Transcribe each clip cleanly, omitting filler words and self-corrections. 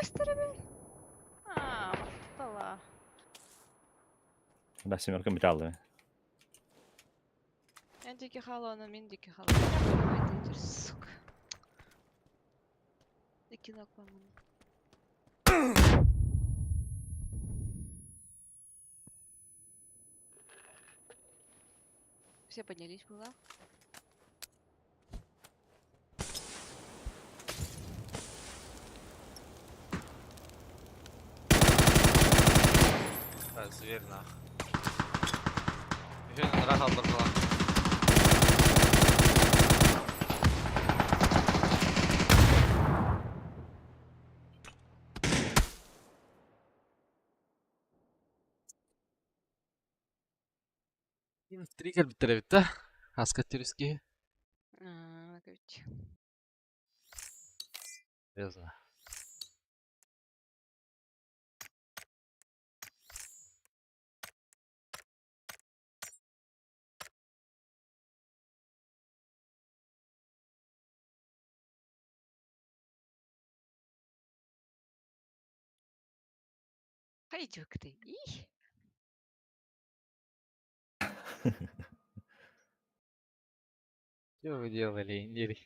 Көстөр эбит. Аа, махтала. Да, семерка металлы. Эн диэки хаалана, мин диэки хаалана. Сука. Икки нокламын. Все поднялись было. Да, зверь нах. Үһүн ыныраа хааллардылар. Три кэлбиттэр эбит да? Аска терүскиһи. Аа, короче. Серьезно. Пойдёк ты. Их. Что вы делали, Индири?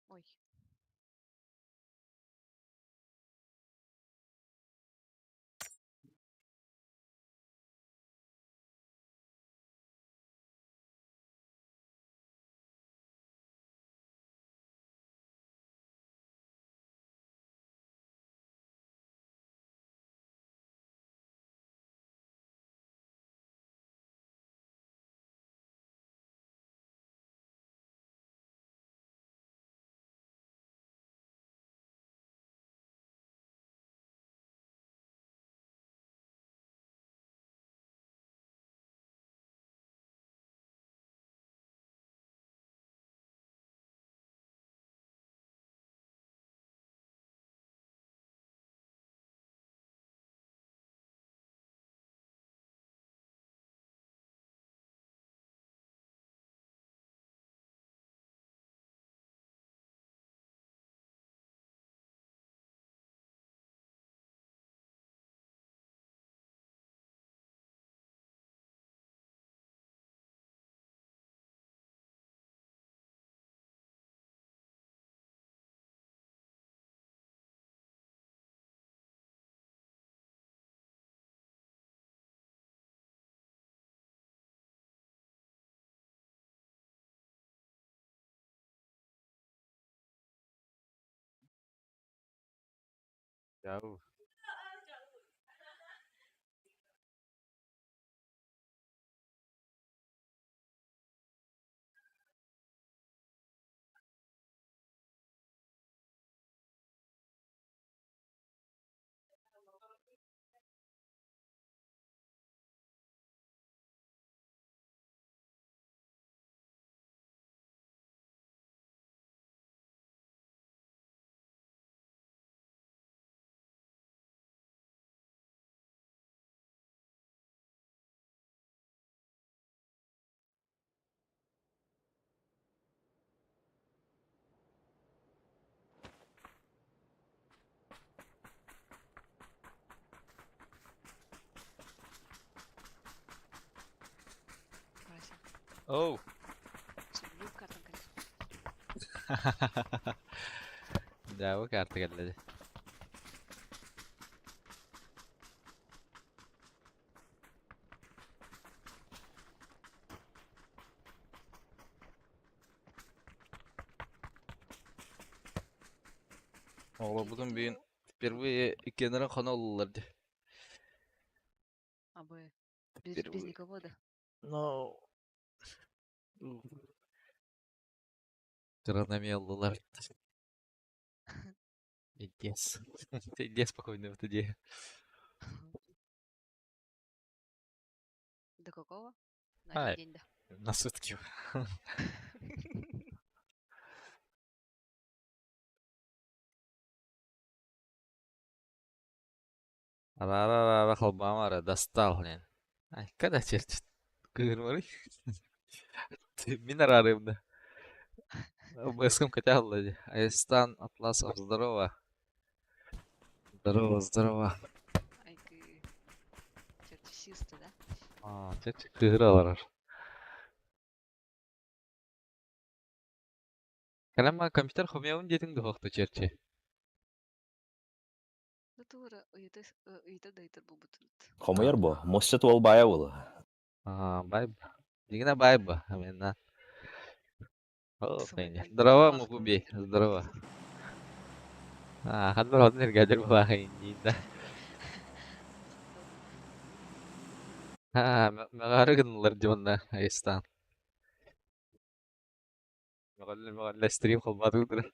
Ой. Jauh. Вася. Оу. Сөбүлүүр картан кэллэ. Да, бу карта кэллэ. Оҕолорбутун бүгүн впервые иккиэннэрин хоно ыллылар дии. А бы без, без Впервые. никого, да? No. Кыранами ыллылар. Пиздец. Пиздец спокойно в идея. До какого? На А, один день, да. на сутки. Ара-ара-ара, холбамара, достал, блин. Ай, когда черт? Кыырмарый. Мин араарыым да. Бэским кэтэ дии. Айстан Атласов, здорово. Здорово, здорово. Айгы. Чертисисты, да? А, чэ кыыһыра олорор. Кэлэн компьютер хомуйабын диэтиҥ дуһуохта чэрчи. Да туора ыйыта ыйыта да ыйытар буолбутунут. Хомуйар бу. Мосча туол баайа буолу. Аа, бай Дигина байба, амина. Здорово, Мукуби, здорово. А, ханна родын эргәдер була да. А, мөҕөрү гыннылар дьонна айыстаан. Мөҕөллө мөҕөллө стрим холбаатыгытыр.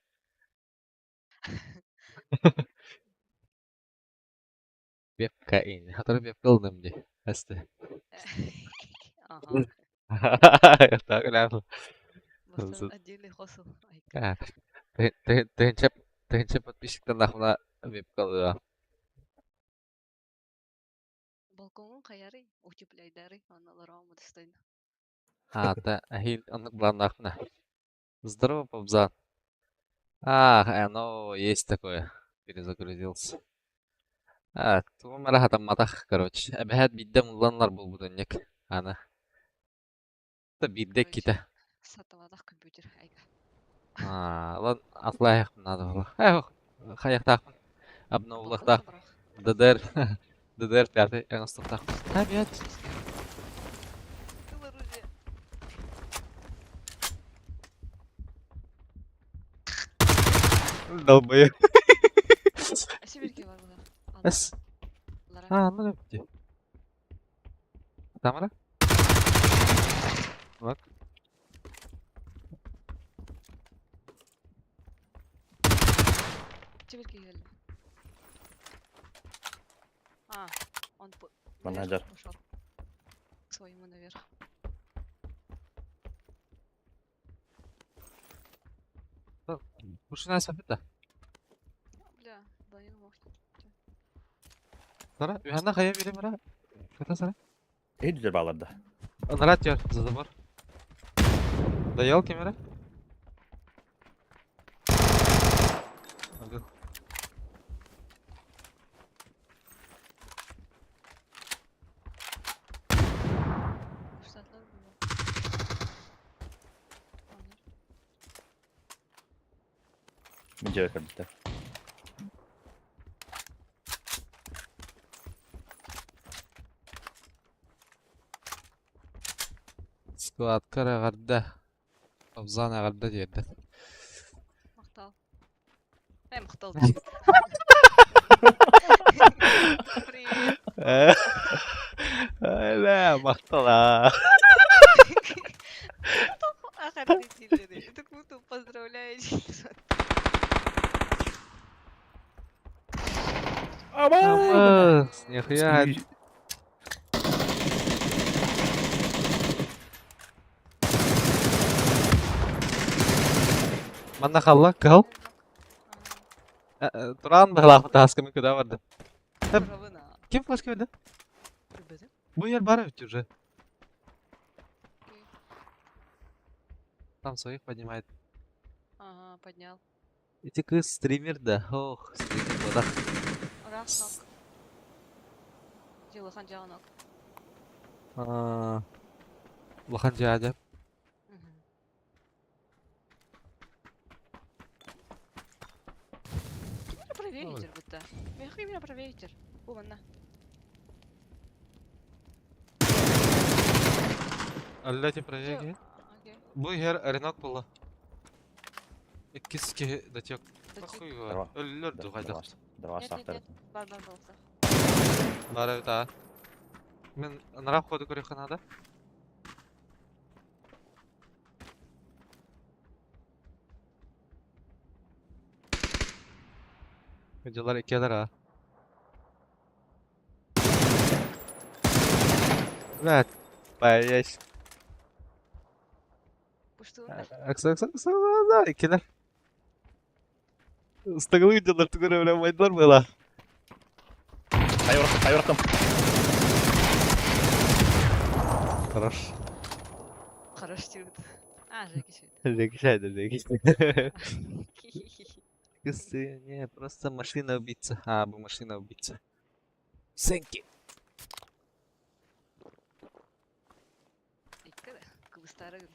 Вебка ин. Хатары вебка ылным ди. Әсті. Ага. Так, ляпы. Бастан отдельный хосыл. Айка. Тыһынча тыһынча подписчиктан нахуна вебка ылыа. Балкоҥун хайарый, утепляйдарый, онно олороҕун мутустайна. А, та, ахил оннук планнаахпына. Здорово, Попзан. А, оно есть такое. Перезагрузился. А, тугум эрэ хатамматах, короче. Эбэһээт биирдэ мулланнар буолбутунньук. Аны. Та биирдэ Короче, иккитэ. сатаматах компьютер. Айка. А, ылан атлайахпын надо было. Эх, хайахтаахпын. Балконтан Обновлахтаахпын. бырах. ДДР. ДДР пятый оҥостуохтаахпын. Опять. Был оружие. Долбоеб. Сибирге бар была. Эс. Лара. А, ну где? Тамара? Вот. Сибирге келді. А, он Манна наверх дьар. пошел. К своему наверх. Ушина сапыта. Бля, дайын мог. Сара, үһәнә хая бире мара. Ката сара. Эй дүтер баларда. Анарат яр, за забор. Да елки мира. Убил. Штатлар было. Анар. Мен жебе кірдіттер. Склад карагарда. Абзан агарда диэдде. Мақтал. Эй, мақтал деймін. Привет. Ля, мактала. Ахар Так будто поздравляю. Амыс, нихуя. Манна халла, кал. Туран бахлах тасками куда барды. Ким флешка берди? Бу yer бар ведь уже. Там своих поднимает. Ага, поднял. Эти кыз стример да. Ох, стример вода. Рақ, нок. Жылыхан жағынок. Улахан жаадя. Кимера проверить будто. Меха именно проверить. Бу манна. Аллати проверки. Окей. Бу ер ренок була. Иккис ки датек. Датек. Хуй его. Өллөр дугайдак. Дрова Нет, нет, сахтар. нет. Бар, бар, бар. Бара та. Мен нара ходу көрөхө надо. Видеолар иккилер а. Блядь, боюсь. Пуштуундар. Акса, акса, акса, да, иккилер. Ыстагылы видеолар түгөрө биле майдылар была. Хайы ұрақтым, хайы ұрақтым. Хорош. Хорош диэбит. А, Жеки шайды. Жеки шайды, Жеки шайды. Не, просто машина убийца. А, бу машина убийца. Сенки. Икки да, кыбыстаары гын.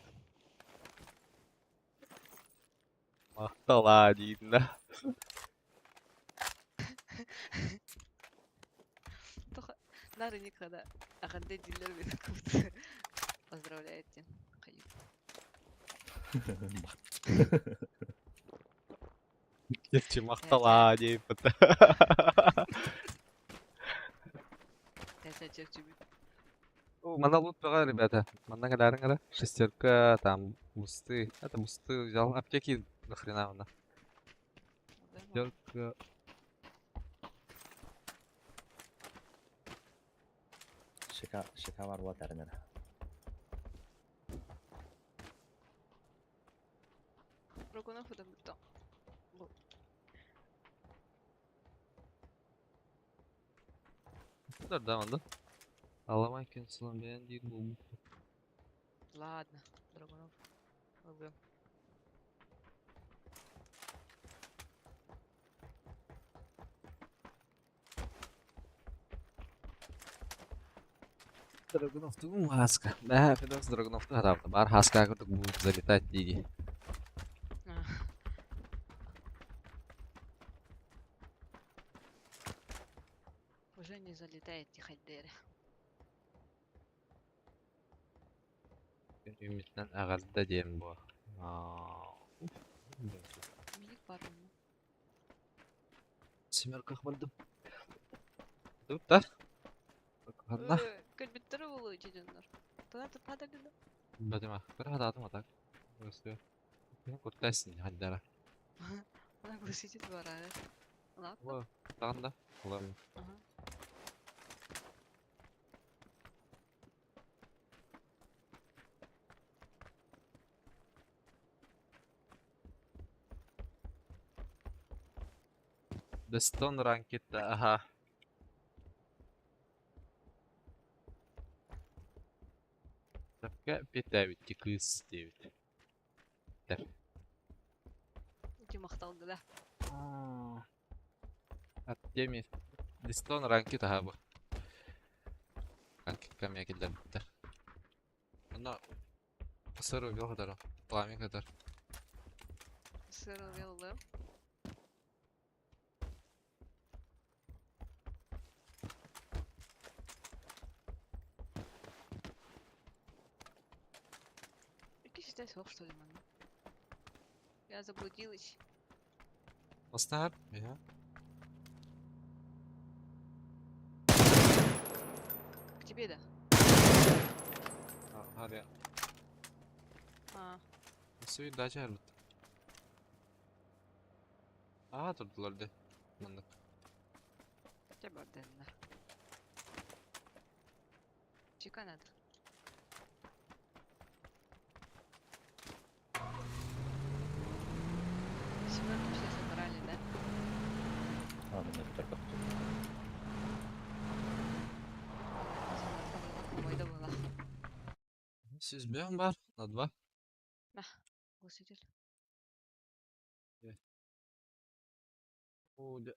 Махтала диин да. Тоха нары никогда аҕарда дииллэр мин кыбыт поздравляет диэн хайыы. Чепчи махтала диэбит. Тэсэ чепчибит. Манна лут бөҕө, ребята. Манна кэлээриҥ эрэ. Шестерка, там, бусты. Это бусты взял. Аптеки нахрена манна. Шестерка. Шика, шика бар буолар эрэ. Рогунов это бүтэ. Да, манна. Аламай күн бэйэн диир буолбут. Ладно, Драгунов. Ылгым. Драгунов тугун хаска. Бээ, Федос Драгунов хатаабыта. Бар хаска курдук будет залетать диги. Уже не залетает тихо дэрэ. Үмүтүнэн эҕэрдэ диэн буо. Миник бар онно. Семерка бардым. Тут да? Ханна? Кэлбиттэрэ буолуо ити дьоннор. Тона туппата да? Бэтимэ. Бір хатаатым а так. Өстө. Куттайсың хаддара. Она глушитель барара. Ладно. Во, тагында. Улам. Ага. Дестон ранкетта, аха. Тапка питәбит кыз диэбит. Ити махталга да. Артемий. Дестон ранкет аха бу. Ранкетка мия киллэрбиттэр. Онно сыр убил кытары. Пламя кытар. Сыр убил. Ики считай суох что ли манна? Я заблудилась. Остар? Я. К тебе, да? Харя. А, Суй дача арбыт. Аа турдулар де. Маннык. Дьэ бардыннар. Чика надо. Семерки все собрали, да? А, мен только. Семерка была была. Сүзбэм бар. На два. Глушитель. О, дьэ.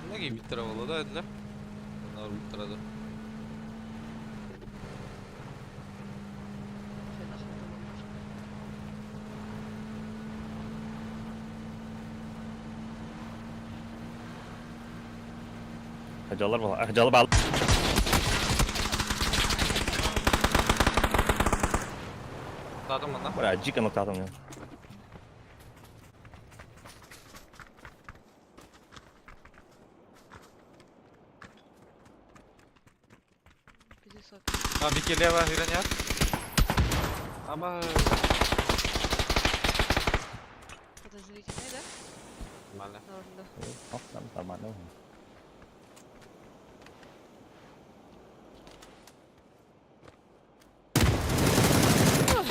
Многие биттер болду да эдилер. Онор буттарады. Хайдах это болар? Хажалар бар. Хажалар бар. Тадым мына. Бля, дико нокатом я. Пятисот. А, бики лево үйренер. Ама Подозрительный, да? Нормально. Норм, Хop, там нормально. Да.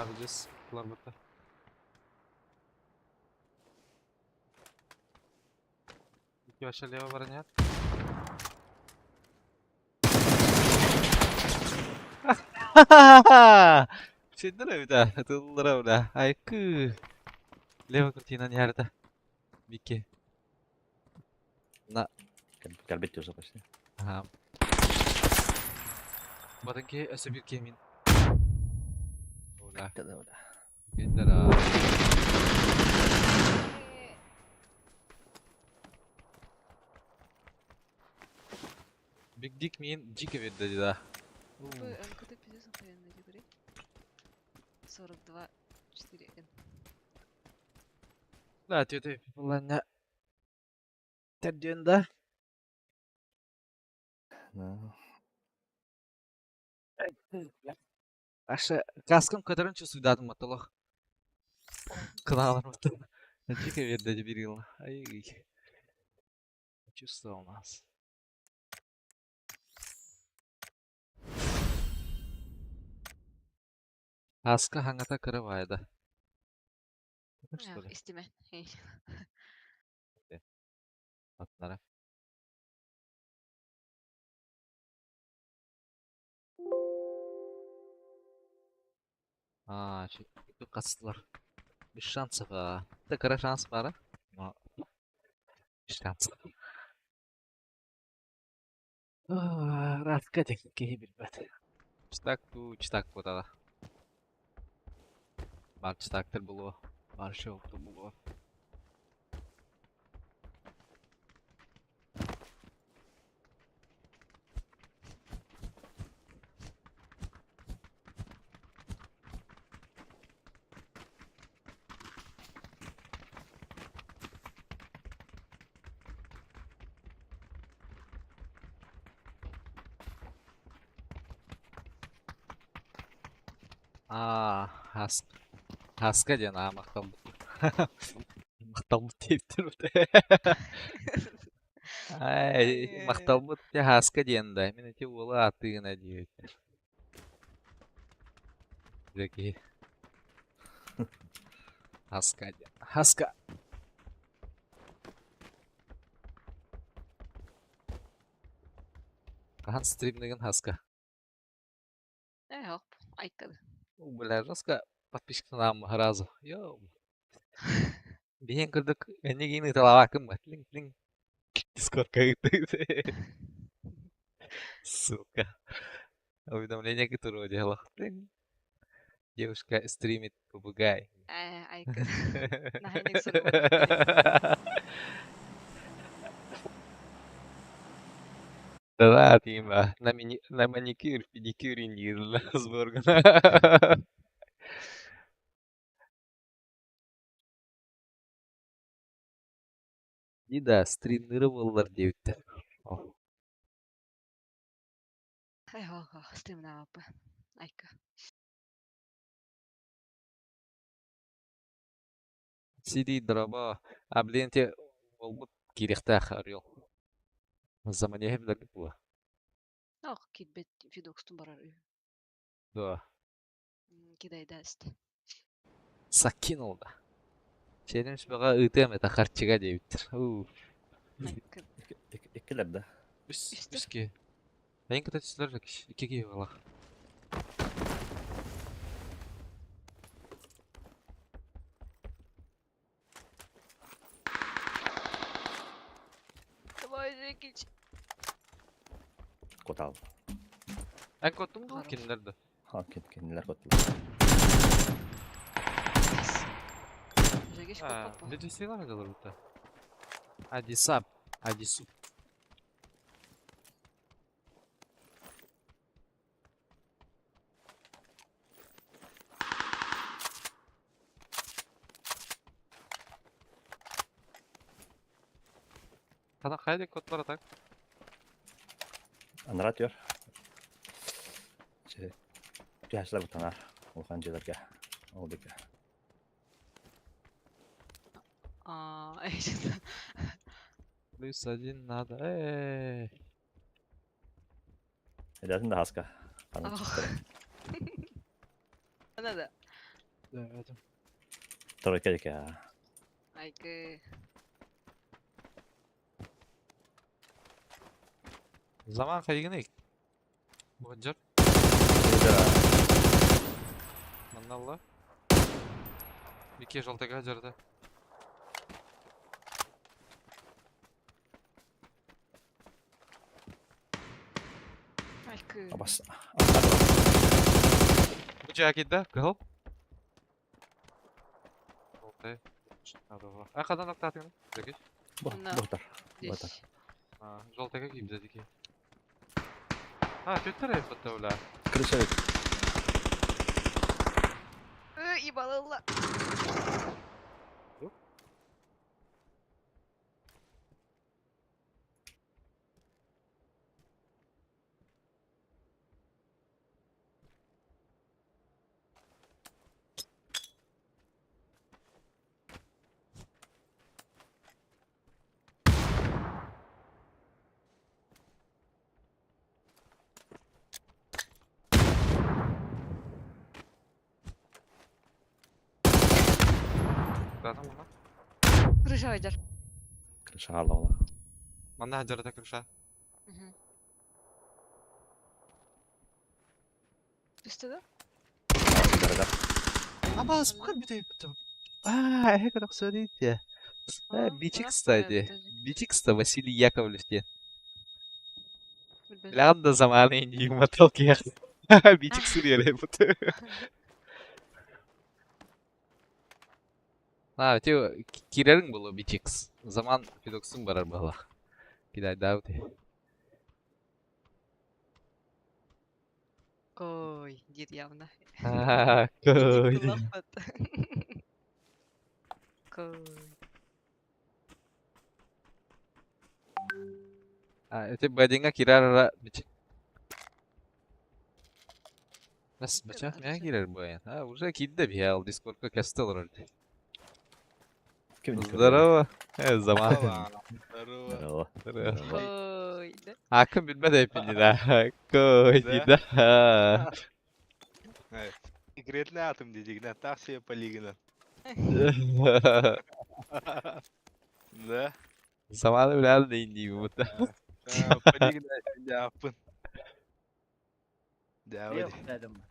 Видишь, ларбыта. Ики вообще лево баранят. Сендер эбит тыллара бля. Айкы. Лево картина не харда. Бики. На. Кэлбит уже почти. Ага. Батынки өсө бир кемин. Ола. Кендера. Big Dick мин дико берди да. МКТ пиздец охуенный, говори. 42 4 Н. Да, тете буланна. Терден да. Да. Аша каскам которым чувствую маталах. Кыналар мата. Дико берди бир yıl. Ай. Чувствовал нас. Аска хаңата кырывайды. Что ли? Истиме. Аттара. А, кастылар. Без шансов, а. Это кыра шанс бар, а? Но без шансов. Радка техники билбет. Читак ту, читак бодала. Бар читактыр булу. Бар шоукту булу. А, хас. Хаска диэн аа махталбыт. Махталбыт диэптэр Ай, махталбыт те хаска диэн да. Мин эти уола атыгына диэбит. Жеки. Хаска диэн. Хаска. Хахан стримнеген хаска. Э, хоп, айкады. Бля, жестко подписчик нам разу. Йоу. Биһиэн курдук эннигини талавакым ба. Тлинг тлинг. Дискордка Сука. Уведомление, которое делал. Тлинг. Девушка стримит попугай. Э, айкады. Нахайник сурук. Да, Тима, на, мини, на маникюр, педикюр не сборга. И да, стримнироваллар диэбиттэр. Э, хоп, стримнаапы. Айка. Сиди дроба. А блин, те олбут кириэхтээх орел. Заманеһи билэргит була. Ох, кидбет фидокстун барар. Да. Кидай даст. Сакинул да. Челлендж баҕа ыытыам это харчыга диэбиттэр. Уу. Айкады. Иккилер да. Үс Үстэ. үске. Эйин кыта түстүлэр икки киһи балах. Давай, Жекич. Котал. Эн коттум дуу Хорош. кинилэр да. Ха, кинилер коттулар. Yes. Жекич А, коппа. Ледисилар дылар бутта. Адисап, Адисуп. Хана хайде котлар так. Анара түөр. Че. Түһәсләр бутанар. Улхан жилерге. Ол дике. А, эй, что-то. Плюс один надо. Эй. Эдәтин да хаска. Канын Ах. чыктыры. Надо. Тройка дика. Айгы. Заман хайыгын Бу дьар. Манналла. Бике жалтага жарды. Айгы. Абас. Бу жакида кыл. Болты. А хадан аттатын? Дегиш. Бухтар. Бухтар. Здесь. Жалтага кийбде дики. А, төттөр айбатта ула. Крыша. Ебалалла. Дадан мына. Крыша айдар. Крыша алла. Манна жарда крыша. Түстө да? Аба, спукан бүтөй бүтөм. А, это так смотрите. Бичик, кстати. Бичик-то Василий Яковлев те. Лянда заманы не моталки. Бичик сырья бут. А, те кирерин было бичикс. Заман педоксун барар была. Кидай дауты. Кой, дед явно. А, кой. Кой. А, это бадинга кирара бичик. Нас бачах меня кирер боян. А, уже кидде биял дискордка кестел роль. Здорово. Заман. Здорово. Здорово. Здорово. Кой, да? Акын билбе деп да. Кой да. Секретный атом дедигна, так себе полигона. Да? Заманы билен дейин бу. Полигона yapın. Да, Yok dedim.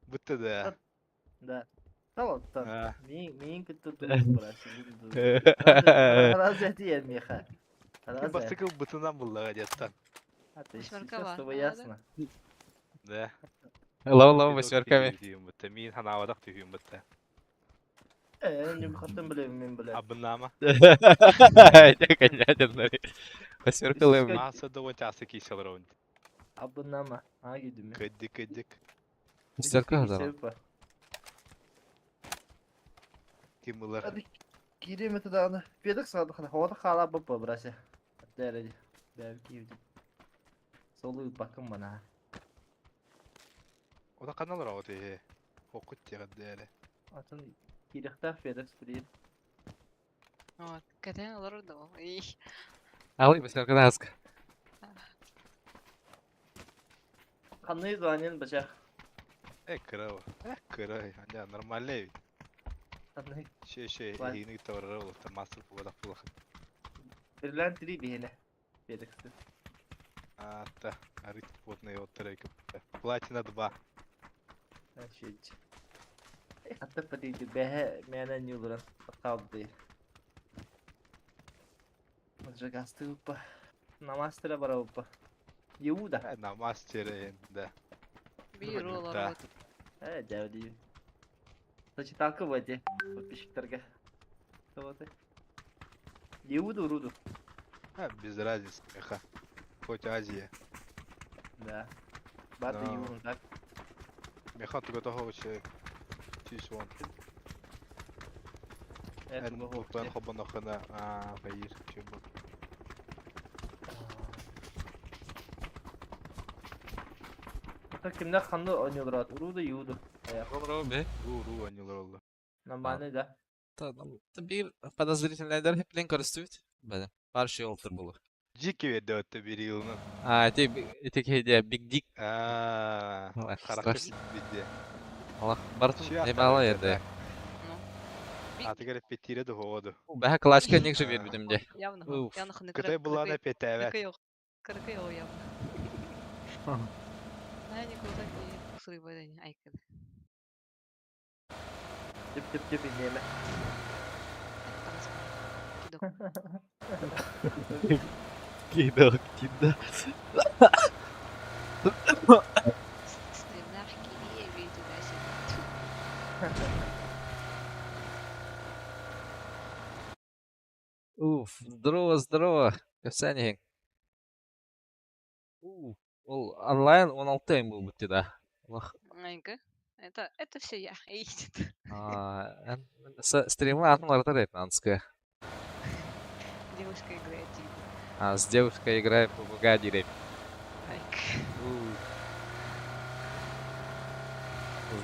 Будто да. Да. Tamam tamam. А, Мин күтті burası. Разве ты меха? Ким бастыкы бытынан буллага деттан. Восьмерка Сейчас бар. с тобой ясно. Да. Лава лава восьмерками. Бутта мин ханавадак түйүн бутта. Не хаттым билем мен билем. Абыннама. Конечно. Восьмерка лэм. Маса да вот асы кисел раунд. Абыннама. А гидүм. Кыдык кыдык. Восьмерка да. Ким булар? Hadi gireyim туда. Педок сады хана. Хода хала бапа брася. Дәрәҗә. Бәлки. Солы бакым бана. Ода канал раунд э. Окут тегәдәре. Атын кирехтә педок сприн. Вот, кәтән алар да ул. Ий. Алы восьмерка наска. Канны звонен бачах. Э, кырау. Э, кырау. Аня нормально. Канны Ше ше Ладно. игини таврара булып мастер булак булак. Берлән три бихеле. Педоксы. Ата, арит потный оттырайк. Платина 2. Значит. Хатта патиди бәһә мәнә нюлран қалды. Жагасты упа. Намастера бара упа. Еуда. На мастере, да. Бир ул Да. алар. Э, дәүди. Сочеталка воде. Подписчиктерге. Вот. Еуду руду. А, без разницы, меха. Хоть Азия. Да. Барды Да. юун так. Меха туга того че чиш вон. Э, Эн туга бен хобонохына а хайыр чем бу. Так кимдер ханды ойнолорат. Уруду юуду. Ром бе. Ру ру ойнолор Нормально да. Бир подозрительный дер хеплен көрүстүбүт. Бәдем. Бар şey олтур булу. Жики веде өттө бир йылны. А, эти эти кейде Big Dick. А, Ой, характер страшно. битте. Алах барытын Чья ебала второй ерде. Ну. Атыгар эппиттиирэ дуһуоҕа ду. Бэһэ клачка ник же биэрбитим дии. Явно. Уф. Явно ханы Кытай булаана эппиэттээбэт. Кыракый оҕо явно. Наһаа не круто и суруйбат ини айкын. Тип тип тип иниэмэ. Таҥас кидок. Кидок, кидок. Стримнах киви туда-сюда. Уф, здорово, здорово. Кэпсээн иһиҥ. Уф, ол онлайн 16 эм буолбут дии да. Олох Айка. Это все я. Эй, аа, эн стримы атын уларытар эбит Анская. Девушка играет тигр. А с девушкой играет попугай дире. Айка. Уф.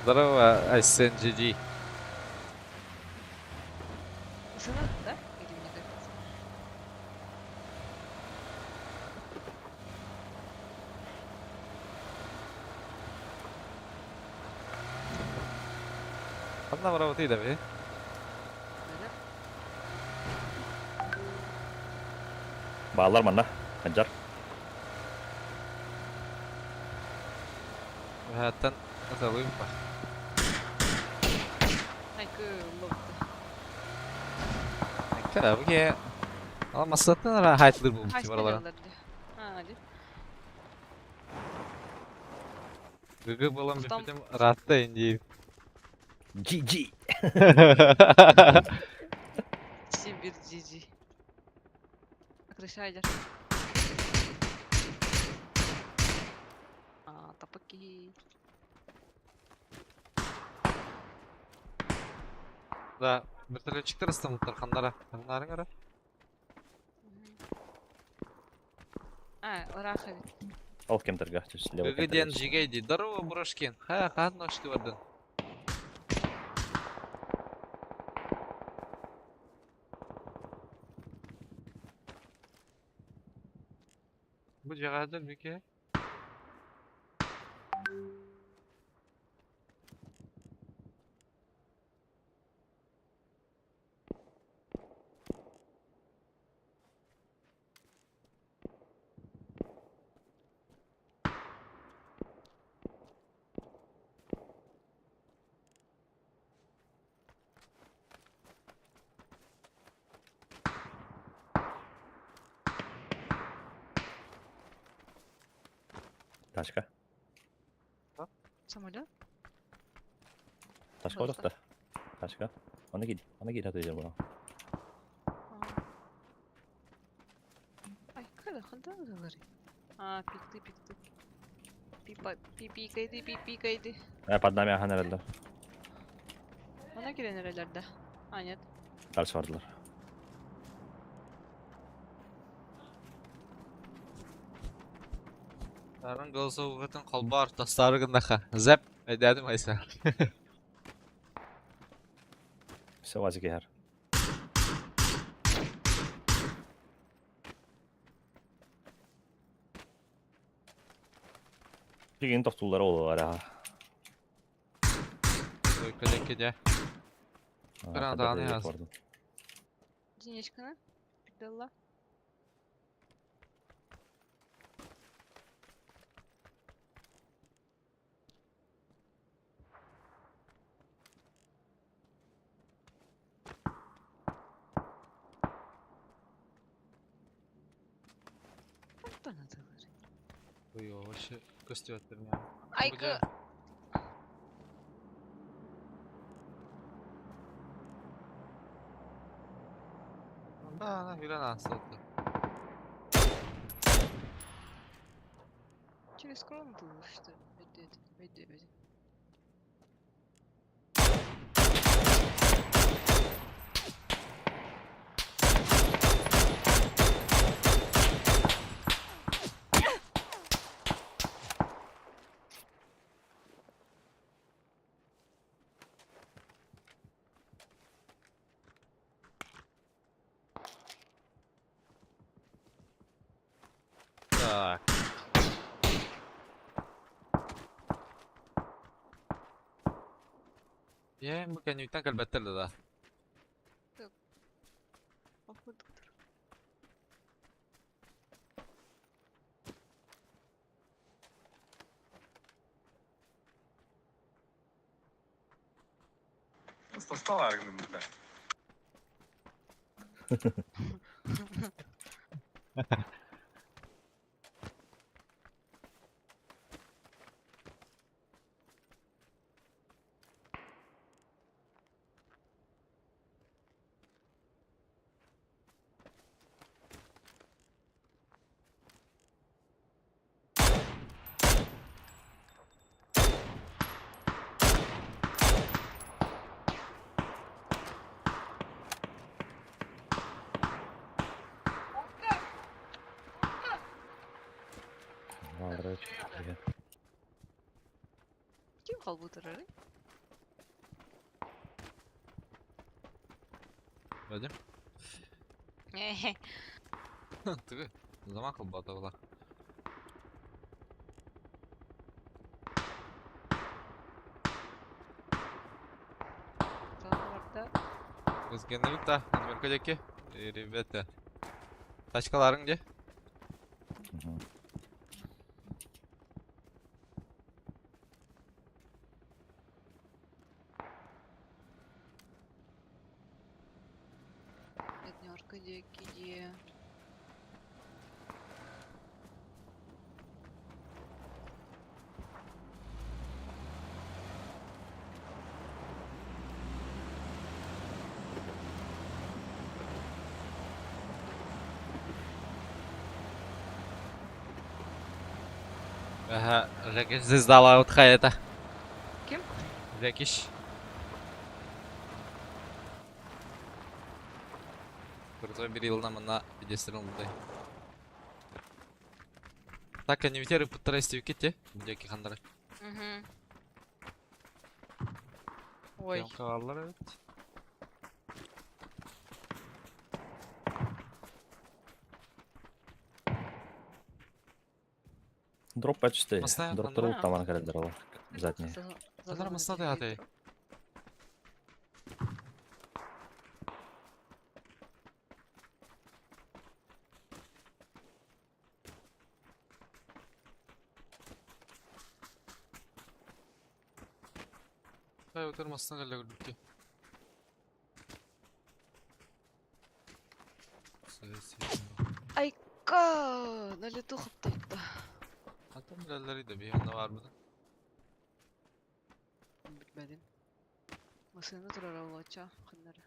Здорово, Айсен GG. Жена, да? Или мне кажется? Ханна барабыт да бе? Да? Баалар манна. Ханжар. Бэһэттэн аталыым ба. Айка, лопта. Кара бу Ал масаттан ара хайтлыр бу Хайс баралара. А, ди. Гыгы болам Там- бүпүтүм ратта инди. GG. Сибирь GG. Крыша идет. А, тапаки. Да, вертолетчиктер ыстамыттар хандара. Ханнарын ара. А, Раховит. Ол кемтерге. Слева Гыгы диэн жигей ди. Здорово, Брошкин. Ха, хан ношки бардын. Бу жагадыр бүке. Тачка. Самолет? Тачка отохта. Тачка. Аны кид. Аны кид атыйдыр буна. Ай, когда ханта говори. А, пикты, пикты. Пипа, пипикайды, пипикайды. Э, под нами ахан эрэллэр. Она кирен эрэллэр да. А, нет. Дальше бардылар. Сарын голосовғытын қалбар тастары гындаха. Зәп, әйдәдім айса. Все, вазик яр. Деген тоқтулар ол бар аха. Ой, кеде. Гранатаны яз. Денечка на? Пидала. Антон говорит. Ой, вообще көстү меня. Айка. Да, она хүрен астылды. Через комнату что ли? Ведет, ведет, ведет. Так. Киһи бу кэнниттэн кэлбэттэр да да. Походу. Ким холбутурары? Вадим? Ты замахал батавла. Барда. Өзгенелік та, Адмирка жеке. Ребята. Тачкаларың де? Однерка диэки Ага, Жекиш звездала от это. Ким? Жекиш. Крутой берил нам на пьедестал мындай. Так, они ветеры подтрести виките. Где хандары? Угу. Ой, Калалар evet. Дроп почти. Масная Дроп хандара. там календер Задний. Хандара масная аты. Ай, өтөр масына кэллэ көрбүттүү. Айка, на лету хаптайта. Атын билэллэр иде биһиэнэ бар бу. Билбедим. Масына турар олоча ханнары.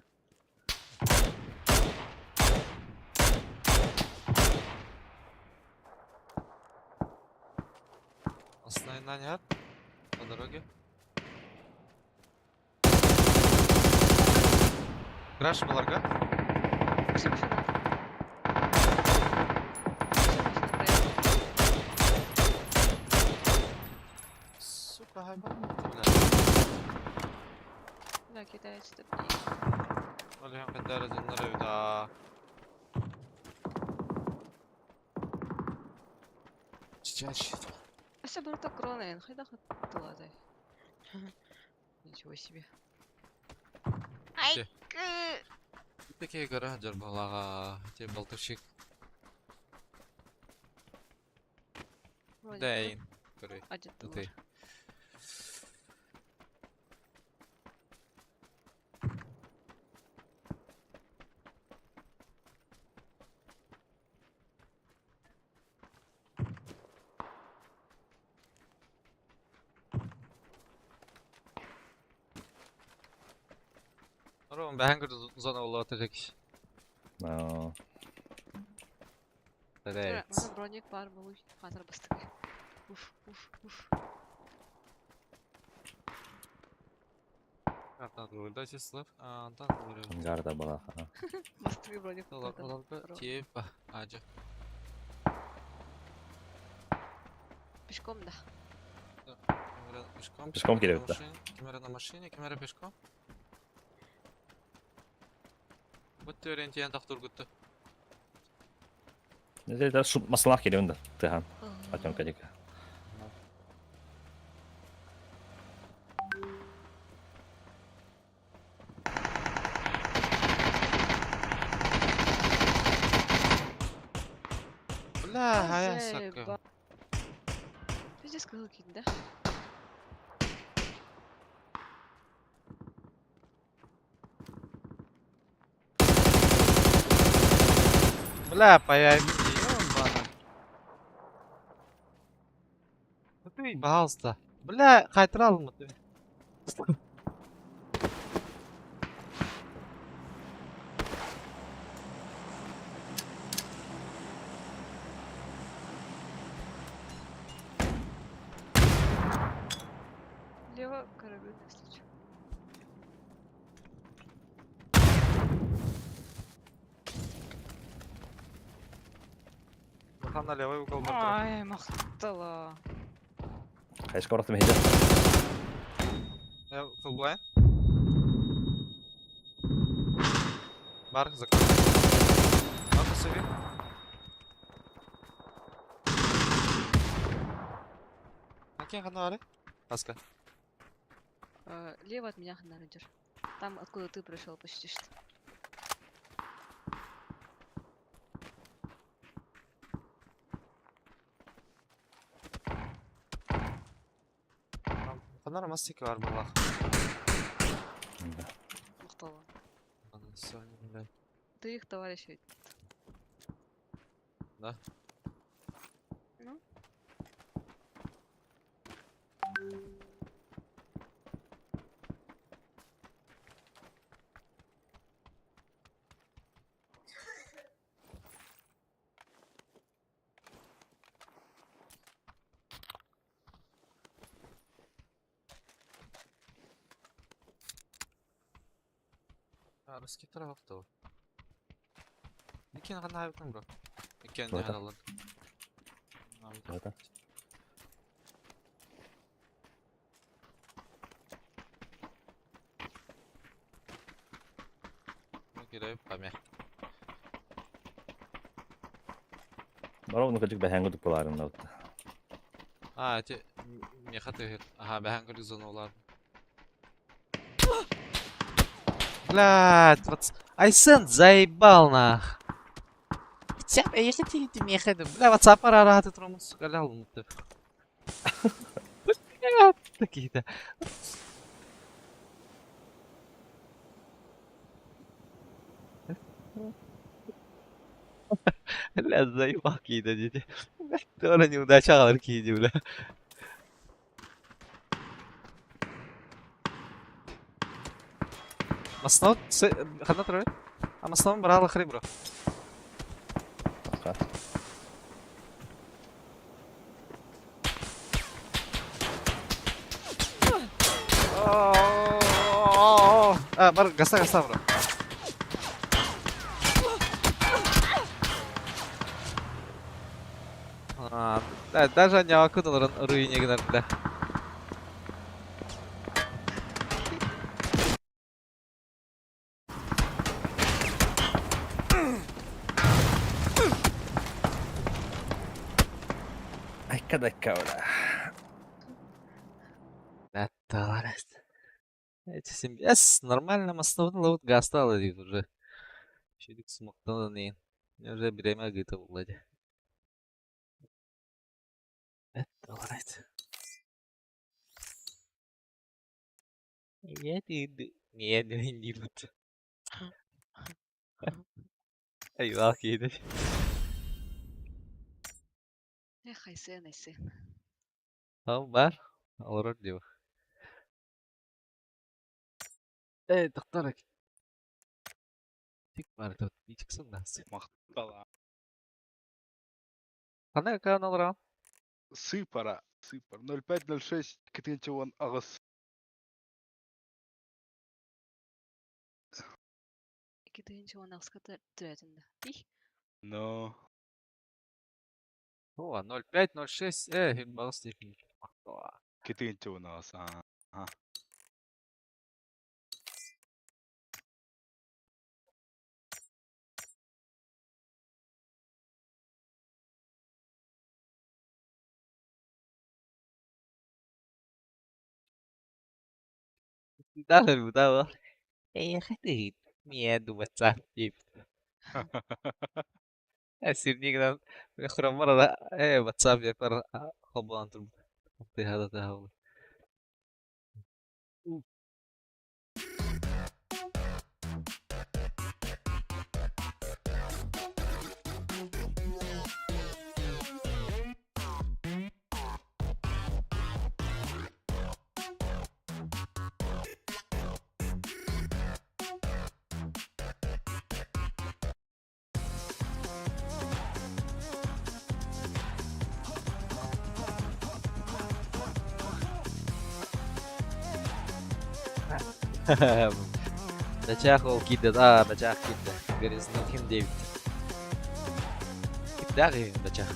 Основной нанят по дороге. Краш баларга. Все машина. Все машина проехала. Сука, хайбан бля. Да, китаец тут не. Олег кадара зоннары да. Чичач. Ася барта крона, хайда хаттыла Ничего себе. Ай, Айка. Такие гора жарбалага, те балтырщик. Дәйин. Көрей. Один Ты. Ром, бәһән күрді зона олы атacak iş. No. Evet. Мана броник бар был хатыр бастык. Уф, уф, уф. Ангарда была. Бастык броник. Типа, ажа. Пешком, да. Пешком. Пешком келебит, да. Кемера на машине, кемера пешком. Вот ориентиен тахтур гутты. Это маслах келебин да. Тыхан. Атемка дика. Бля, хая Заеба. сука. Пиздец, кого кинь, да? Бля, паяй ёбана. Ну ты, пожалуйста. Бля, хайтрал мы ты. Лево карабин, если чё. Махан на левый угол бардыр. Ай, махтала. Хайска барахтым хеджер. Я full blind. Бар, закрой. Надо себе. Накен хана бары? Аска. Лево от меня Ханаридер. Там, откуда ты пришел почти что. Ханара мастики бар булах. Да. Махтала. Ана, всё, не, блядь. Ты их товарищ ведь. Да. Ну? А, раскитара авто. Никен хана хайбытын бро. Никен Что не это? ханалар. Это? Кидай памя. Барабы ну качык бәһәңгү дүк буларын да. А, эти меха ты. Ага, бәһән көрдүк зона олар. Блядь, вот Айсен заебал нах. Хотя бы я хотел эти меха, бля, WhatsApp ара ты трому, сука, лял, ну ты. Блядь, такие-то. Бля, заебал какие-то дети. Тоже неудача алар кейди, бля. Маснау, хана тұрар? А маснау брал хри, бро. Аха. А, бар, гаста, гаста, бро. А, да, даже не акудаларын руине генер, бля. Айка дайка бля. Да, товарищ. Эти семь... нормально, основной ловут гастал уже. Чирик смоктан не. Уже время где-то владе. Это ларайт. Я ты не не не Айвал кейди. Эх, Айсен, Айсен. Ал бар. Алрор диво. Эй, доктор. Тик бар тут. Ичксен нас. Махтала. Кандай канал алран? Сыпара. Сыпар. 0506 Кытынчы ағыс. 2016 түрәтінде. Их, Но. О, 0506. Э, балыс техник. Кытынчы ағыс. Ага. Даже да. Эй, хаты. Мне думать, Сирнигинэн хроммар WhatsApp веб холбоон турбут. Тыаһа да тыаһа буолар. Бачаах ол киирдэ аа бачаах киирдэ. Грязнухин диэбит. Кимдээх иһин бачаах?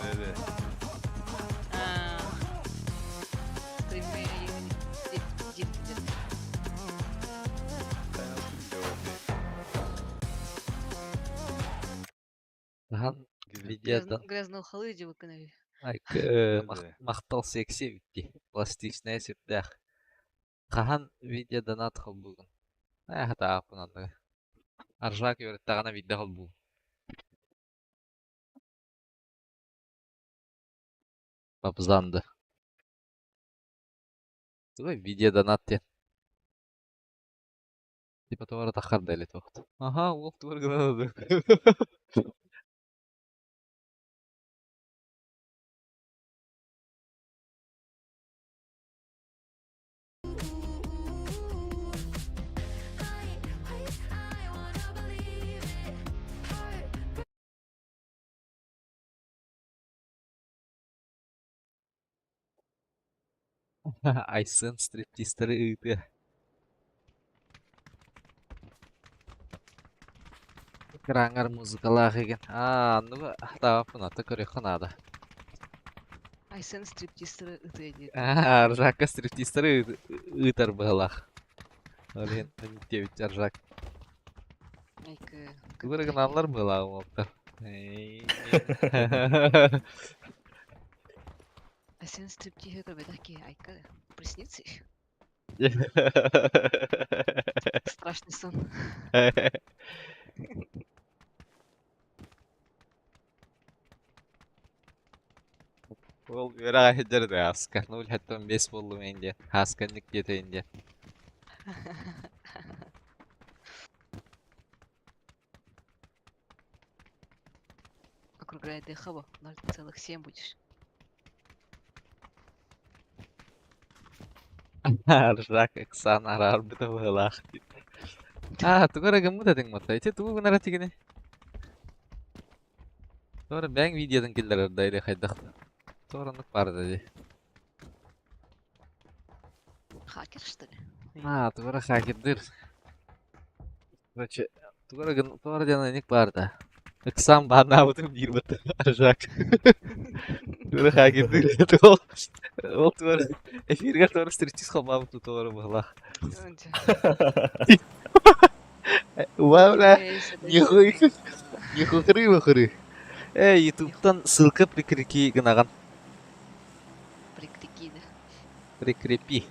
Да-да. Ахан видеодан Грязнухалы дьыбыккын махтал секси эбит пластичная сүрдээх. Хаһан видео донат холбуугун? Ээ хатааппын оннуга. Аржак үөрэттэҕинэ биирдэ холбуу. Бабзанды. Тугуй видео донат диэн? Типа туора таххар да или туох. Аха, уол тугар гынан Айсен стриптизтары ыытыа. Экраҥҥар музыкалаах игин. Аа, оннугу хатаабаппын, ата көрүөххэ наада. Айсен стриптизтары ытыа диэтэ. Аа, Аржакка стриптизтары ыытар быһалаах. Ол иһин диэбит Аржак. Айкы. Тугу гыналлар быһалаах уолаттар. Айсен стриптиһы көрбөтөх киһи Айка приснится еще. Страшный сон. Ол үөрэх иһдэр да аска. 0,5 буоллум инде. Хасканник диэтэ инде. Округляй дыхаво, 0,7 будешь. Аржак Оксана араарбыта быһыылаах. Аа, тугу эрэ гыммыт этиҥ мата. Ити тугу гынар этигиний? Туора бэйэҥ видеотын киллэрэр да или хайдах? Туора оннук баар этэ дии. Хакер, что ли? Аа, тугу эрэ хакердыыр. Короче, тугу эрэ гын туора диэн ник баар да. Ыксаан бааннаабытым диир бытта Аржак. Туора хакердыыр этэ ол. Ол туора эфиргэр туора стриптиз холбообут туора быһыылаах. Уа, нихуй нихухры мухры. Эй, ютубтан ссылка прикрепи гынаҕын. Прикрепи, да. Прикрепи.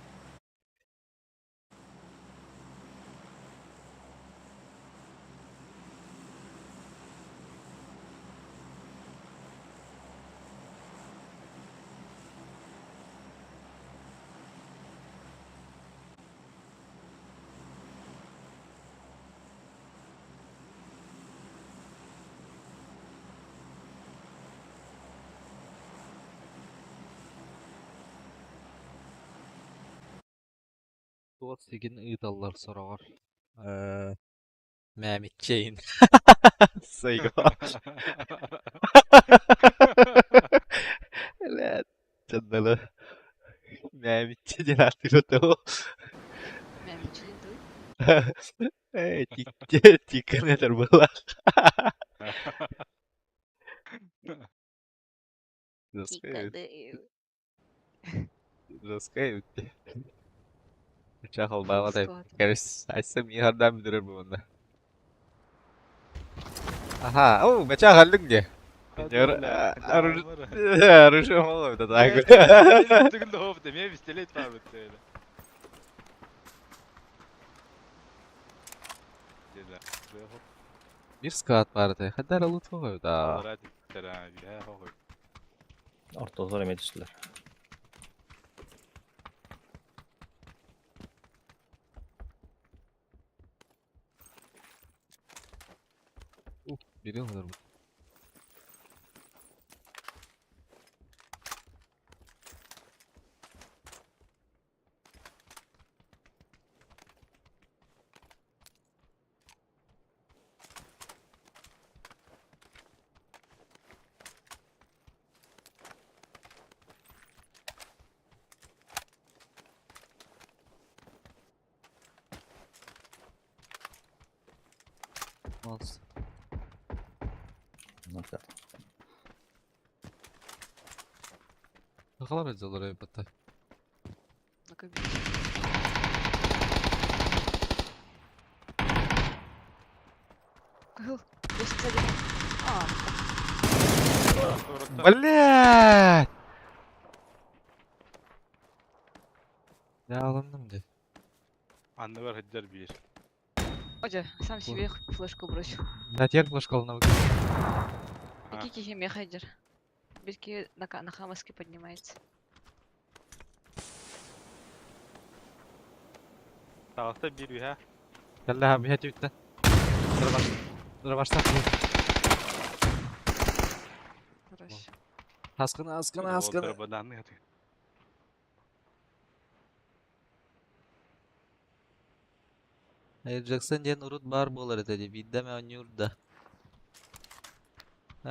Туох сигин ыыталлар сороҕор Мэмиччэйин Сайга Лээ чандалы Мэмиччэ диэн ааттыыр отоо Мэмиччилин туй? Ээ тиккэн этэр буоллаах Тикады. Жесткая Чахал баҕатай. Кэрис, айса миһардаан бүтэрэр буолна. Аха, о, бача халлык де. Оружие мало это так. Мен пистолет бар бітті. Биир склад баар этэ. Хайда эрэ лут суох эбит аа. Аллараа түстэр аа, үөһээ суох эбит. Ортолор эмиэ түстүлэр. Бири ылар. Молодцы. Ну, так. Сахалар дьаллар эбит. На кабине. Кыл, 81. А, Туораттан Блядь! Ялынным дии. анныгар сылдьар биир. Одя, сам себе флешку бросил. Натер флешкалына А, Какие кихи мехайдер? Бирки на, на хамаске поднимается. Таҕыста биир үөһээ. Кэллэ биһэ түттэ. Дырабаштан. Хорош. Хаскына, хаскына, хаскына. Баданны хатыы. Джексон диэн урут баар буолар этэ дии, биирдэ эмэ оонньуур да.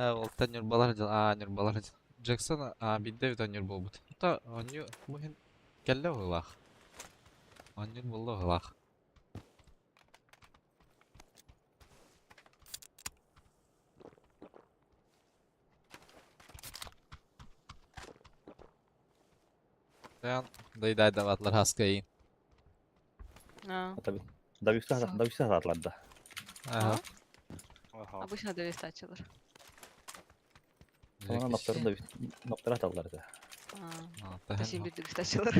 Ээ, уолтан ньурбалар дьыл, аа, ньурбалар дьыл. Джексон аа, биирдэ эбит оонньуур буолбут. Ото оонньуу бу иһин кэллэ быһыылаах. Оонньуур буолла быһыылаах. Тайан дайдайдаватлар хаскайын. А, Дависта Саа. дависта саатылар да. Ага. Аха. обычно довестачилар. Онон ноптарын дависта ноптара аталлар да. А, Спасибо, довестачилар.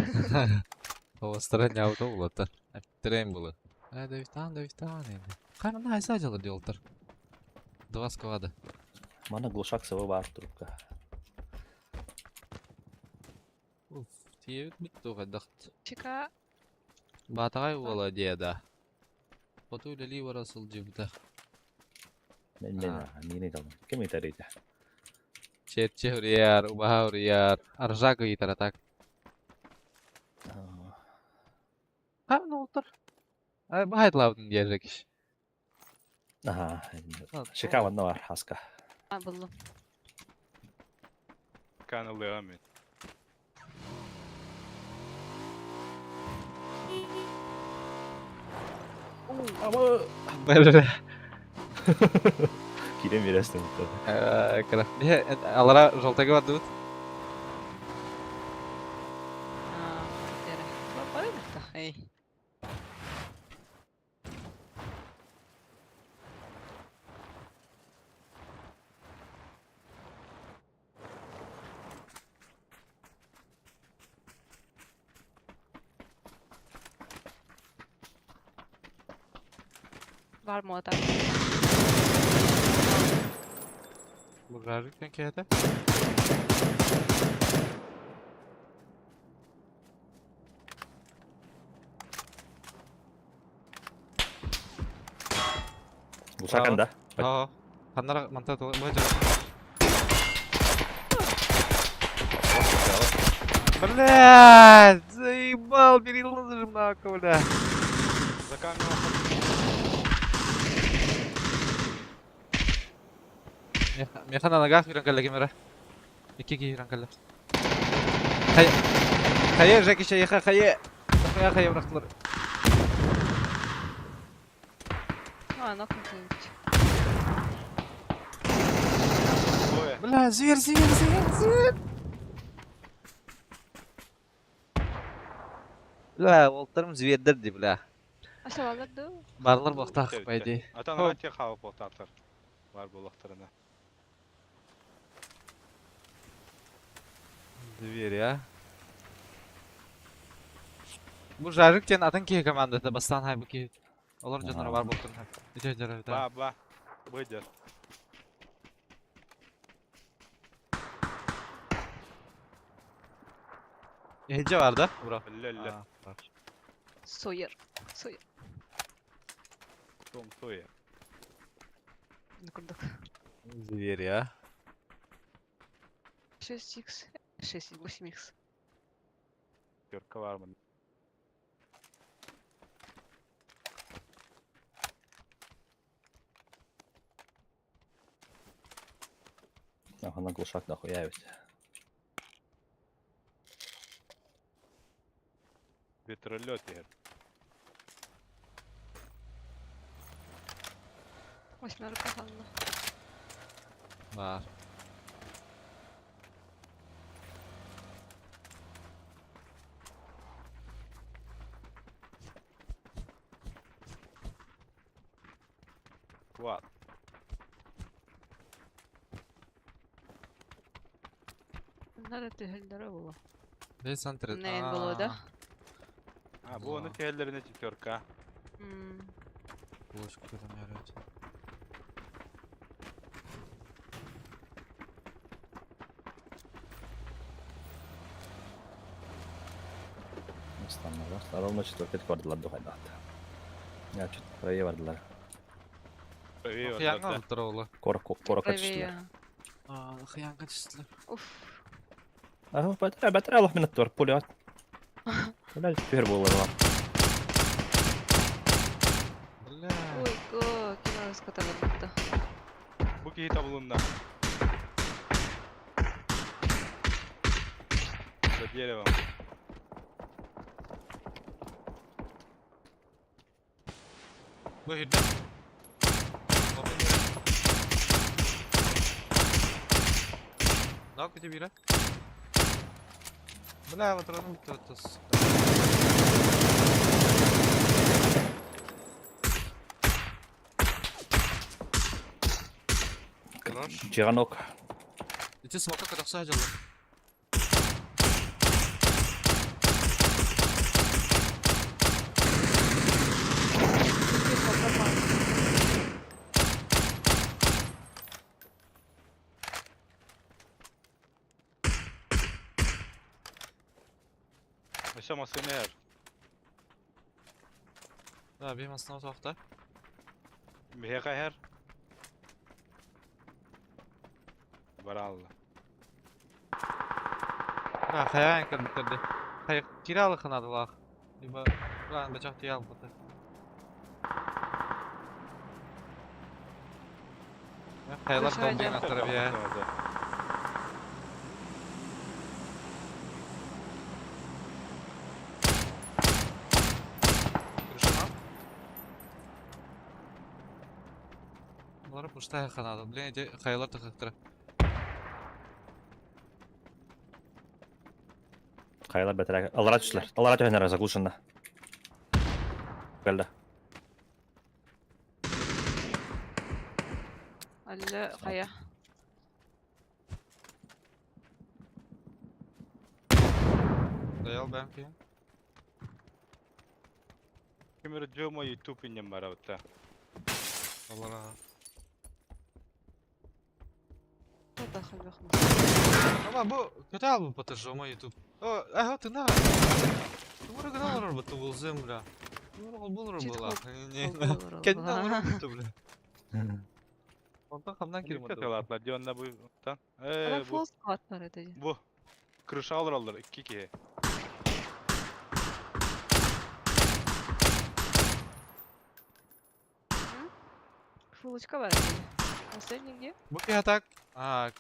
Овастара нябыта булаттар. Эптерейм булы. Э, давистан, давистан енді. Қайран айса жылы диолтар. Два склада. Мана глушак сабы бар трубка. Уф, тиебит бит туғайдақт. Чика. Батағай ола деда. Хоту үлели бара сылдьыбыта. Мен мен мени дал. Кем итәрейді? Черче урияр, убаха урияр, аржак ыйтара так. Ха, ну олтар. Ай, бахайтлабын диэжек иш. Аха, шика манна бар хаска. А, было. Кан ылыам мен. Ама Бәрі. кирен бересің. Кара. Алара жолтага бар дыбыт. А, тере. Бары Эй. Бар мота. Буржажик кәте. Глушак анда. Аа. Ханнара манта тол бу Блядь, заебал, перелазишь нахуй, бля. За камеру Меха на ногах юран калла кемера. Икки ки юран калла. Хай. Хайе, Жеки шейха, хайе. Хайе, хайе бырахтылар. А, нокнутый. Двое. Бля, зверь, зверь, зверь, зверь. Бля, олтарым звердер ди, бля. А что, алар да? Барлар боқтақ, Бітті, по бітті. идее. Атан Хоп. ратия хабып болтатыр. Бар болақтарына. Дверь, а. Бу Жажик тен атын кие командасы бастан хай бу ки. Олар жонор бар болтун. Ите жара Ба, ба. Быдьар. Hece var da. Bro. Өллө өллө. Aa, var. Сойер. Сойер. Том Сойер. Ну, курдук. Зверь, а. 6х. 6, 8х. Пятерка var mı? Ага, на глушак нахуя ведь. Вертолет иһэр. Восьмерка Ханна. Var. Квад. Надо түһэллэрэ буолуо. Ne santre? Нейн было, да? А, бу ону түһэллэринэ четверка. М, Булочку там ярать. Станнылар. Ровно четверка бардылар духайдаат. Я чуть правее бардылар. Правее Хыянга бардылар. алып тұр олы. Корок корок түштүлөр. Правее. Хыянга түштүлөр. Уф. Ага, бәтер, бәтер Аллах минут тур, пулемет. Бля, теперь было два. Бля. Ой, го, кино раскатала Бу киһи табылынна. За деревом. Бу hirde. Нак тебе Бля, патроны тут. Хорош. Чиганок. Ити смока катақса жылы. Өссө массыына иһэр. Да, бим астына тоқта. Биһиэхэ иһэр. Баралла. Да, хаян кірді. Хай киралы қынадылақ. Либо, ладно, бачақ тия алып бұты. Хайлар Крыша дом деген идет. аттара бия. Крыша ма? Бұлар пуштай қанады. Блин, эти хайлар тықықтыры. Кайлар бәтер. Алара түштүлөр. Алара түһэнер заглушенно. Келді. Алле, хая. Даял бәмки. Кимер Джомо YouTube иннем барабыта. Алара. Это халбах. Ама бу көтө албы бата жома YouTube. О, ага ты на. Тумура гына олар бата бул земля. Тумура булыр Чит була. хол- Кенде олар бата бля. Онтон хамнан кирим Кирим Атла дионна бу тан. Ана Э, бу фол склад бар это. бу крыша алар икки киһи. Фулочка бар это. Последний где? Бу ки атак. А,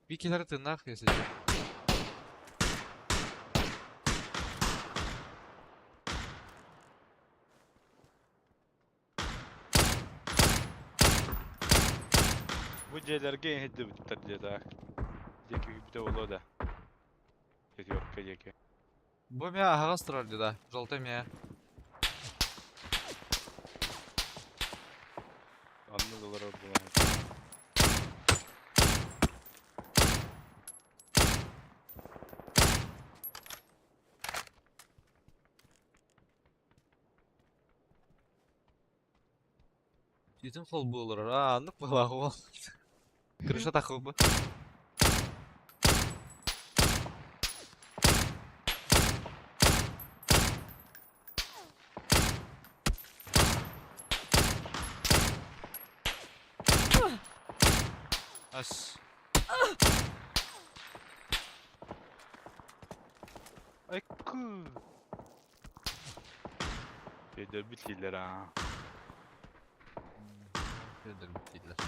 Викилер тыннах если. Бу дьиэлэргэ иһитти бүттэр диэтэ. Диэки бүтэ болуо да. Четверка диэки. Бу мя агас турар да. Желтый мя. Анны доллар була. Бүтүн холбуу олорор. Аа, оннук быһыылаах уол. Крыша таххыбы. Ас. Айкы. Өлөрбүт дииллэр аа. Өлөрбүт дииллэр.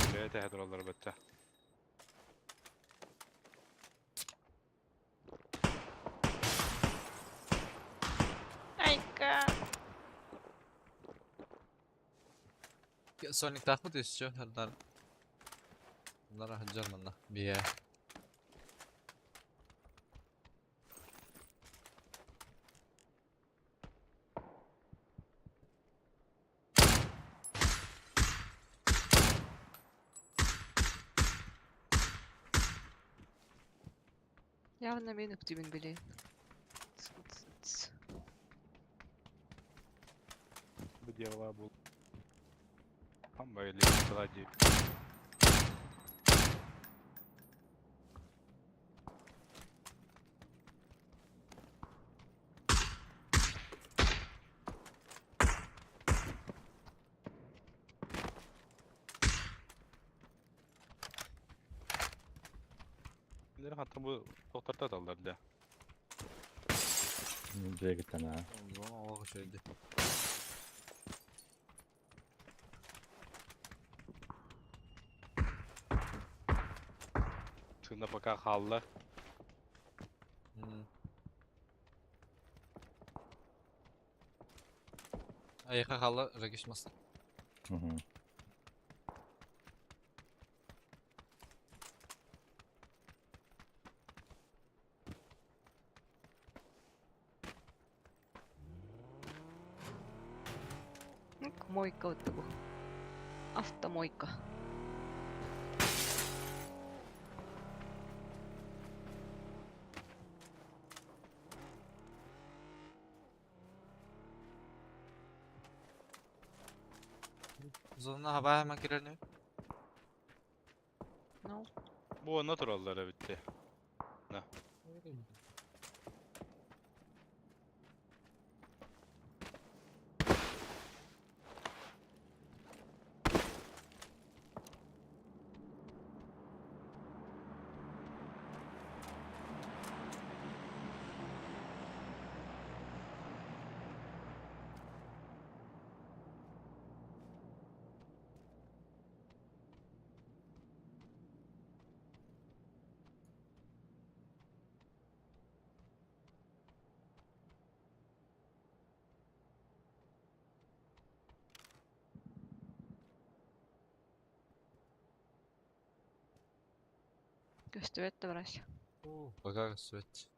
Үлэ тэһэ тураллар бачча. Айка. Сониктаахпыт өссө ханнар. Нара сылдьар манна. Биэ. Явно мен үктүүбүн билин. Ц- Бу дьыала бул. Хамма или дии. Кинилэр хантан бу тохтарта аталлар да. Дьиэгиттэн аа. Олох үчүгэй. Тыына пока хаалла. Айыха хаалла Ракиш мас. Мгм. Мойка вот бу. Автомойка. Зона хаба hemen girelim. No. Бу онно тураллар эбитти. Көстүбэт да бараш. Пока свет.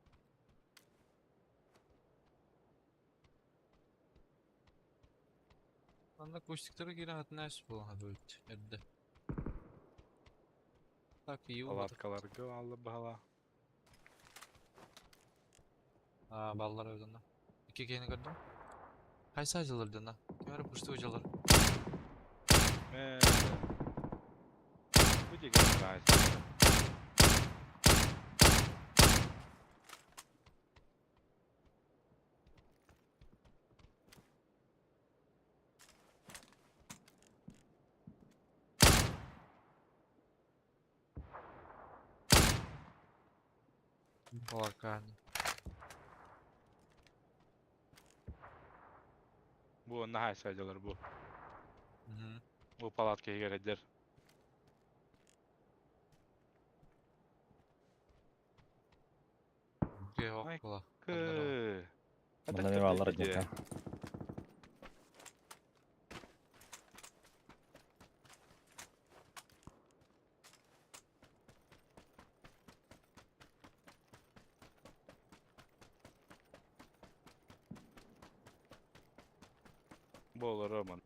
Анна кустиктары киирэн атына эс буолан хабыт эрдэ. Так, юу Палаткаларга алла баhala. Аа, баллар ödünө. Икки киһини көрдүм. Хайса жылыр дына. Ким эрэ пустуу жылыр. Мэ. Бу диэки нравится. Балакан. Бу онно хайса дьалар бу. Мгм. Бу палатка иһигэр Ге Ай, хоп була. Кы. Манна эмиэ бааллар диэххэ. Бу олорор ман.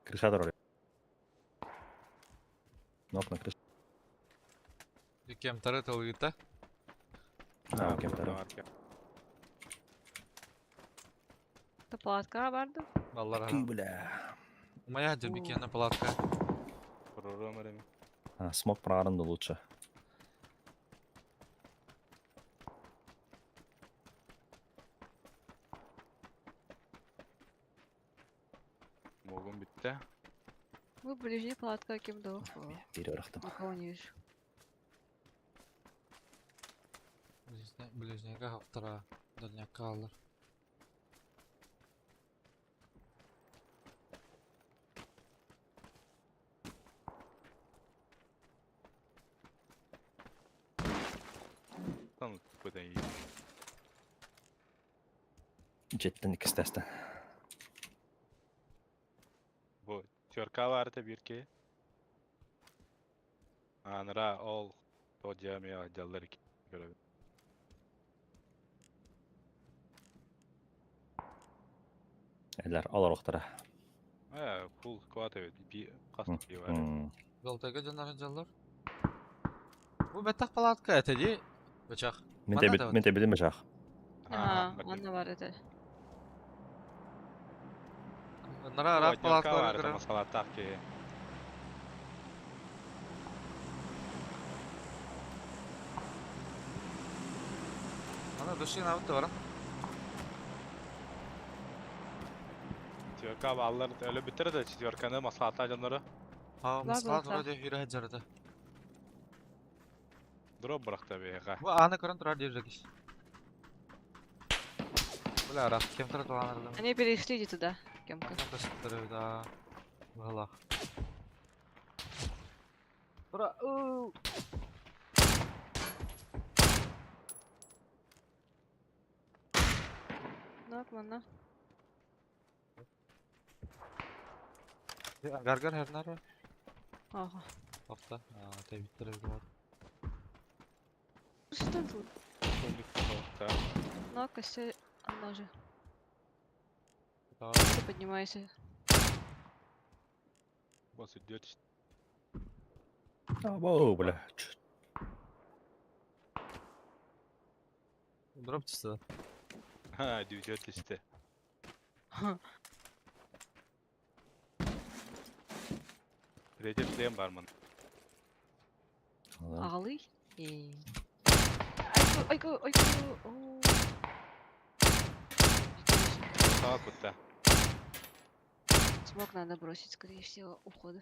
Крыша дорога. Нок на крыше. Кемтары тылыыта. А, кемтары. Это палатка барды. Баллар. Ты, бля. Моя дербикена палатка. А, смог проран лучше. Могум битте. Мы ближний палатка кем до. Перерахтым. Никого не вижу. Ближнега хаптара дальняка алар. Там куда и. Жеттен иккистээстэн. Бу тюрка баарта бир ки. Анра ол то жамия жаллар ки. Көрөбүн. Эллер алар охтара. Э, фул квата би кас би бар. Жолтайга дьоннор дьаллар. Бу бэттэх палатка этэ дии. Бычах. Мен Манна тебит, да мен тебидим бычах. А, манна бар это. Нара араак палаткалар көрөр. Масалаттак ки. Ана души навыт баран. Четверка баллар өлө бүтөр да четверканы маслата дьоннору. А, Бар Москва болса. вроде хүрэ жарыда. Дроп быракта бега. Бу аны көрөн турар диир жакиш. Бля, араак кем турар туганырдым. Они перешли иди туда. Кемка. Кем да. Быһылах. Тура, уу. Нок, манна. Гаргар хернар. Ага. Тохта. А, тебиттер бар. Что тут? Нок, все, она же. Давай. Ты поднимайся. Бос идет. Абау, бля. Дроп чисто. Ха, дүйдет исте. Третий шлем бармын. Алы. Айку, айку, айку. О. Сава кутта. Смок надо бросить, скорее всего, ухода.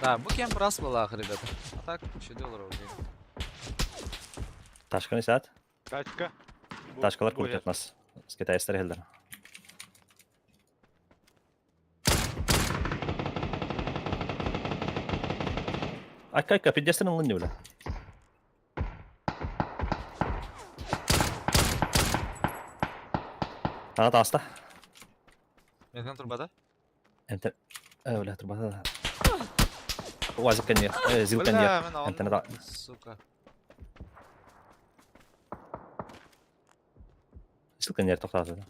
Да, бу кем раз была, ребята. А так, еще долларов. Ташканы сәт. Тачка. Ташкалар күртет нас. Китайстар хелдер. Айка, айка, пидестен ылын бля. Ана таста. Мен турбада? Энтер. Э, бля, турбада. Уазик кеньер, э, зил кеньер. Бля, мен Энтер да. Сука. Зил кеньер токтады.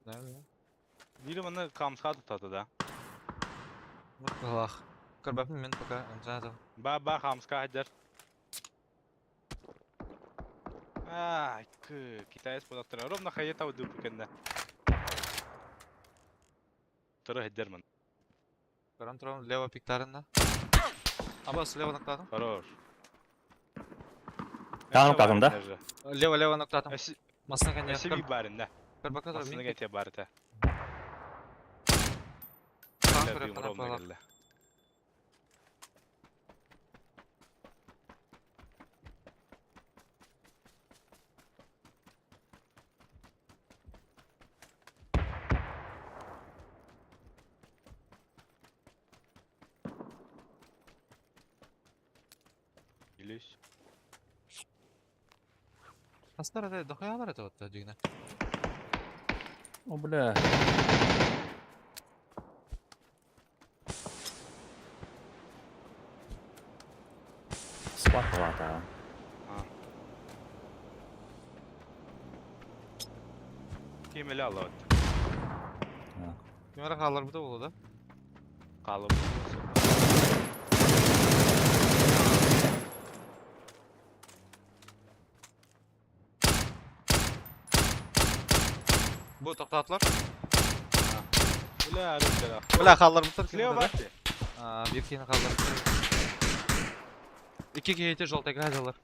Да, да. Бири маны камска тутады да. Быһылах. Көрбәпмин мен пока ымсаатым. Ба ба хамска хадер. А, к китаец бодактыр. Ровно хайета уду кенде. Туры хадерман. Көрөн турам лево пиктарында. Аба слева ноктадым. Хорош. Таанып калдым да? Лево лево ноктадым. Эси Масына кенде. эси би барында. Көрбәккә Масына турам. кете барыта. Кэллэ Көрө дым хана ровно буолар. кэллэ. Илюсь. Хастар это дохуялар это вот дьиҥнэ. О, бля. Спатлата. Ким эле алабыт? Ким эрэ хаалларбыта буолуо да? Хаалыбыт. Бу тохтоотулар. Бля, арыттара. Бля хаалларбыттар ким Слева да? бар. Аа, биир киһини хаалларбыттар. Икки киһити желтайга сылдьаллар.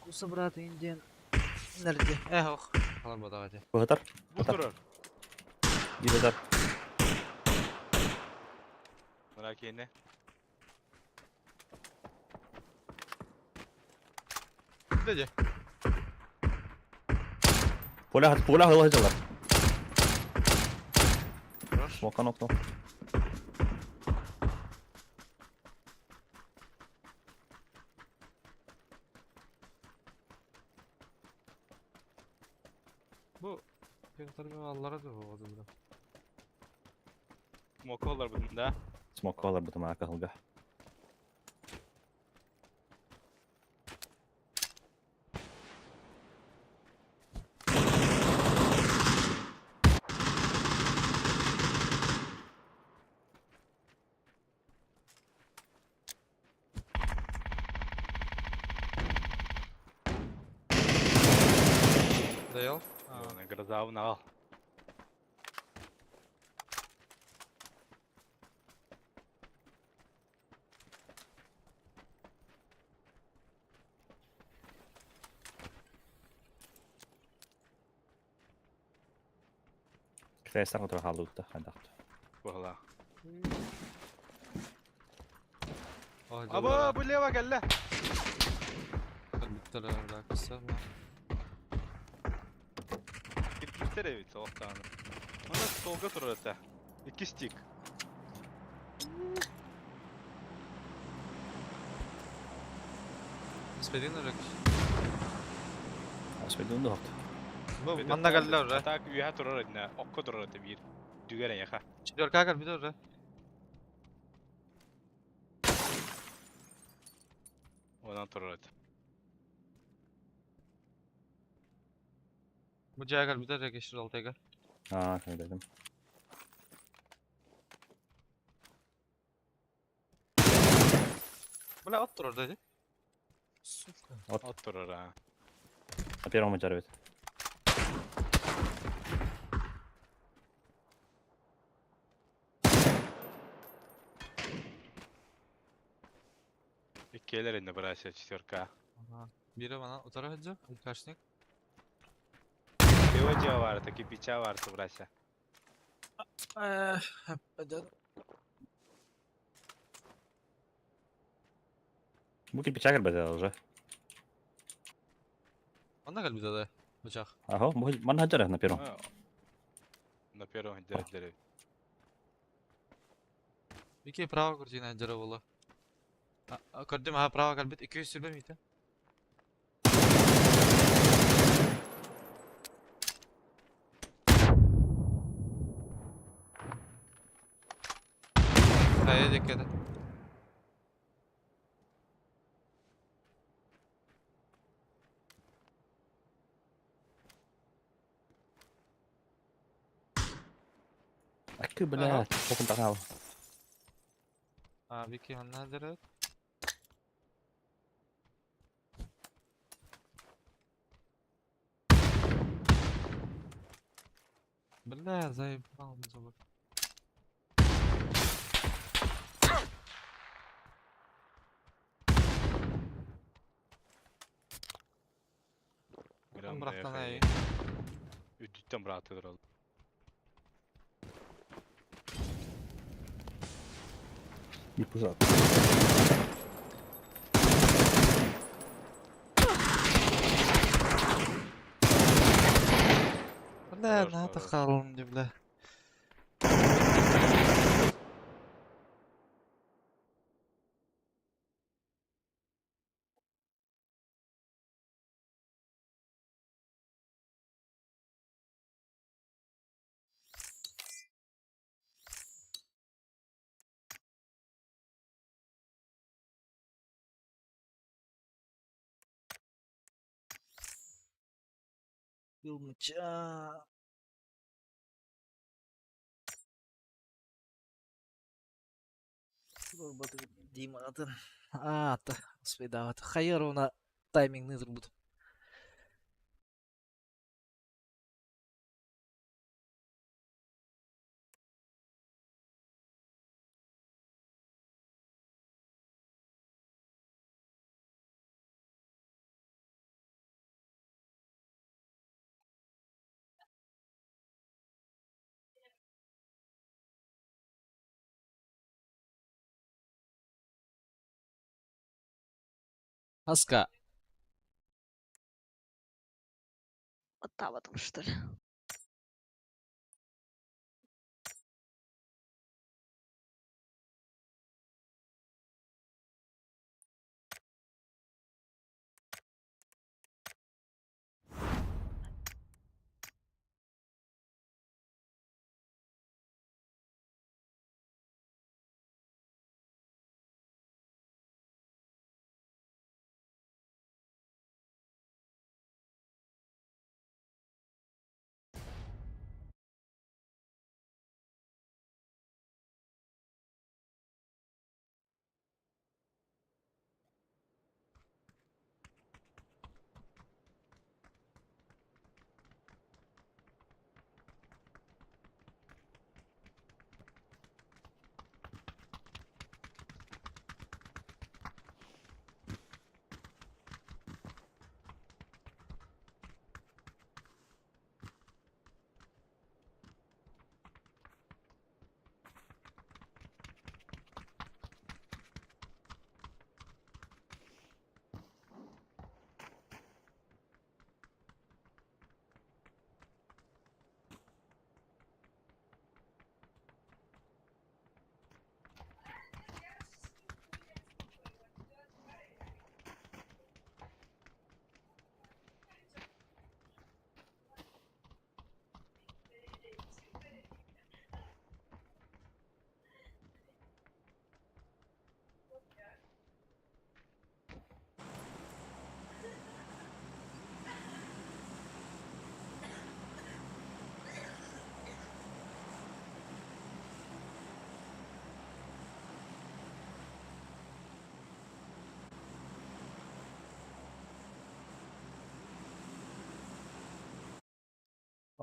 Куса брат индиан нерде. Эх, ох. Халар бадаға де. Быһытар. Бу турар. Быһытар. Мына киэнэ. Деде. Поля, поля хылы Смока нокнул. Бу Пентарга аллара да болду бу. Смоколар бутун да. Смокалар бутун ака хылга. Даял. Грозавын ал. Китайстар отыр халутта хандакты. Була. Аба, Аба, бу лева кэллэ. Биттер кыса. Кирпичтер эбит соҕохтааны. Онно столга турар этэ. Икки стик. Спедин уже. Аспедун дохт. Бу манна кэллэ уже. Так үөһэ турар этинэ, окко турар этэ биир. Дүгэр эйэхэ. Четверка кэлбит уже. Онон турар этэ. Бу жаа кэлбит уже кешир алтайга. Аа, кайдадым. Бля, от турар деди. Сука. От турар аа. На первом этаже. Иккиэлэр иннэ братья четверка. Ага. Бири бана утара хаджа, кашник. Лева дьиэ баар этэ, кирпича баар этэ братья. Бу кирпича кэлбэтэ уже. Манна кэлбит да. Бычах. Аха, бу манна хаджара на первом. На первом дьиэ Ики право куртина хаджара була. Көрдүм аха право кэлбит 200 сүрбэ мийтэ. Хайа деккеде. Акы, бля, хокун тагал. А, Вики ханна хаджара. Бля, заебал зубы. Ким бырахтан ай. Үттүттэн быраатыгар ол. Не пужат. Бля, Хорош, надо хорош. хаалым дии, бля. Кылмыча. Дима атын. Аата, успейдаабат. Хайыр уна таймингны турбут. Аска. Оттаватым, что ли?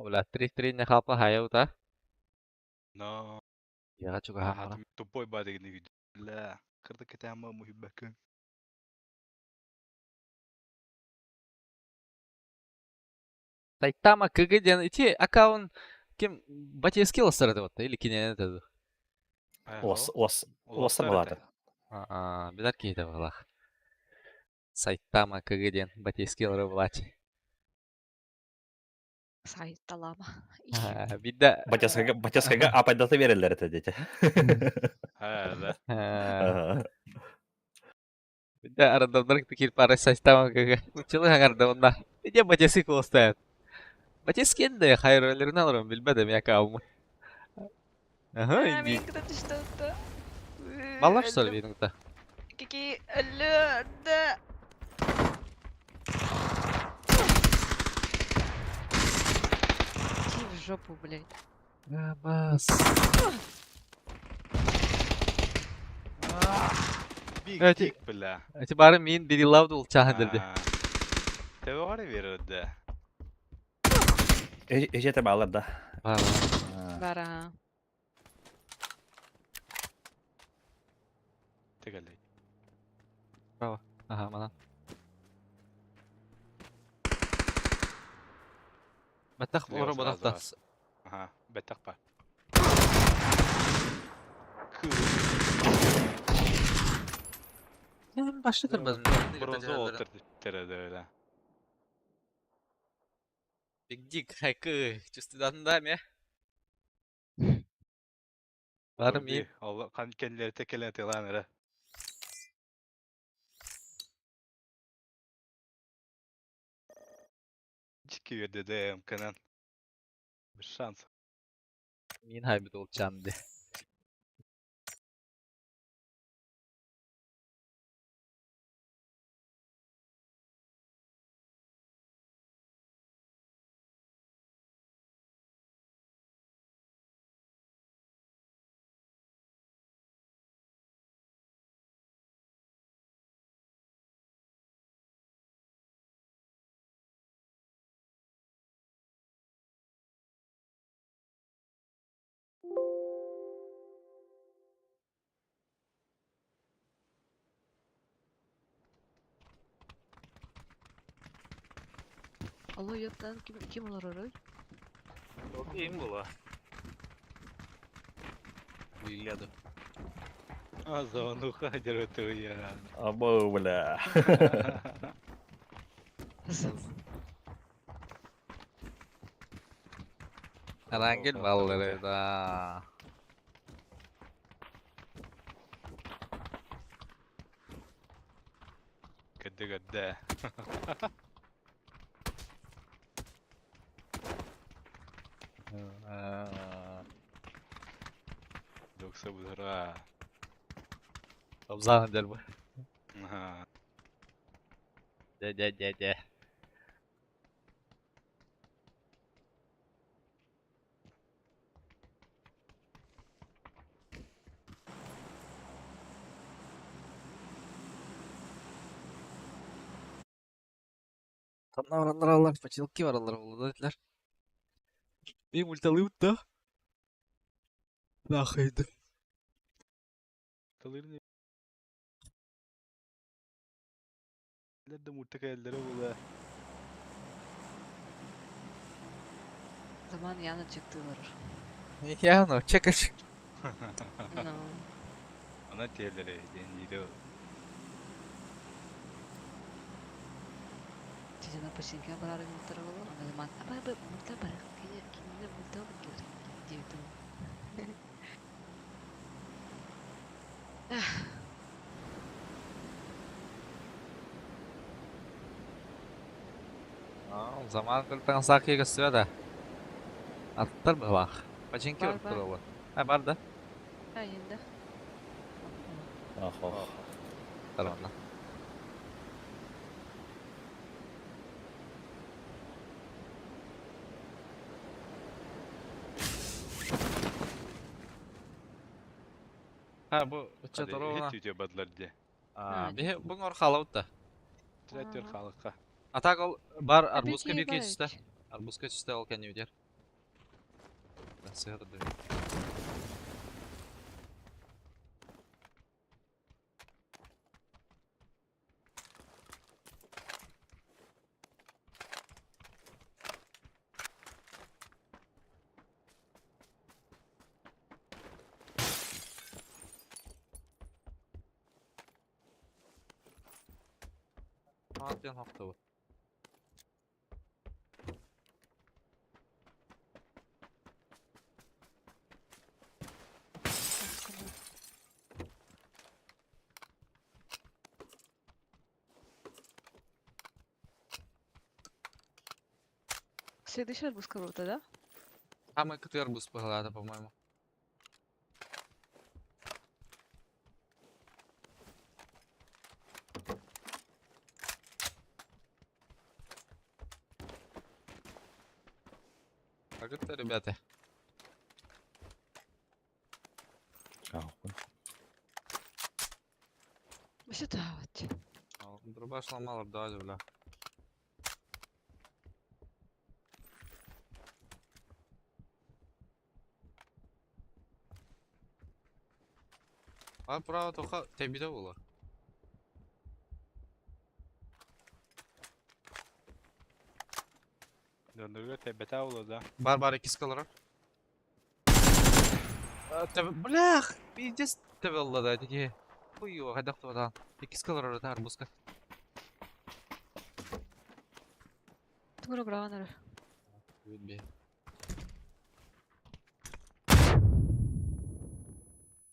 Бля, 3-3 не хапа хайаута. Но. Я чуга Тупой бадыгны видео. Бля. Кырдык этама мухиббакын. Сайтама КГ диэн ити аккаунт ким Батиевский ластар вот или кине это. Ос, ос, оса балады. Аа, билер киһи балах. Сайтама КГ диэн Батиевский лары булач. Сайталама. Бидде Батяскага, батяскага апайдата берелер это дети. Да. Бидде арандамдар кир пара Сайтама КГ. Учылы хаңарда онна. Иде Батиевский колостайт. Батиевский энде хайролерин алырым билбедем якабым. Аха, инди. Мен куда что-то. Баллар что ли видно-то? Какие люди. Иди в жопу, блядь. Бас. Биг Эти- дик, бля. Эти бары мин бири лавды ул чахан дерди. Тебе бары берді. Эжете балар да. Бар. Бара. Тегелей. Ага, мана. Баттах Слева олорор сразу бодохто. бар. Ага, бэттэх бар. Кыы. Башта көрбөдүм. Бронза олтер терede. Big Dick хайкы чувствудан ме. Барым и Allah kan kendileri tekelen telan ere. Çıkıyor dedim kanan. Bir şans. мин хайбит olacağım de. Allah yattan kim kim olur orayı? Окей, була. Ліляду. А за ну хадер это я. Або, бля. Арангел баллары да. Гыды гыды. Yoksa bu ha. Обзан дер бу. Ага. Де де де де. Там баралар алар, почелки баралар булды dediler. Benim ultalıyım da. Нахайды. Talırın de murtaka ellere bula. Zaman yana çıktı varır. Ya no, чекаш. No. Ana tellere denili. Чечена починка барар мултар болор. Ана zaman аба аба мулта бар. Кене кине мулта бар. Диету. Zaman кылтан сакы көстүбө да. Аттар бах. Починки Бар, бар бар. туралы. Ha бар да. Ha енді. Ах, ох. Тарабына. Ha bu uça Hadi турабына. hit video badılar diye. А, бе буң орхалабыт да. Traktör халыкка. А так ол бар арбузка Беки бир бар кечүстө. эч. Арбузка түстө ол кәне үдер. Сыгыр да. Атын хакта бу. Следующий арбуз круто, да? А мы кытыр арбуз поглада, по-моему. Как это, ребята? Ах, Вообще вот. Дробаш ломал, да, бля. А право тоха тебиде болар. Дьоннорго тэбэтэ буолуо да. Бар бар иккис олорор. Блях! Пиздец тэбэллэ да ити. Хуй хайдах туотаан. Иккис олорор это арбузка. Тугура браҕан эрэ. Бүт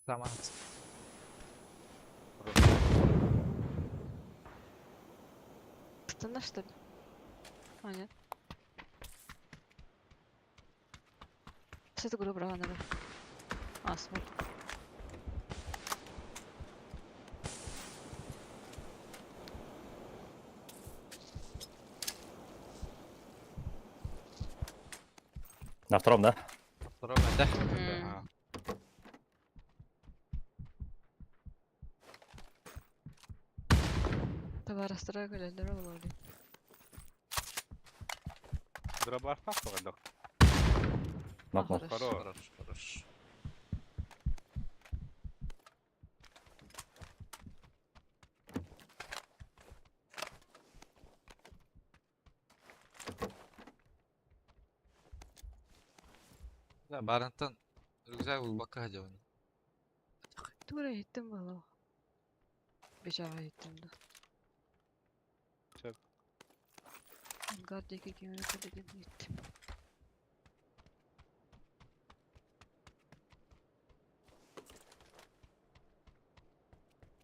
Сама. Сытынна что ли? А, нет. Что тугура браҕан эрэ. А, смок. На втором, да? Втором это. Ага. Табаарастара кэлэллэрэ буолуо дии. Дробашпах поҕайдах. Нок, нок. Хорош. Хорош. Хорош, хорош. Да, барантан рюкзак булбакка сылдьабын. Тугу эрэ иһиттим буолуо. Бечаҕа иһиттим да. Сөп. Ангар диэки ким эрэ кэлэрин иһиттим.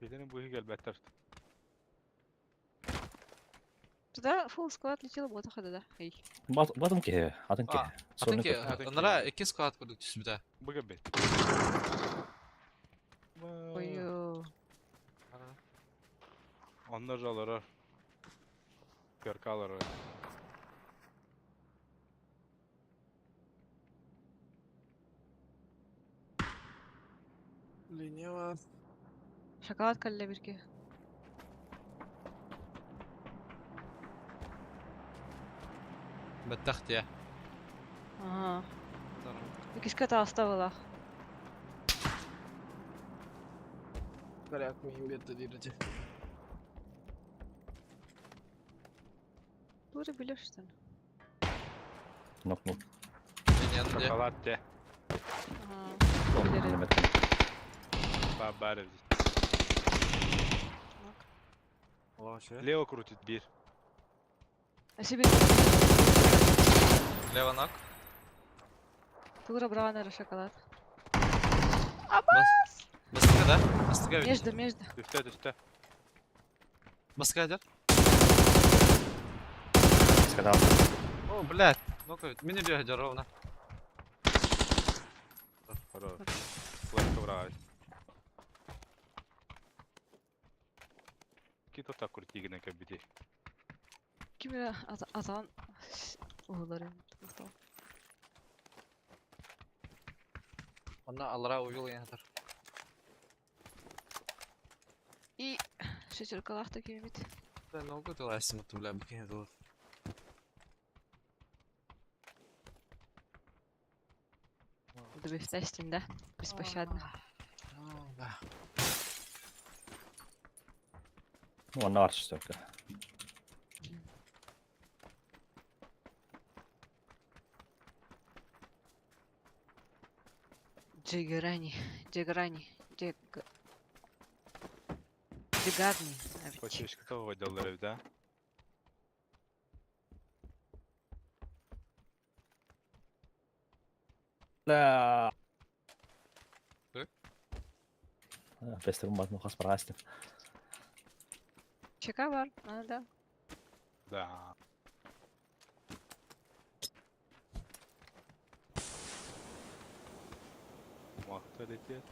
Билэрин быыһы кэлбэттэр. Туда full squad летела буотах да. Эй. Батым киһи, атын киһи. А, Атын Сонун ки, көрдüm. ынара икки склад курдук түспүтэ. Бу кэлбит. Ой-ой. Онно же олорор. Көркө олорор. Линия бар. Шоколад кэллэ бирге. Бэттэх дии. Ага. Иккискэ таҕыста буоллах. Порядок миигин биэрдэ диир ити. Тугу эрэ билэр что ли? Нок, нок. Линияны дии. Шоколад дии. Ага. Билэр Нок. Баар эбит. Лево крутит биир. А себе Лево ног. тугу эрэ быраҕан эрэ шоколад. Бас. Бастыга да? Бастыга ведь. Между, между. Түстэ түстэ. Бастыга идет. Сказал. О, блядь. Ну-ка, мин үрдүгэр ровно. Хорош. Флешка быраҕар. Ки тота крутигина кэлбити. Ким эрэ атаҕын уһуларын Онно аллара уйул ятар. И шестеркалаах да киимит. Да, ногу тылайсың бля, букин дыл. Добивтестин, да? Беспощадно. Да. Ну, онно бар шестерка. Джигарани, Джигарани, Джиг... Джигарни. Почечка того делали эбит, да? Да. Э? Бестер бат мухас барастым. Чека бар, а, да. Да. Махта летит.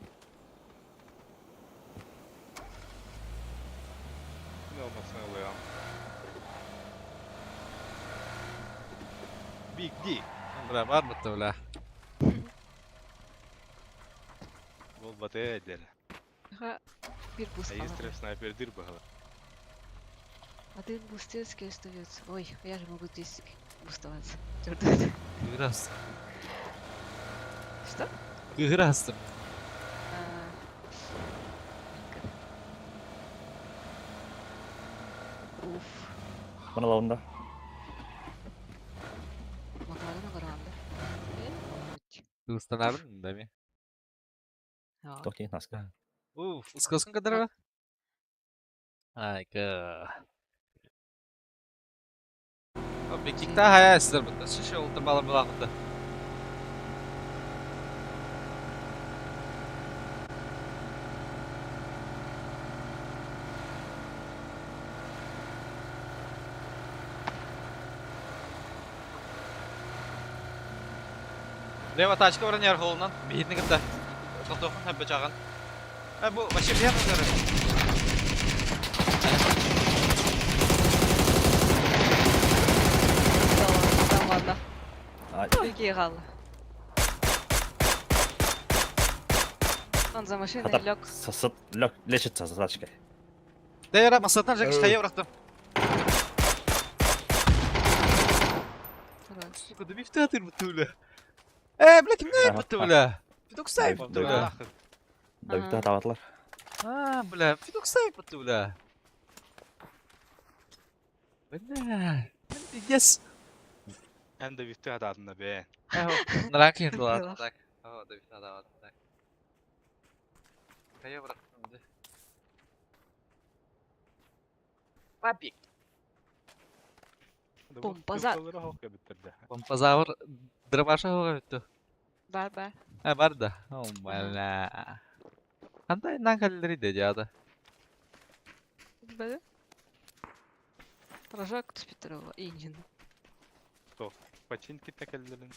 Не алмасын ылыам. Big D. Бля, бар бытты, бля. Бол баты эдер. Ха, бир буст А алар. истреп снайпер дир бахала. Один бустецкий остается. Ой, я же могу здесь бустоваться. Чёрт. Кыгырастым. Что? Кыгырастым. А, Уф. Мына лаунда. Устанабын да ми. Тоқ киһи наска. Уф, ускосын кадырара? Айка. Бекикта хая сіздер бұнда. Шеше олтыр балар бұлағында. Лево тачка баран яр холунан. Биһитини кытта. Тохтоохун хэббэ чаҕан. Э, бу вообще биһиэх өтөрө. Там ладно. Беги, Гала. Он за машиной лег. Сосыт, лег, лечится за тачкой. Да яра, масатан жак хайа бырахтым. Сука, да бифте атыр бу түле. Э, бля, кимне бу түле? Фидоксай бу түле. Да бифте табатлар. А, бля, фидоксай бу түле. Бля, пиздец. Эн да бифте атаатына бээ. Нракин ладно так. О, да бифте атаатына. Хайа бырахтым. Папик. Помпазар. Помпазавр дробаша хоҕа Бар бар. А бар да. О, бля. Хантай нан каллери де жаада. Бәле. Прожект Петрова, Инин. Починки тәкәлләрен.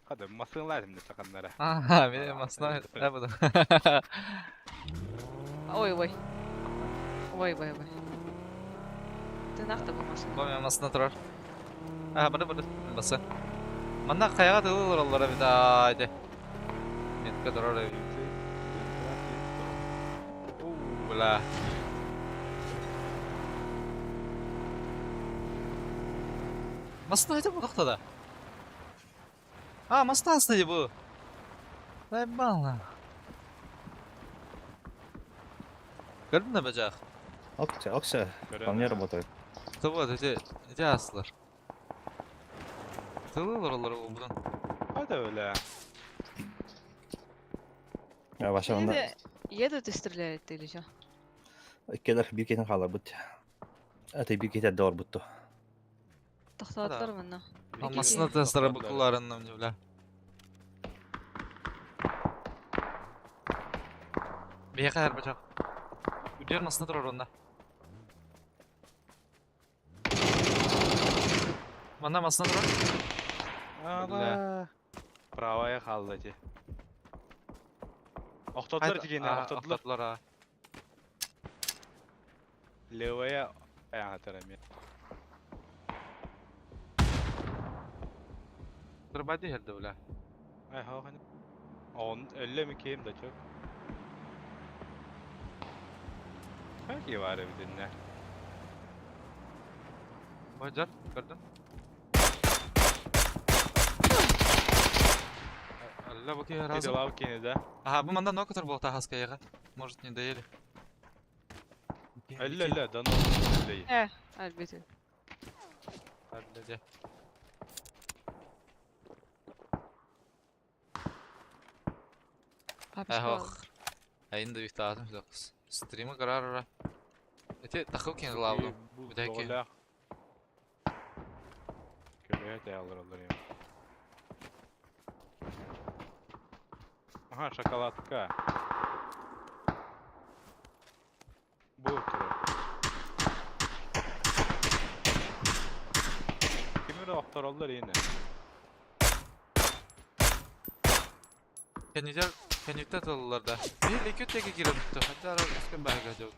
Хады, масылар инде саканнара. Ага, мен масына да буду. Ой, ой. Ой, ой, ой. Ты нахта бу машина. Бу мен масына турар. Ага, бары бары басы. Манна каяга тылылар олар бит айды. Метка турар. Бля. Масына айта бу да. А, масына асты бу. Заебало. Көрдүң да бажак? Окса, окса, вполне работает. Вот, эти, эти аслар. Тылылар олар будан. Hadi öyle. Ваша онда Едут и стреляют или что? Келер бир кетен хала бут. Ата бир кетер дор бутту. Тохтоттор мына. Масына тастара букуларыннан бля. Бияка һәр бачак. Үдер масына турар онда. Мана масына турар. Ана. Правая қалды те. Охтотлар дегенне, охтотлар. Охтотлар, а. Левая аяғатар мен. Турбади херде бля. Ай, хау Он әллә ми кем да чок. Хәки бар бит инде. Бажар, көрдүң? Алла бу ки разы. Лавкини да. Ага, бу манда нокотор был тахаска яга. Может, не доели. Әллә әллә да но. Э, альбите. Әллә де. Эх, Айында бит атым жоқ. Стримы карар ора. Эти тахыл кен лавду. Бүдәки. Көмөй тәялар олар я. Ага, шоколадка. Бу туры. Кимер охтороллар инде. Кенидер кенитте тыллар да. Bir iki teki girip Hatta ara üskün belge yok.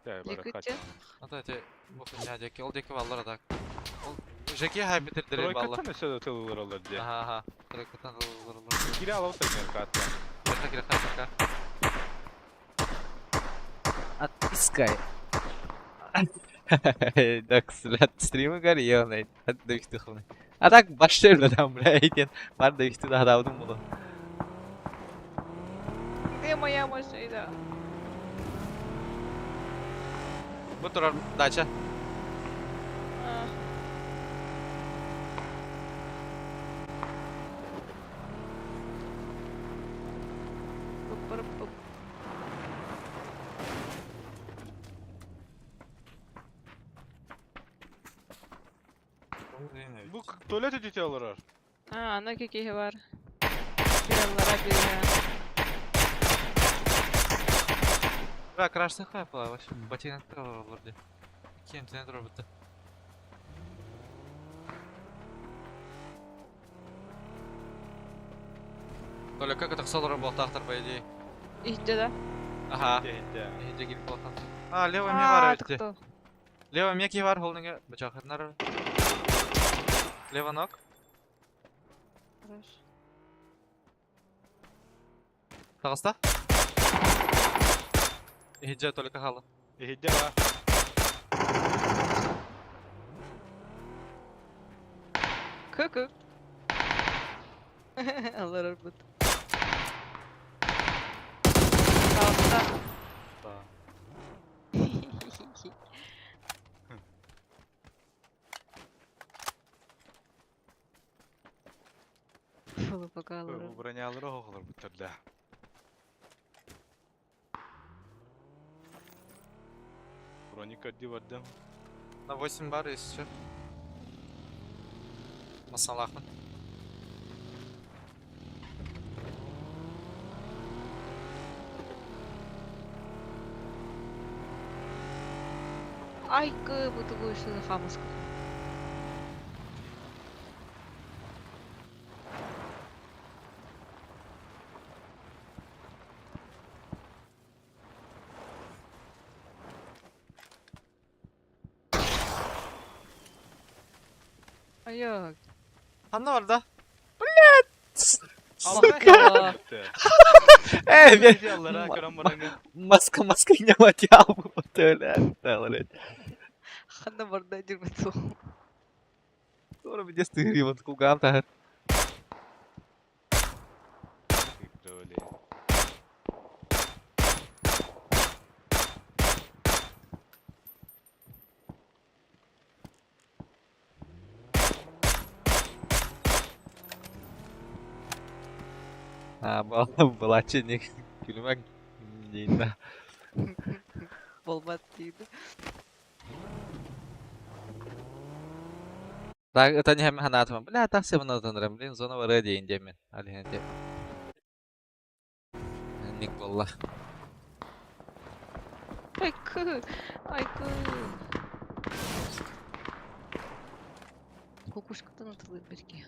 Ликүтте? Ата эти бу хуйня деки, ол деки баллар да. Ол жеки хай битир дире баллар. Тройкаттан өсө тыллар олар де. Аха аха. Тройкаттан тыллар олар. Кире алып та катта. Кире кире кире. Отпискай. Так, стримы горел, А так башта бля, этен. Бар да ихти да давдым буну. Где моя машина? Бу турар дача. А, Пуп-пуп-пуп. Бу туалет өтүтэ олорор. А, аны киһи бар. Бир аллара бир. Бля, крашны хайпала, вообще ботинок олор ди. Кем сен роботы. Толя, как это солар болтақтар, по идее? Ихте да. Ага. Иһитте. Иһитте кирип болтақтар. А, лево ме бар өтте. тохто. Лево меки бар, холдинге. Бачахырнар. Лево ног. Хорош. Тағыста? Иһитте только хала. Иһитте ба. Ку-ку. Аллар арбыт. Тағыста. Да. Фу, пока Бу аллар. бронялары оҕолор буттар да. Броника ди бардым. На 8 бар, если что. Масалахман. Айкы, будто будешь за хамуска. Айок. Ханна бар да? Сука. Эй, мен Аллара көрөн бараңы. маска маска не материал бу блядь. Ханна барда жүрбөт. Тоже мне стыгри, вот кулгам тахыр. А, была ченик. Күлүмәк дейін да. Болбат дейді. Так, это не ханатма. Бля, так все надо, блин, зона вара дейін демен. Алихенте. Ник болла. Айкы, айкы. Кукушкадан атылып берге.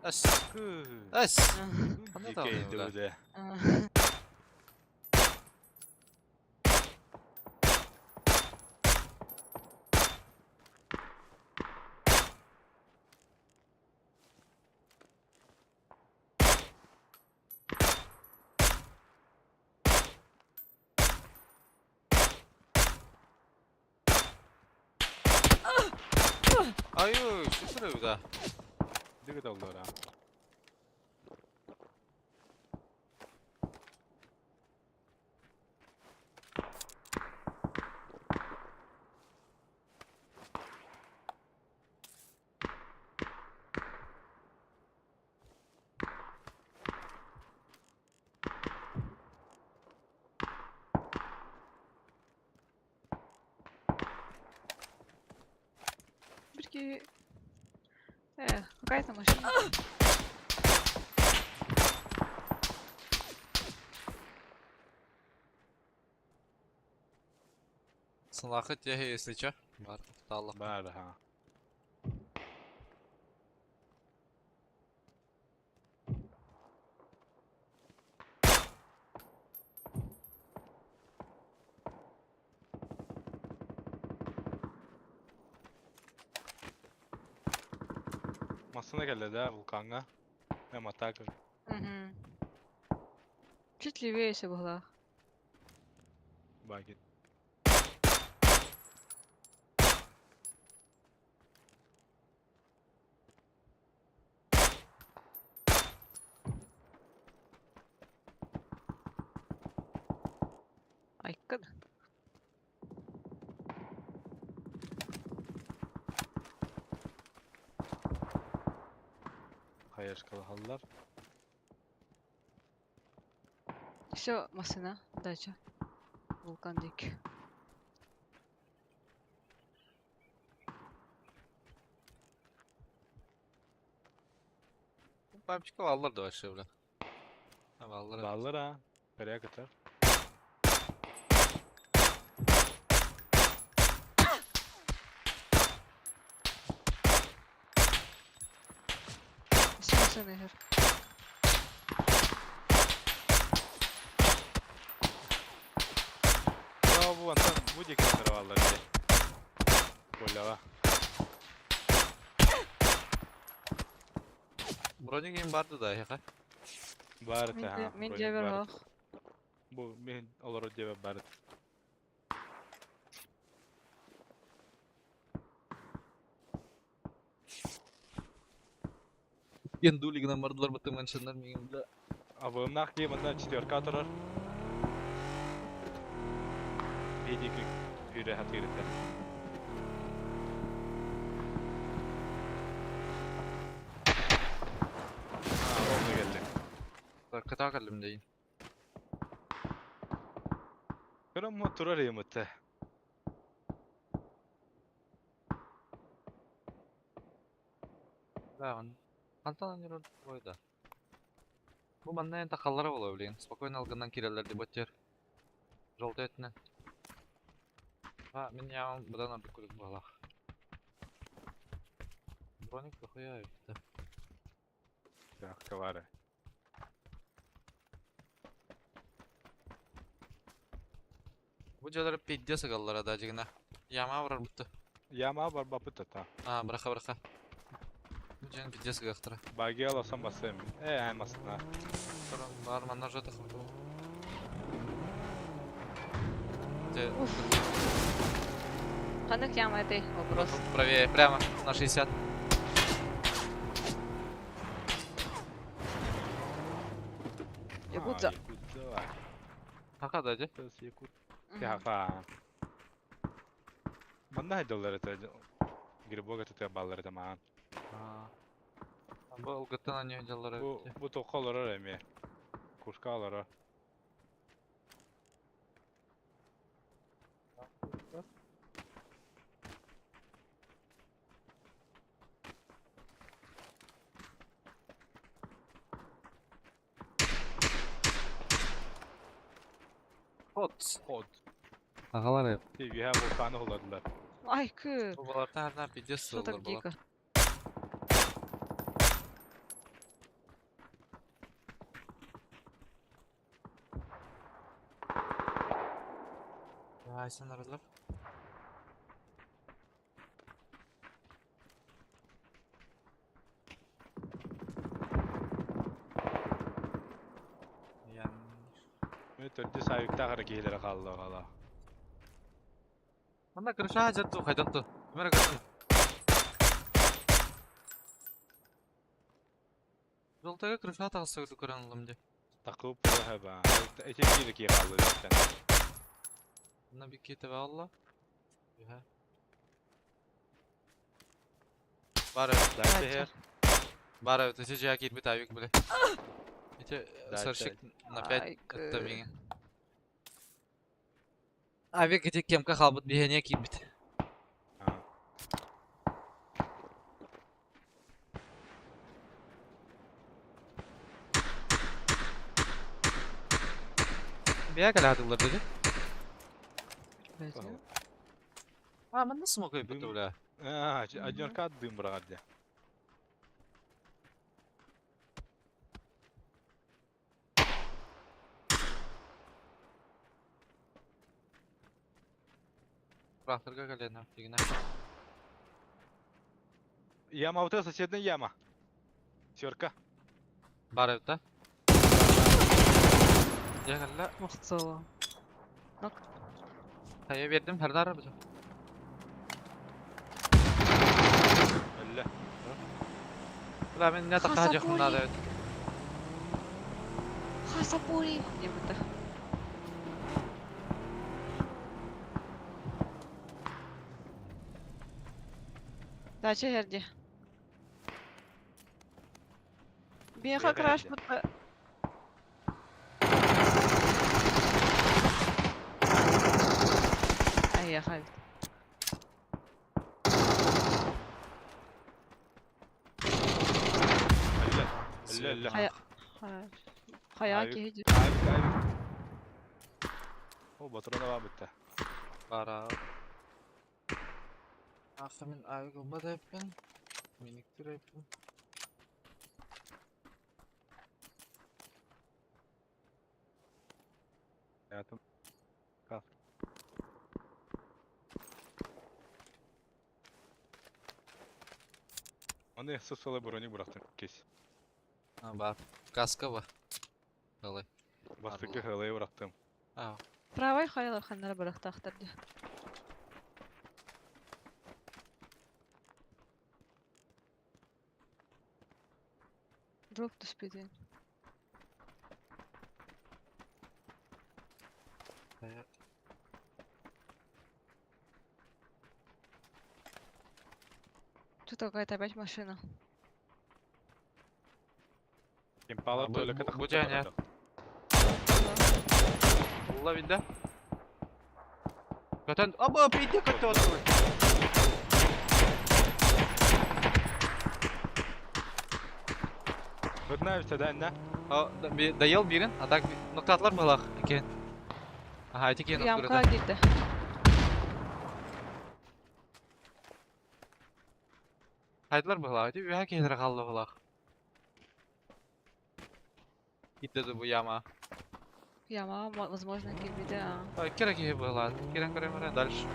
Ас. Ас. Ханна да Дикейди бу Аю, что да? Дигит аллара. Берге. Какая-то машина. Сылахы техи, если чё. Бар, таллах. Бар ха. Масына келди да вулканга. Эм атака. Мгм. Чуть левее была. Багит. Хаешкалаһаллар. Все, машина, дача. Вулкан дик. Бабочка баллар да вообще, бля. А, баллар. Баллар а. Пере кытар. Все машина иһэр. Я бу антан бу диэки баллар дии. Коляҕа. Броник им барды да, яха. Баар этэ Мин ha. мин Броник дьиэбэр баар. оһох. Бу мин олорор дьиэбэр баар этэ. Гендулигынан бардылар бытым маншыннар мигин, бля. Абыымнаах киһи манна четверка турар. Биһиги күүрэ хатыыр этэ. А, ол келди. Кыта калым дейин. Көрөм мо турар емытты. Да, Антон аныр бойда. Бу манна энте халлара бола билген. Спокойно алганнан кирелер деп өтер. Жолда этне. А, мен яғым бұдан ардық көрік балақ. Броник дохуя бітті. Так, товары. Бу жерлер пиздец агаллар да жигина. Яма барар бітті. Яма бар бапыт та. А, браха браха. Бу жерин пиздец агақтыра. Баги аласам басым. Э, аймасына. Бар манна жата хурду. Уф. Ханнык яма этой вопрос. Правее, прямо, на 60. Якудза. Якудза. Хака да, же? Якут. Хака. Манна хайдаллар это. Грибога тут баллар это маан. Бу алгыттан аны жаллары. Бу бу тоқалар эми. Кушкалар. Хот. Ход. Агалар еп. Тиги вулканы хуладылар. Ай, кы. Бу балардан хардан пиздец Что так сылдар бала. дико? Ай, сен аралар. Ян. Мен төрдү саюктагы киһилere қалды қала. Манда крыша жатту хайдатту. Мера көрдүм. Жолтага крыша тагысы көрөн алым де. Такып хаба. Эти киһи ки қалды деттен. Мына бик кетип алла. Иха. Бар Дальше хер. бар эти жа кирбит авик биле. Эти Да, саршик на 5 Ай, это кы. миңе. Авик эти кемка халбыт бихене кирбит. А. Бия калядылар деди. Блядь, А, мен nasıl mı Дым. бля? А, однерка дым брагады. Тракторга калена, дигине. Яма вот эта соседняя яма. Сверка. Бар эбит да? Я калла. Мохцова. Тая бердим, хердар бу. Әллә. Бля, мен не такка Хасапури. жакын да. Хасапури. Не быта. Дача херди. Биэхэ краш будто Айыаха эбит. Өллө, өллө. Хайа хайа Айык. киһи Айык, айык. О, батырана бар битте. Бара. Ахса мин авик ылбат эппин. Миниктир эппин. Hayatım. Kal. Оны сысылы броник бырахтым кес. А, бар. Каска бар. Қалай. Бастыкы хылайы бырахтым. А, Правай хайалар ханнара бырахтаахтар дии. Дроп түспүтүн. Тут какая-то опять машина. Импала А, только бу дьэ, Улла билде. Көтөн, аба, пейте көтө отур. Бытна да, не? Доел бирин, а так ноктатлар балах экен. Ага, эти кен Ямка киирдэ. Хайдылар балах, эти үһә кенер қалды балах. Китте бу яма. Яма, возможно, киирбитэ. а. Керек киһи была. Керен көрөмөрө дальше.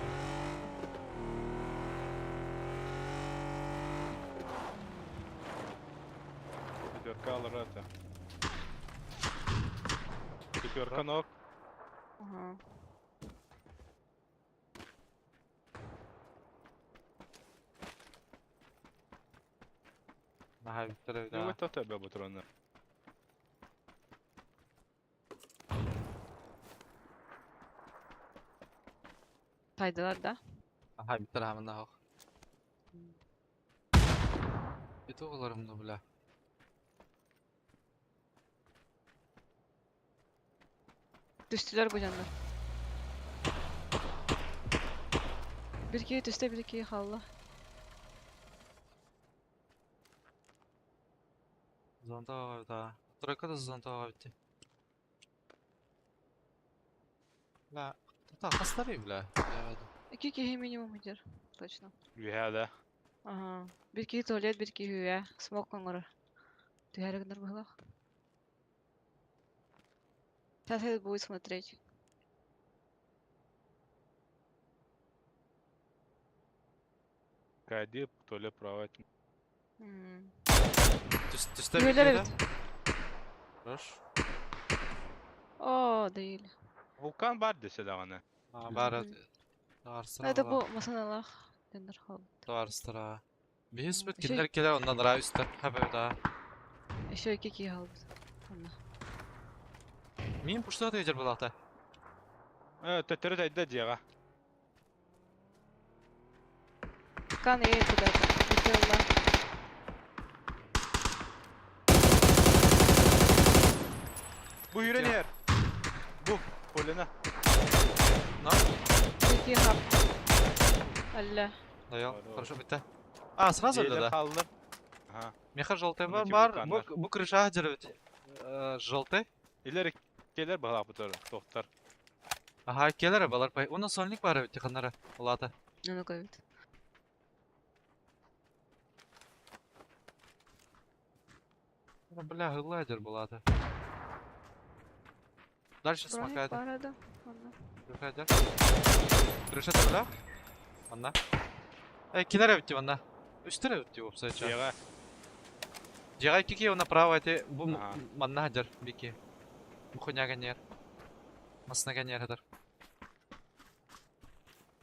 Пятерка алыр это. Пятерка ног. Ага. Наһаа бүттэр Ну да. вот это бе батроны. Хайдылар да? Аха бүттэр хамында хох. Бит оҕолорум бля. Түстүлэр бу дьоннор. Бир киһи түстэ, бир киһи хаалла. Зонтаға да. Тройка да зонтаға битти. Бля, та хастары бля. Икки киһи минимум идер. Точно. Үһә да. Ага. Бир киһи туалет, бир киһи үһэ. Смок оҥорор. Түһэрэ гынар быһыылаах. Сейчас этот будет смотреть. Кайди, туалет правать. Түстэ Үһэлэр битти да. эбит. Хорош. О, доели. Вулкан бар десе даҕаны. А, бар. Мгм. Арстыра. Это бу масаналаах дэннэр хаалбыт. Арстыра. Биһис бит Еще- кинилэр келер оннан нравится. Хабы да. Еще икки киһи хаалбыт. Онно. Мин пушта да ежер булакта. Төттөрү тайда диэҕэ. Кан едет куда-то. Бутылла. Бу юрен эр. Бу, полена. На. Икки хап. Алла. Даял. Хорош. Хорошо битте. А, сразу Еле да. қалды. Ага. Меха желтый бар, Мынакей бар. вулкандар. Бу бу крыша жер бит. Желтый. Илер келер баҕалаах бутары, тохтар. Ага, келер балар пай. Уна сольник бар бит тиханара. Улата. Ну ну-ка бит. Бля, гладер булата. Дальше Броник смакает. бар еді. Онно. Крыша жер. Крыша бля. Анна. Эй, кинер бит онна. Үстер бит опсайча. Диэҕэ. Жагай кики направо эти бу Ага. манна жер бики. Бу хуняга нер. Маснага нер хадar.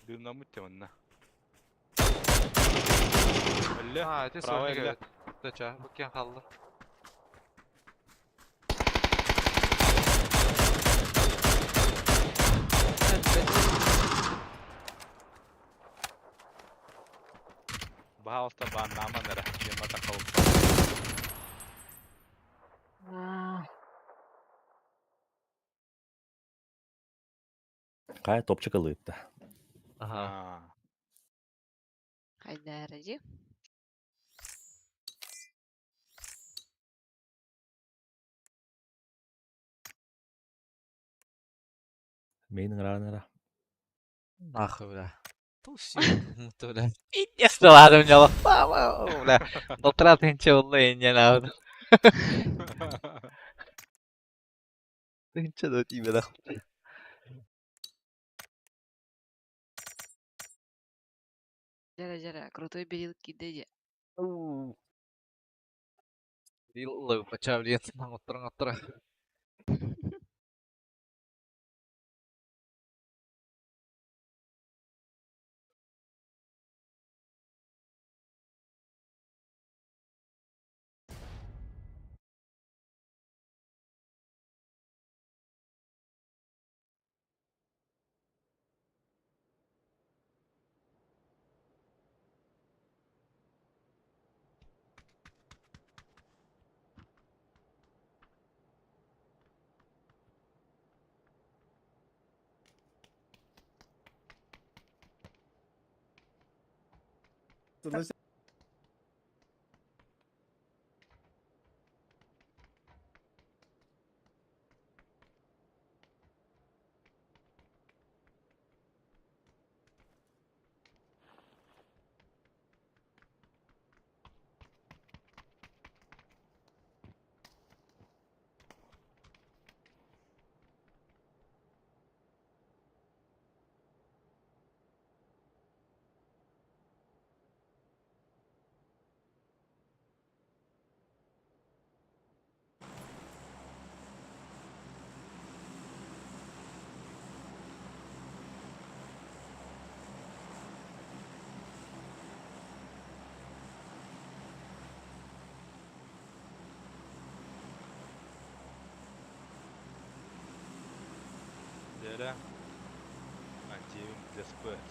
Дымнамыт те онна. Өллө. А, эти Право сольник элле. бит. Тача, бу кен халды. Баһалта бааннааман эрэ. Диэмата қалып. Хайа топчик ылыытта. Ага. Аа. Хайдара дии. Мин ыҥыраан Нахуй, бля. Туси, бля. Пиздец, да ладно, мне лопа, бля. Полтора тысячи улы, не надо. Тысяча до тебя, нахуй. Дьэрэ дьэрэ, крутой берил киирдэ дии. Лы, бача, блин, оттора, оттора. Дьэрэ. Антиевин для спэт.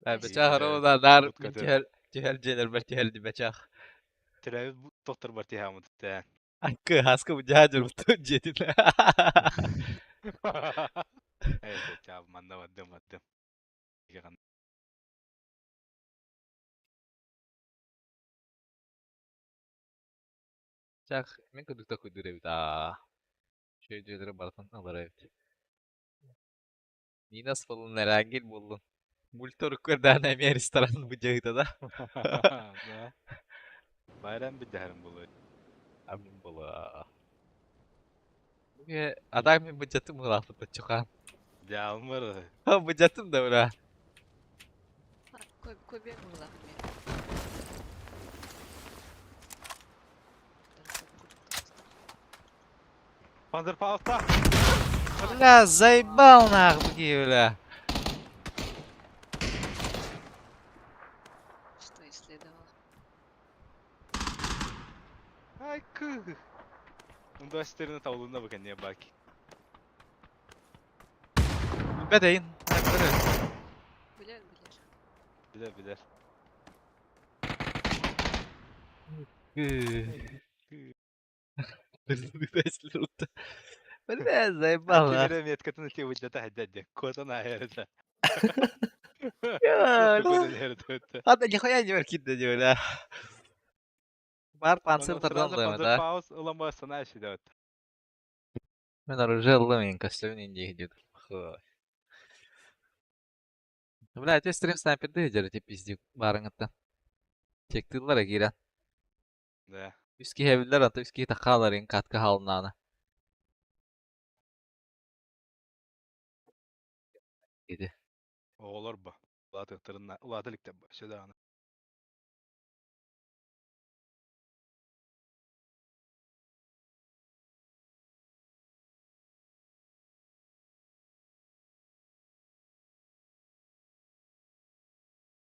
Бачах рода нар Будка түһэр түһэр дьиэлэр бар түһэр бачах. Терәбит доктор бар тиһамыт тээ. Аккы хаска бу жаажыр буту дьиэтин. Эй, чаап манна бардым бардым. Иган. Чах мен кудукта куйдур эбит аа. Шөй дьиэлэри барытын ылар эбит. Нинас болун нэрангил боллун. Мультор көрдаана эмиэ ресторан бу дьаһыта да. Да. Байрам биддәһәрим булыр. Амин була. Бүге адам мен бу мылафыта чухан. Дьалмыр. Ха бу да бра. Көбек була мен. Панзерфауста. Бля, заебал нахуй, бля. Что исследовал? Ай кы. Унда стерина таулында бу не баки. Бәдәйин. Билер билер. Билер билер. Бля, заебал нахуй. Кимере меткатын те выдата хаддә. Котан айырда. Ата нихуя не бар китте бля. Бар панцир тардан да, да. Пауз улама санай шидат. Мен оружие ыллым мен костюм инде идет. Бля, те стрим снайперде дер те пизди барыңытта. Чектилар кирен. Да. Үски хебилер ата үски тахалар ин катка халнана. Иди. Оғолор ба. Улаты тырына, улаты ликтеп ба. Шөдә аны.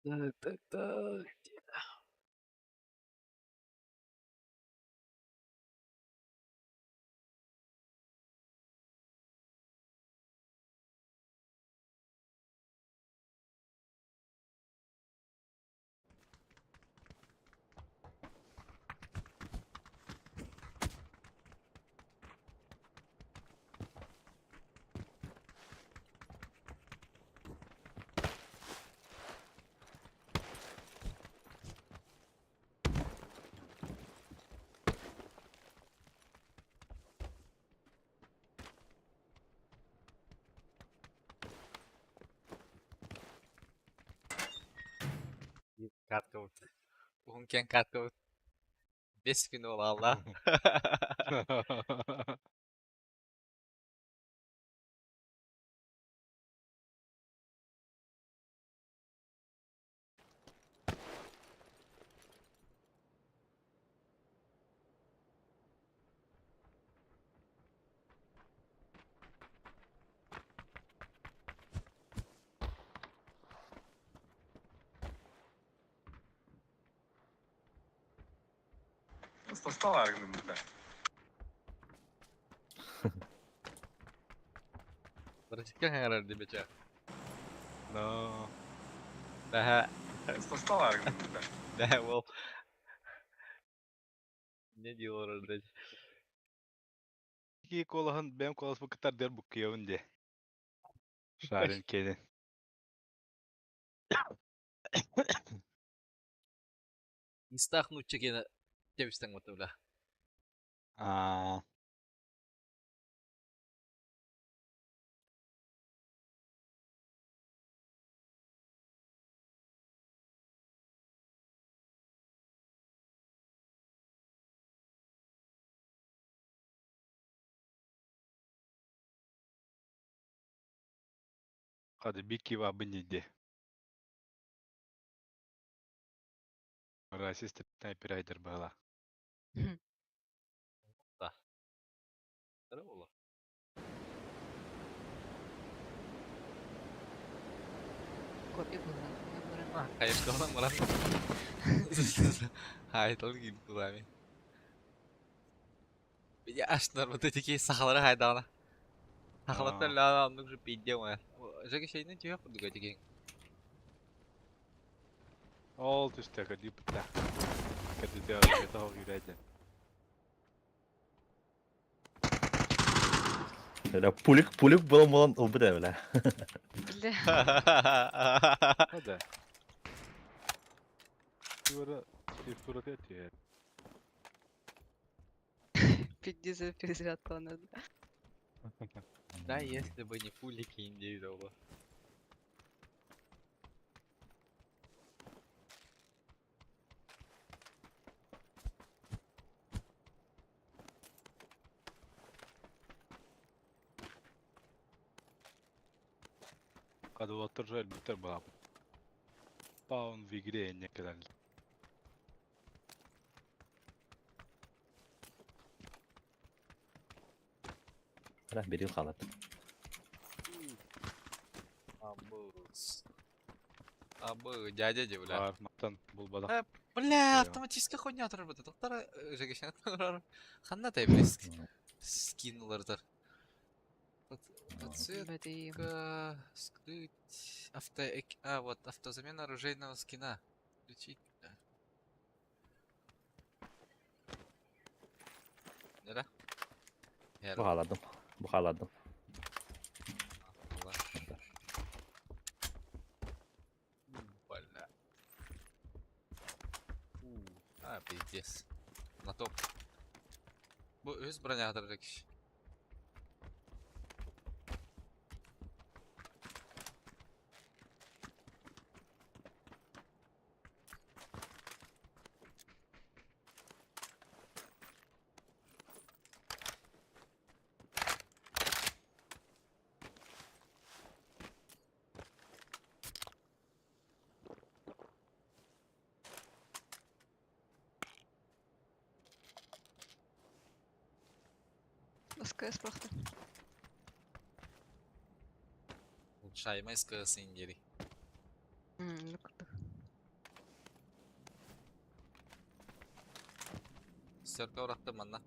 Так, так, так. Каткабыт. Уһун киэҥ каткабыт. Бес күн буолаалла. Бырачыкка хаҥарар дибэчэ. No. Бэһэ. Бэһэ ол. Не диир блядь. Ики куолаһын бэйэм куоласпын кытта ардыгар буккуйабын дии. Шарин киэнин. Истаах нуучча киэнэ тэбистэн бата бля. Аа. Хады бики вабы не. Расист снайперайдер была. Да. Буолла. Копи было. Конечно, баран. Хай, тол киирбит кулаами. Я аж норматы такие сахалары хайдаана. Сахалаттан ла оннук же пиздец мэ. Жеки шейнен түйөх курдук этики. Ол түстэ кадипта. Кадите это үйрәді. Бля, пулик, пулик буолан буолан ылбыт ээ, бля. Бля. Да. Тура тура тет. Пизди за перезарядку надо. Да, если бы не пулики индейдово. Кады олаттар бүтер бала. Паун в игре не кидали. Бля, бери халат. Абы. Абы, дядя де, бля. Бар, маттан булбадак. Бля, автоматическая хуйня турар Токтар жегешен турар. Ханна тай бля скинулардар. Подсветка, скрыть, авто, а вот автозамена оружейного скина. Включить. Да? Бу халадым. Бу халадым. Бля. А, пиздец. На топ. Бу өз броня киш. СКС бахты. Улучшаемая СКС индири. Ну круто. Сөркө уракты манна.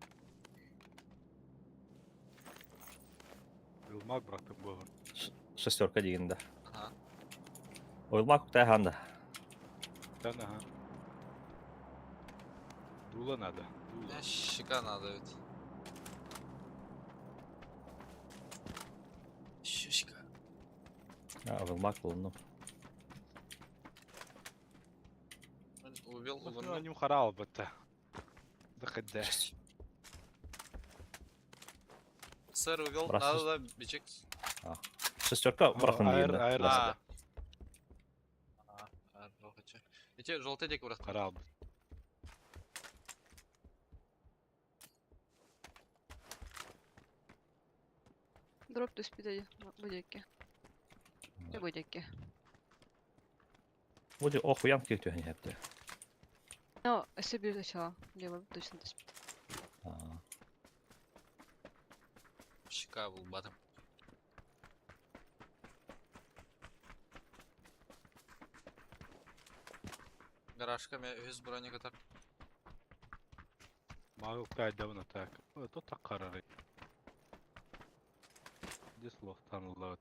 Илмак бырактым буолар. Шестерка деген да. Ага. Ойлмак кутай ханда. Тан ага. Дула надо. Дула. Щека надо ведь. Щечка. А, Ойлмак был, Увел, Ну, они харал бата. Заходи. Сэр увел, надо да бичек. Шестерка бырактым Аэр, деген да. аэр. А. Ити желтый диэки бырахтым. Хара албыт. Дроп түспүтэ бу диэки. Бу диэки. Вроде охуян киир түһэн иһэптэ. Ну, өссө биир сначала. Лево точно түспүт. Щека булбатым. Гаражка мен үһүс броник ытар. Мағыл кайдабына так. Тут так қарары. Здесь лохтан лот.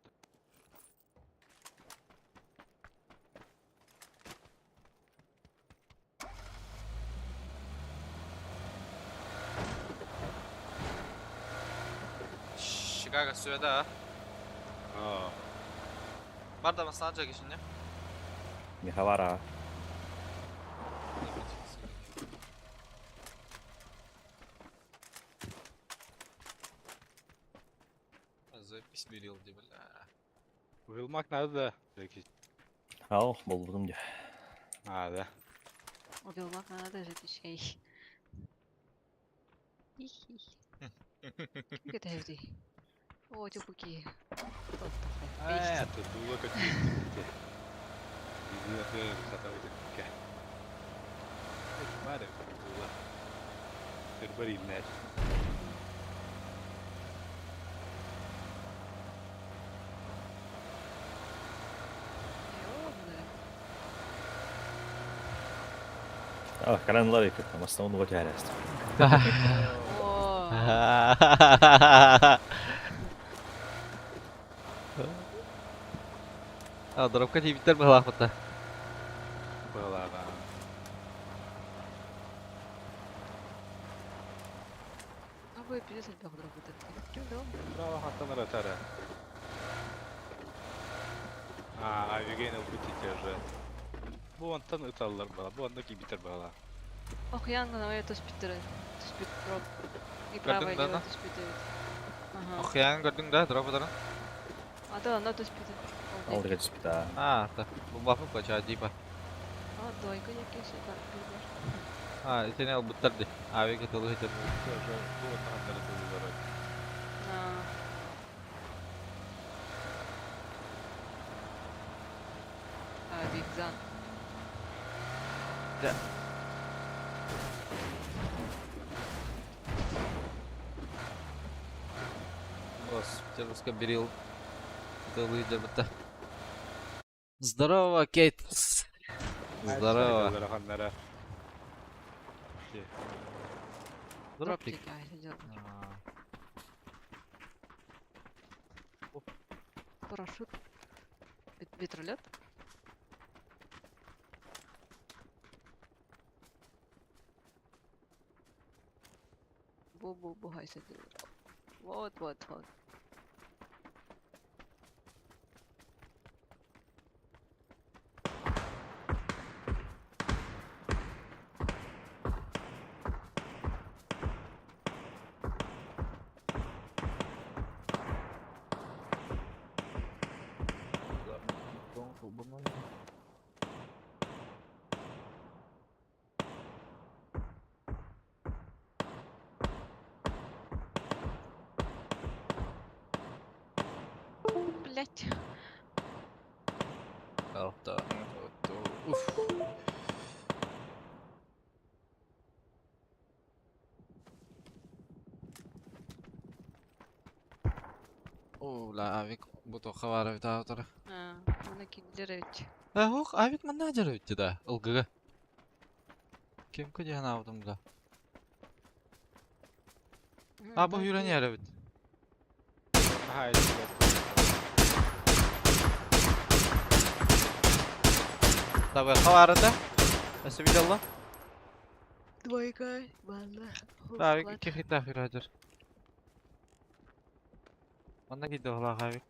Чикаго сюда. Аа. Бар да масана кишине. Михавара. Запись берил, бля. Уилмак надо да. Ал, болдум де. А, да. Убилмак надо же тишей. Хи-хи. Где ты? О, тюпуки. А, это дула какие-то. Дула. А, калан ларик, там основного тярест. А, дропка тибиттер быһалаахпыта. Была, А вы пиздец элбэх дроп ытар. Браво, хаттан ратара. А, авиген ылбыт уже. Бу онтон ыталлар бала, бу онно кибитер бала. Ох, янгана ой түспүттэр. Түспүт дроп. И право и да, лево да? түспүт эбит. Ага. Ох, ян көрдүң да, дроп ытарын. А да, онно түспүт. Алдыга түспүт, А, та. Бу бафы кача типа. А, двойка якеш это бир. А, итини ылбыттар ди. Авиге тылы хитер. Уже бу онтон ыталлар. А. А, Бигзан. Да. Босс, Петербургска берил. Тылы хитер бытта. Здорово, Кейт. Здорово. Дроптик. Дроптик. Парашют. Ветролет. Бу-бу-бу, Вот, вот, вот. Блять. Алта. Уф. О, бля, авик бу хавара бит. А, оны киллер ведь. Э, ох, авик менеджер ведь да, ЛГГ. Кем көден авдым да. А, бу хүрен бит. Ага, это Таба хавара да. Өсө виделла? Двойка, балла. Да, авик ики хита хүрәдер. Онна кидде ола авик.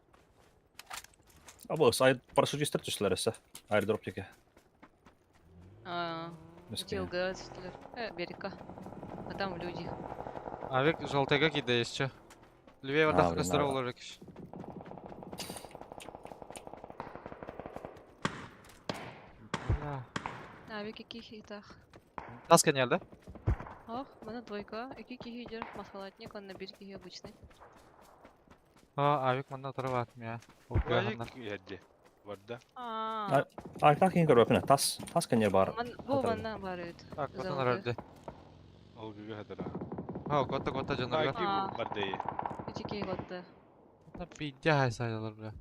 А бу сай парашютистер түсләр эсә. Аэродроп теке. А, ЛГ түстүлөр. Берика. А там люди. Авик желтыйга кидде еще. Левее А, вардах блин, кастыра надо. олар киш. Авик икки киһитах. Тас кэньэлдэ. Ох, мана двойка. Икки киһи идер маскалатник, онно бир киһи обычный. А, авик манна утары баатым я. Уазик иһэрди. Барда. Аа. Артах киһи көрбөппүн. Тас, тас кэньэр бар. Ман бу манна бар эбит. Так, котон Залга. эрэрди. Ол гыга хатара. Ха, котта котта дьоннорго. Аки Аа. барда. Ити киһи котта. Пиздя хайсайдалар бля.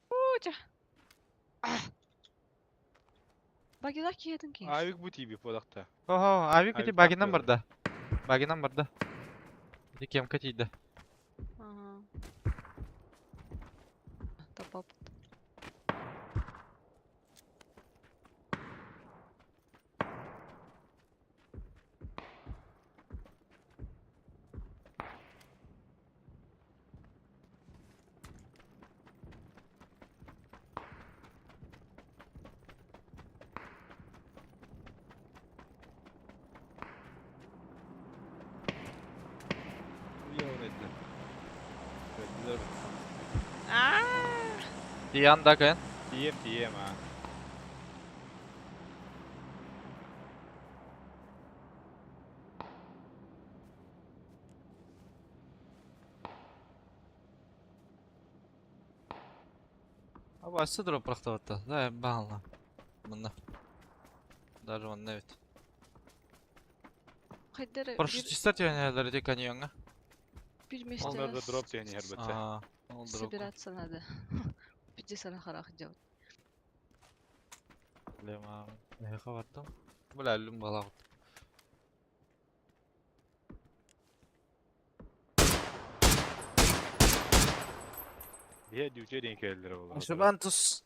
Пуча. Багилах киһитин киһи. Авик бу тиби подакта. Охо, авик ити Авик багинан тахтар. барда. Багинан барда. Ити кемка тиийдэ. Ага. Топоп. Уя он этти. Аа! Тиyan да кайын. Тием тием а. Аба асты дроп прохтаватта. Да, баална. Мында. Даже он не бит. Хайдер Парашютистар тиянелер ити каньонга. бир месте Онларда дроп тиен иһэр бэтэ. А, ол дроп. собираться надо. Пиздец, харах делать. Блема. Эха баттым. Бля, үлүм балагыт. Биһэ дүүтэ диэн кэллэр буолар. Шубантус.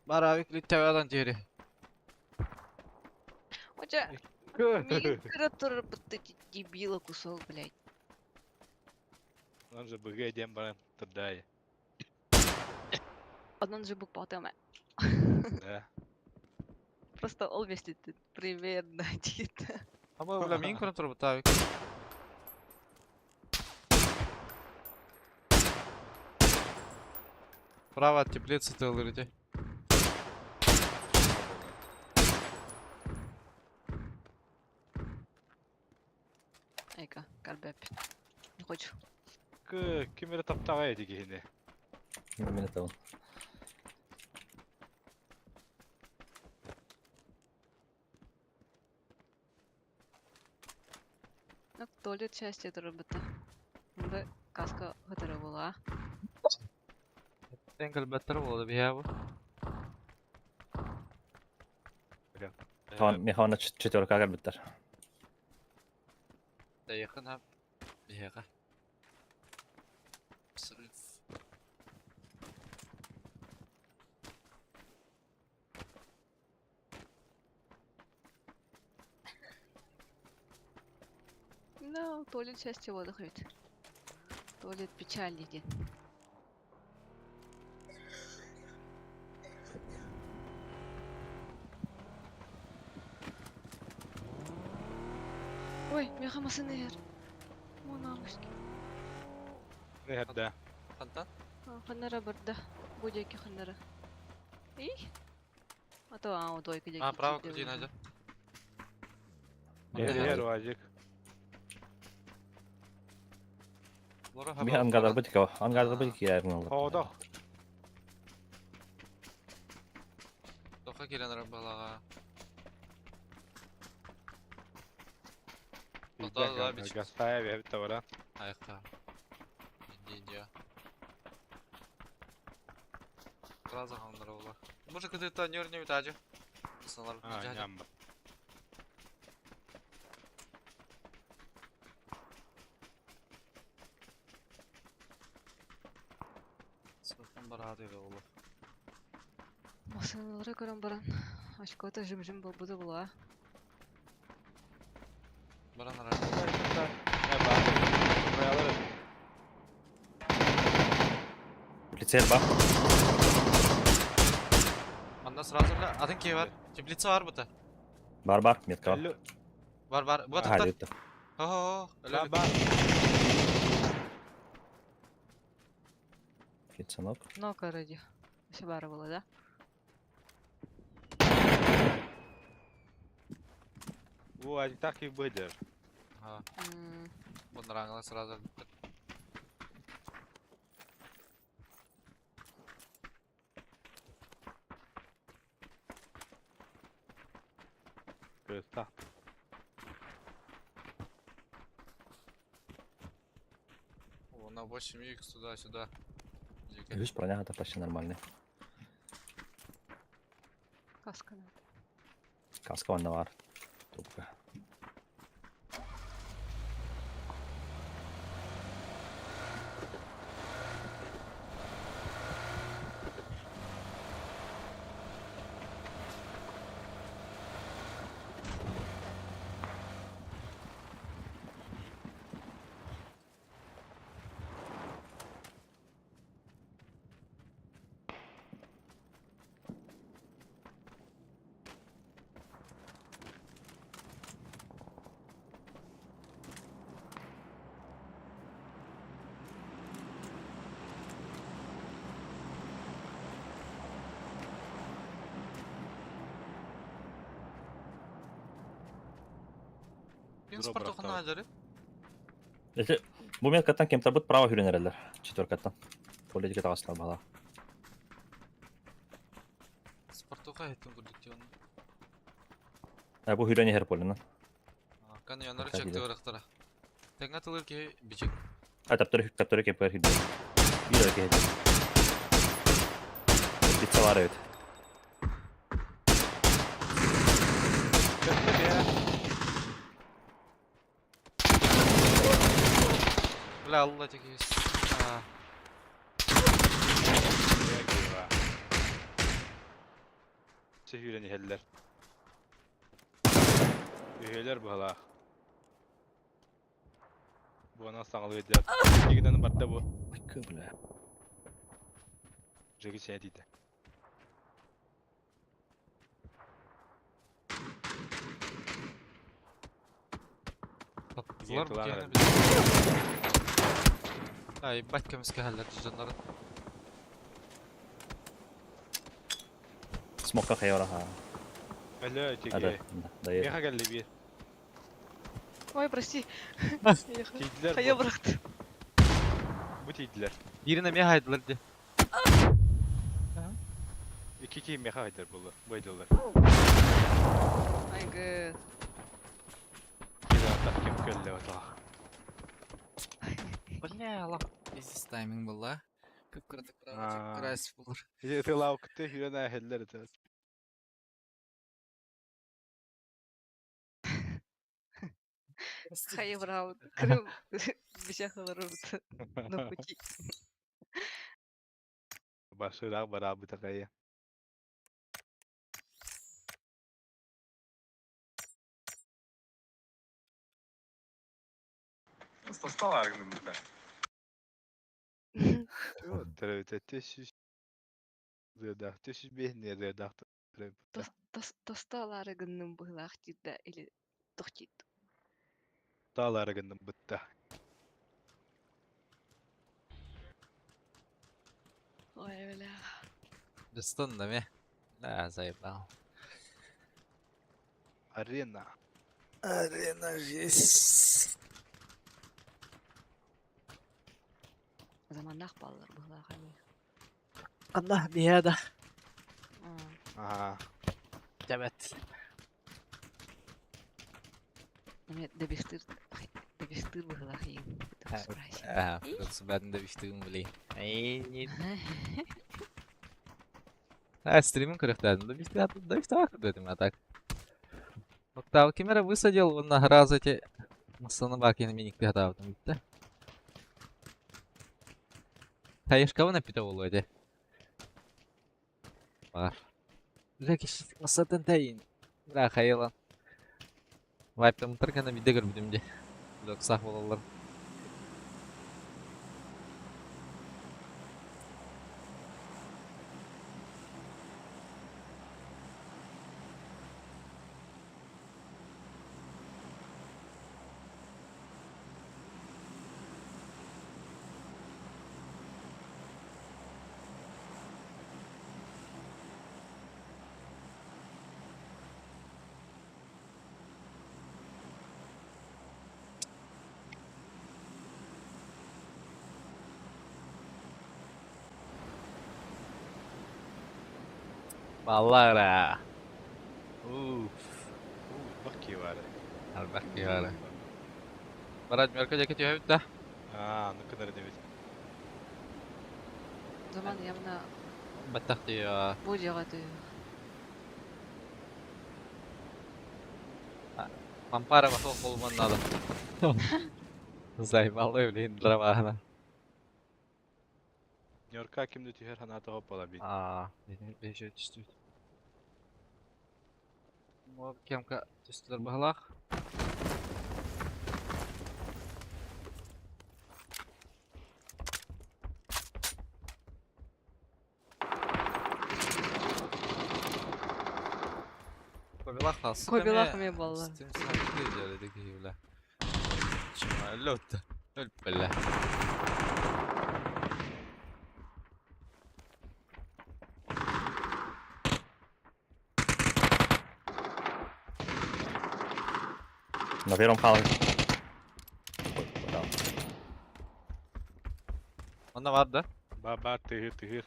Бар авик литтавадан тири. Хотя, ты дебила кусок, блядь. Он же быга диэн баран турдай. Онон же бук потом. Да. Просто ол вместе примерно где-то. Аба, бля, мин көрөн турбут авик. Право от теплицы тылыр ити. Айка, карбеп. Не хочу. Кы кимere таптаҕа эти киһини. Мен это он. Ну, туалет части это работа. Да, каска которая была. Эңкел беттер болду бия бу. Хан, механа четверка кэлбиттэр. Да якын хап. Бияга. Срыв. Ну, туалет части отдыхает. Туалет печальный день. Ой, меха машина ер. Монамышки. Иһэрдэ. Хантан? Ханнара барда. Будяки ханнара. И? А то а, двойка А, право крути надо. Иһэр уазик. Би ангадар бытика, ангадар бытика ярын Хоодох. Тоха келен балага. Да, да, Гастая бэбит баран. Аяқта. Инди индия. Сразу хаңдыр ола. Может, когда нер не битажы. Сыналар А, битажы. ням. Сынафтан барады ола. Машиналары көрөн баран. Очкота жим-жим болбуду була. Баран ара. Э, бар. Баялар. Прицел бар. Манда сразу бля, атын кей бар. Теплица бар бута. Бар бар, метка бар. Әллі. Бар бар. Бу Ха, тактар. жетті. Хо хо. Ба, бар. Кицанок. Ну-ка, ради. Все бара было, да? Бу так и быдыр. Ага. М, Понравилось сразу. Кыыстах. О, на 8х туда-сюда. Дико. Үс броня это почти нормальный. Каска надо. Каска ванна бар. Тупка. Ким Дроп спортухана бырахтар. адары? Это бу меткаттан кем бут право хүренерелер. Четверкаттан. Политика тағасылар бала. Спортуха еттім күрдік те оны. Ә, бу хүрен ехер полина. Каны янары Аха, чекті билет. ырықтара. Тәңі атылыр ки бичек. А таптары таптары кеп кер хүрен. Bir öyle hedi. Bitse var evet. Бля, алла тек ес. А, Сehüren iheller. Üheler bu hala. Bu ana sağlığı edip. Игнен барда бу. Ой, бля. Жеги сәдиді. таптылар тылан bu әрі. кені. Ай, бәт кеміске хәлләр жаннары. Смокка хайвара ха. Әлі Ада, теге. да ер. Меха кәлі bir. Ой, прости. Тейділер Хая bu. бырақты. Bu тейділер. Birine me haydılar de. İki ki меха haydır бұл. Байдылар. Ай, гы. Кеде атақ кем көллі отақ. Бля, алла. Издис тайминг была. Көп кырды А. крас булыр. Тылау күтті хүрен әхеллер өтөз. Хая брал. Крым. Бешахалар урды. На пути. Башырақ бара бұтақайы. Стосталар гынымда. Төрөтө Тосталары гынным быһылаах диир или тохтит. Таалары гынным бытта. Ой, бля. Дыстын да ме. Да, заебал. Арена. Арена жесть. Заманнах баллар быһылаах ами. Аллах бияда. Ага. Дәмәт. Эме дэбистыр дэбистыр быһылаах иин. Аа, бәдін дә биштігім білей. Ай, не. А, стримин көрөктәдім. Да бишті, да бишті дедим, а так. Октав кемера высадил, он на раз эти Масаны бакин миник пятавдым битте. Таешка вона пите болу эди. Бар. Ләки масадан тәйин. Бра хайылан. Вайптан мытыркана биде көрбүдүм де. Лөк сах болалар. Баллара. Уф. Бак бары. Арбак бары. Барат мөркө жеке түһэбит да. Аа, ну кынар дебит. Заман явно Баттах тиа. бу дьиэҕэ Пампара бахыл болман надо. Заебал, блин, дрована. Ньорка кимди түһэр ханаатаҕа бола бит. Аа, бешө түстүбүт. Мо кемка түстүлэр баһалаах. Кобилах хас. Кобилах эмиэ буолла. Бля. На первом халве. Ой, да. Онно бар да? Ба-ба, тыгыр, тыгыр.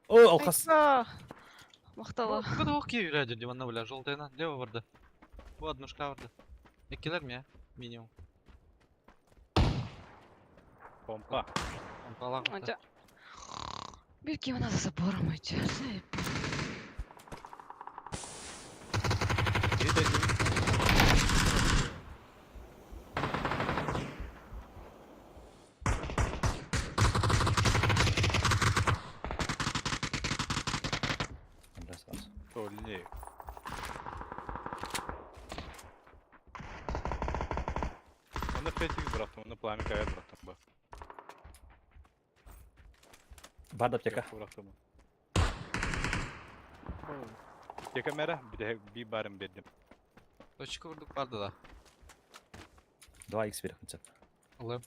О, алқас. Махтала. Куда ох киирэ дии манна бля, желтыйна, лево барды. Бу однушка барды. Эккилер ме? Минимум. Помпа. Помпалаах. Хотя... Бир ким за забором идти. Толли. Оны 5x бырахтым, оны пламя кайыр бырахтым ба. Бар аптека. Бырахтым. Аптека мера, bir bir барым бердим. Точка vurduk барды да. 2х беріп. Алым.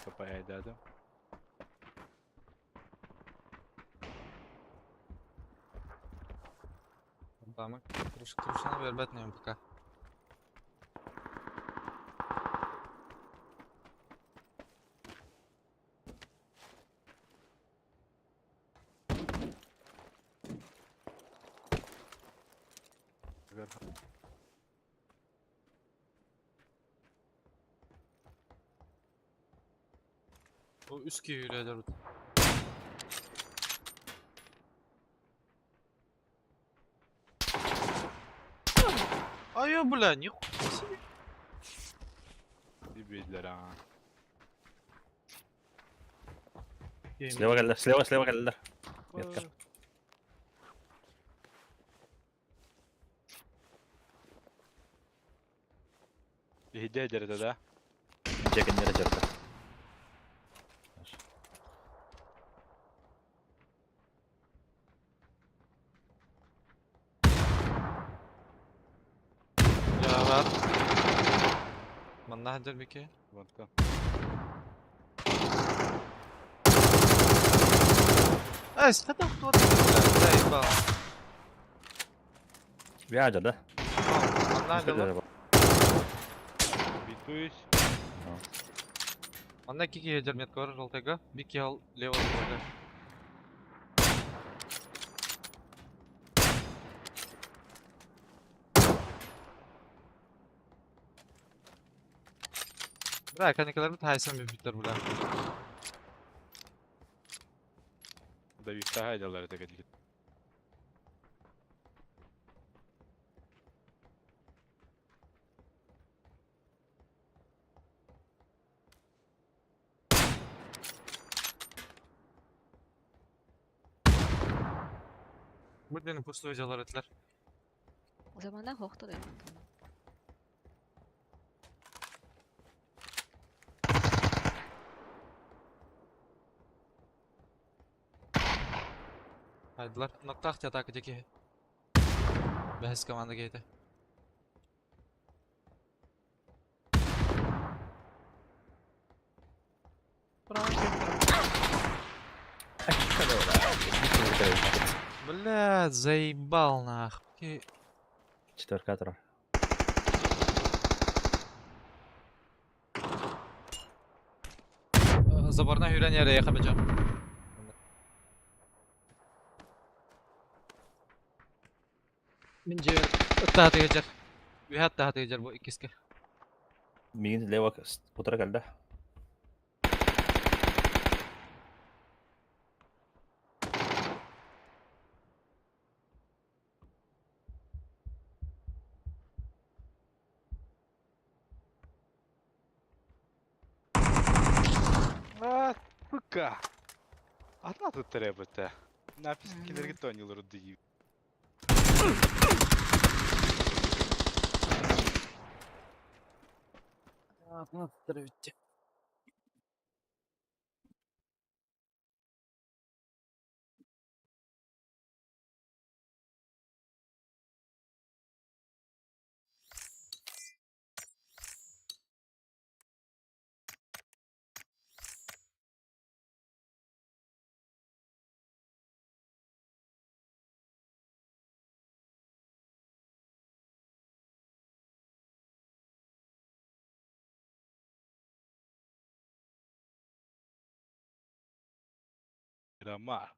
Капай айдадым. Помпамы. Крышаны бербет нем пока. Бу үс киирэ дөрүт. Ай, бля, нихуя себе. Bir bildiler ha. Слева келдер, слева, слева келдер. Метка. Иде дерде да. Жекендері жерді. Я бар. Манна хаджар бики. Вантан. Эй, что там кто бля, заебал. Вяжа, да? Манна хаджар. Битуюсь. Манна кики хаджар метка бар желтыйга. Бики ал лево болды. Бля, каникалар бит хайсан бит бля. Да вифта хайдалар это кадик. Бу пустую взялар этлер. Замана хохтор я. Хайдылар. Ноктах атака деки. Бәхес команда кейті. Бля, заебал нах. Четверка тұр. Заборна хүрен yere yakabacağım. Min жер ыттааты geçer. Үһәт тааты geçer bu ikisi. Мигин лево утара кэллэ. А, сука. Атна тут треба-то. Нафиг килерге тонилар дии. Мирамар.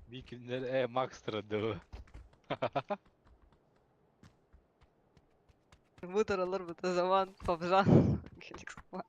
Викингер Макс традо. Мутор алыр бу zaman Пабжан. Феликс Макс.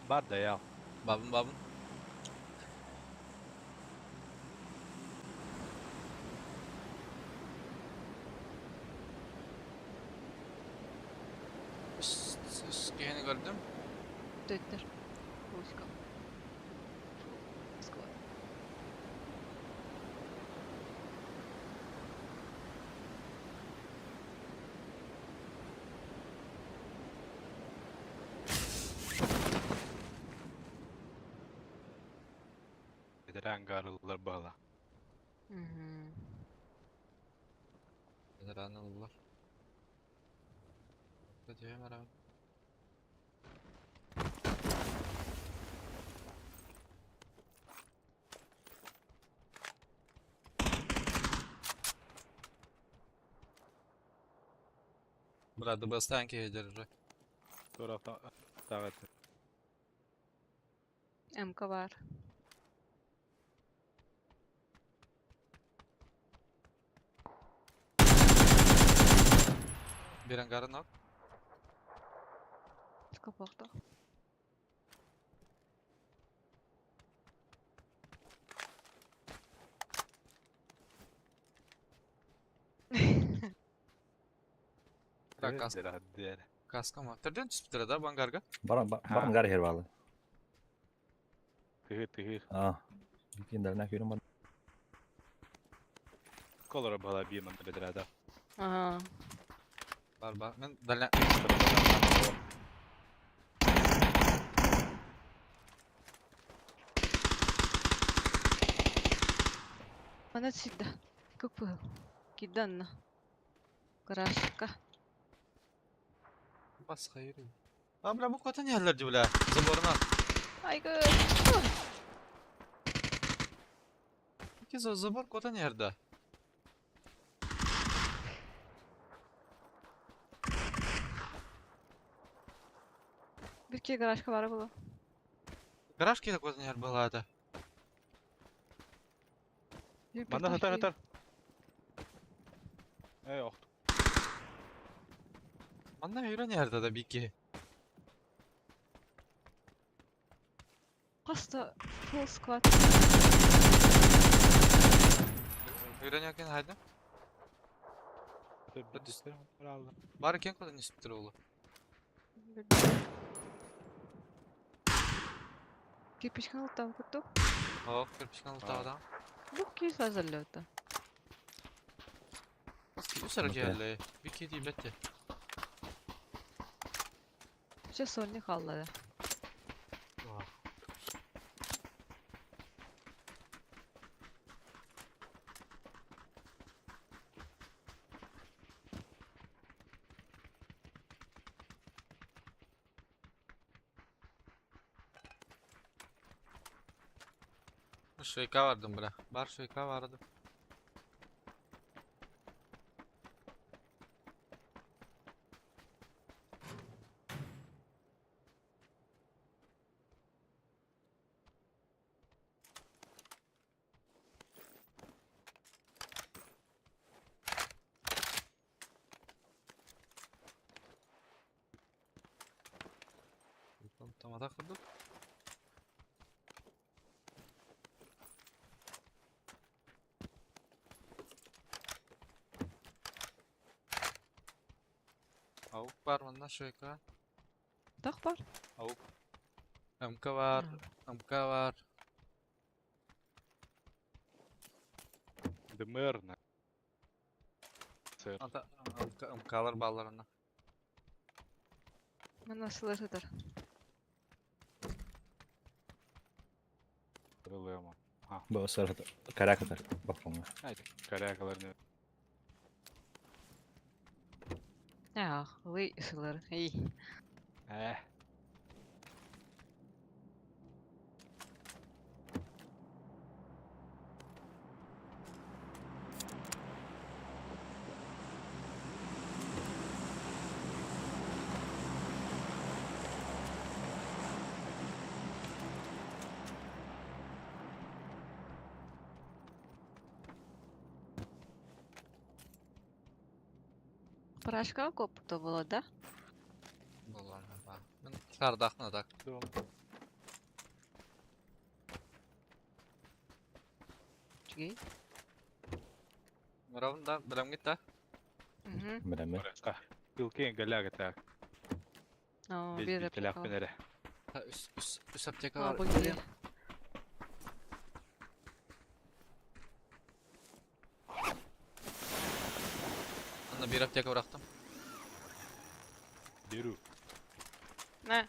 Бар да я. Бабын бабын. Кehini gördüm. Төттөр. Музыка. Склад. Рангарылар бала. Мгм. Ranıldılar. Kötüye merhaba. Брат, бастан кehdir. Tarafta тагы. МК бар. Bir angarın al. Скопохто. Так, каска. Каска ма? Терден түспүтүр да бангарга. Баран баран гар хер балы. Тыгы тыгы. А. Викиндер на көрүм бар. Колора бала бирман бедрада. Ага. Бар бар. Мен даля. Ана сюда. Купил. Киданна. Гаражка. Бас хайыр. А бля бу кота не алар бля. Заборна. Айгы. Ки за забор кота не арда. Бирки гаражка бар була. Гараж киһи куотан иһэр быһалаата. Манна сытар сытар. Эй, охту. Манна үүрэн иһэр да биир киһи. Хас да full squad. Үүрэн иһэркен хайдам. Бары киэн куотан испиттэр уолу. Кирпичканы ылтаан курдук. Оо, кирпичканы ылтаҕа. Бу киһи сазаллыта. Үс эрэ киһи Bir киһи тиийбэт Все сольник хааллара. Швейка бардым бля. Бар швейка барды. Тамада курдук. Аук бар манна швейка. Тах бар. Аук. МК бар, МК бар. ДМР на. Сэр. Ата МК МКлар баллар онно. Манна сылар сытар. Крылема. Бу сыр каракатар балконга. Корякаларны. Ах, вы сылар. Эй. Э. Парашка копто было, да? Болар ба. Мен шардахна так. Чүгей. Муравын да билем гит да. Угу. Билеме. Пилкен голяга так. Но Без бир бителях пенере. Үс үс үс аптека А, бар. бу киһи. Анда бир аптека бырахтым. Беру. На,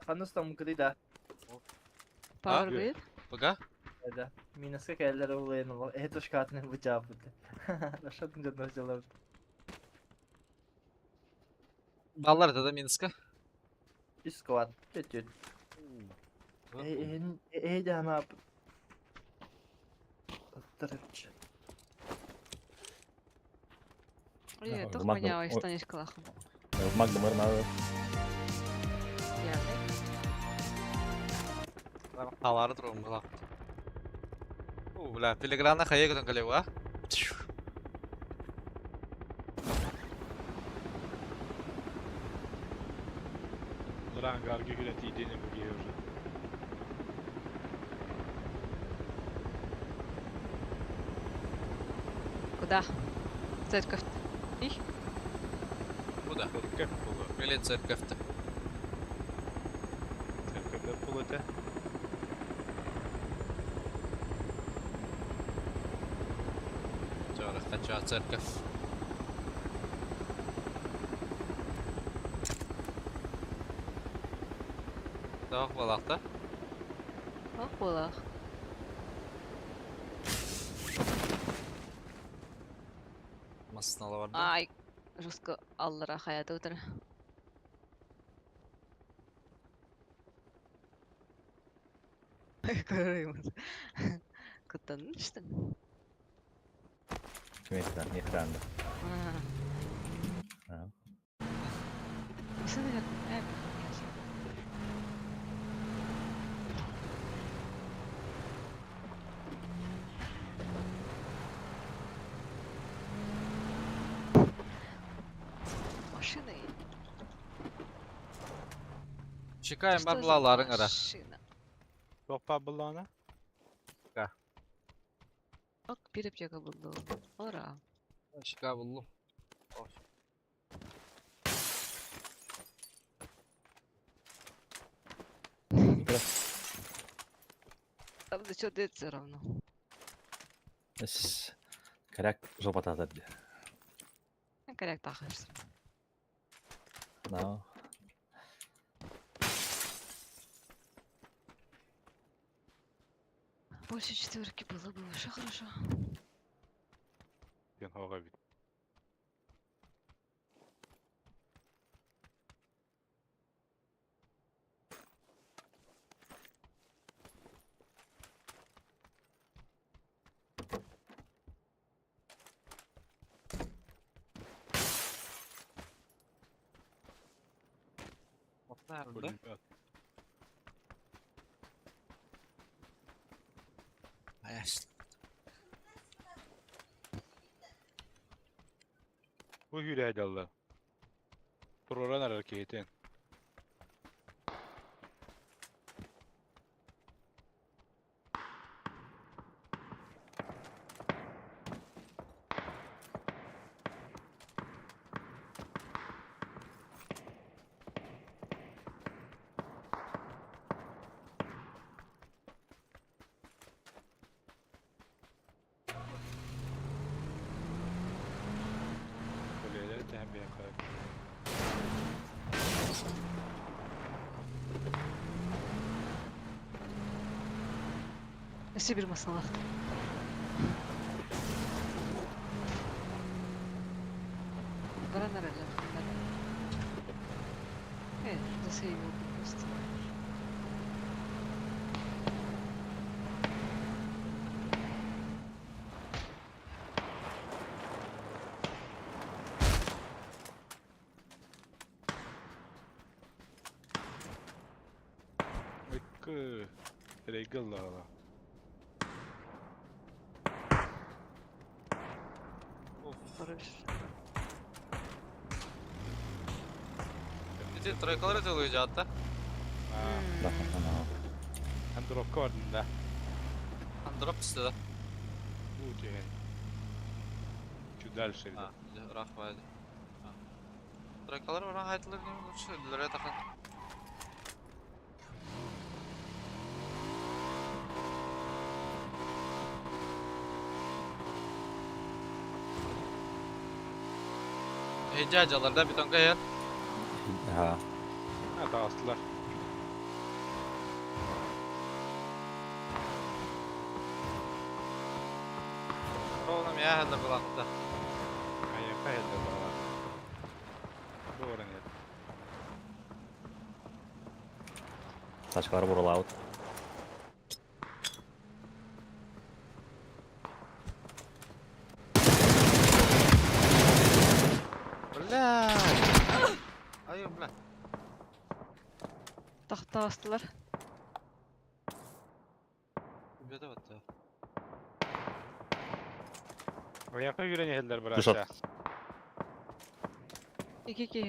Ханус там да. power А? grid. Бага? Да. Минуска кэллэр улайын ол. Это шкатны бу жабыт. Рашат жадно взяла. Баллар да Минска. Үс сквад. Чуть-чуть. Э, э, э, ана. Тарыч. Ой, Да, тох Магнум- манява ой. истанеш калахым. Магнум надо. Яны. Алары турган була. О, бля, филиграна хая көтөн калева. Лранга арги күнэ тиидене бу киһи уже. Куда? Церковь. И? Куда? Церковь була. Или церковь-то. Церковь була те. Чара, хача церковь. Тавак балакта. Ох, булах. Масына бар. Ай, жестко аллара хаяты утыр. Көрөймүн. Кыттанышты. Киместен, экранда. А. Мисен Чекаем Что бар за булаларың ара. машина? Тохпа буллана. Ок, бир аптека булду. Ура. Чека буллум. Там да что дает все равно. Эс. Коряк жопата дии. Коряк тахарс. No. Больше четверки было бы вообще хорошо. Диэн хоға бит. Пулемет. Бу hüyrәйдалла. Туруран арар кейтен. Көлелер тэһэн бэйэн хайа. Өссө бир масалах. Баран аралар. Засейвил бы просто. Ыккы. Рейгыллаҕала. Барыш. Ити тройкалар делаю жаатта. Аа, Да, no. андропка бардын да. Андроп түсті да. Бу түһэн. Чуть дальше. А, рахмат. Тройкалар баран хайтылар неме лучше өлөрө тахан. Эжа жаларда бетонка яр. Ага. А, таҕыстылар. Ровно я хәлдә булакта. Айака элдер баҕалар. Бу оран эр. Тачкалар бурулаут. Бля. Ай, бля. Тахта астылар. Беде батты. Айака үүрэн иһэллэр Душат. быраата. Ики ки.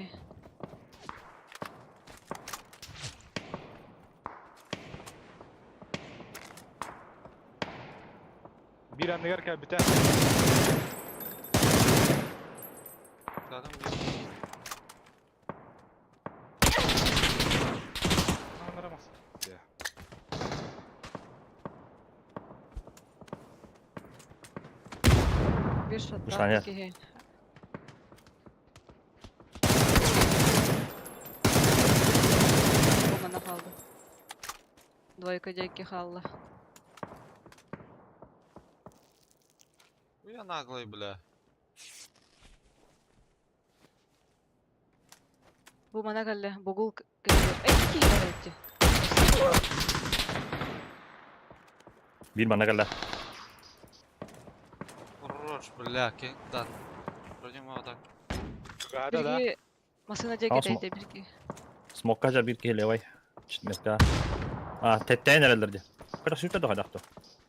Бир анныгар кэлбитэ. Zaten bu Аннарамас. Бир шатта. Мышаня. Ики. Мана қалды. Двойка дяки халла. Я наглый, бля. Бу мана калле. Бугул кэлле. Эй, ки бар этти. Бир манна кэллэ. Хорош, бля, кенттан. Вроде мы вот так. Гаада да. Бирги масына дяки Алсма. дайда бирги. Смокка жа бир киһи левай. Читмекка. А, теттен эрэллэр дии. Кыра сүүтэ да хайдахто.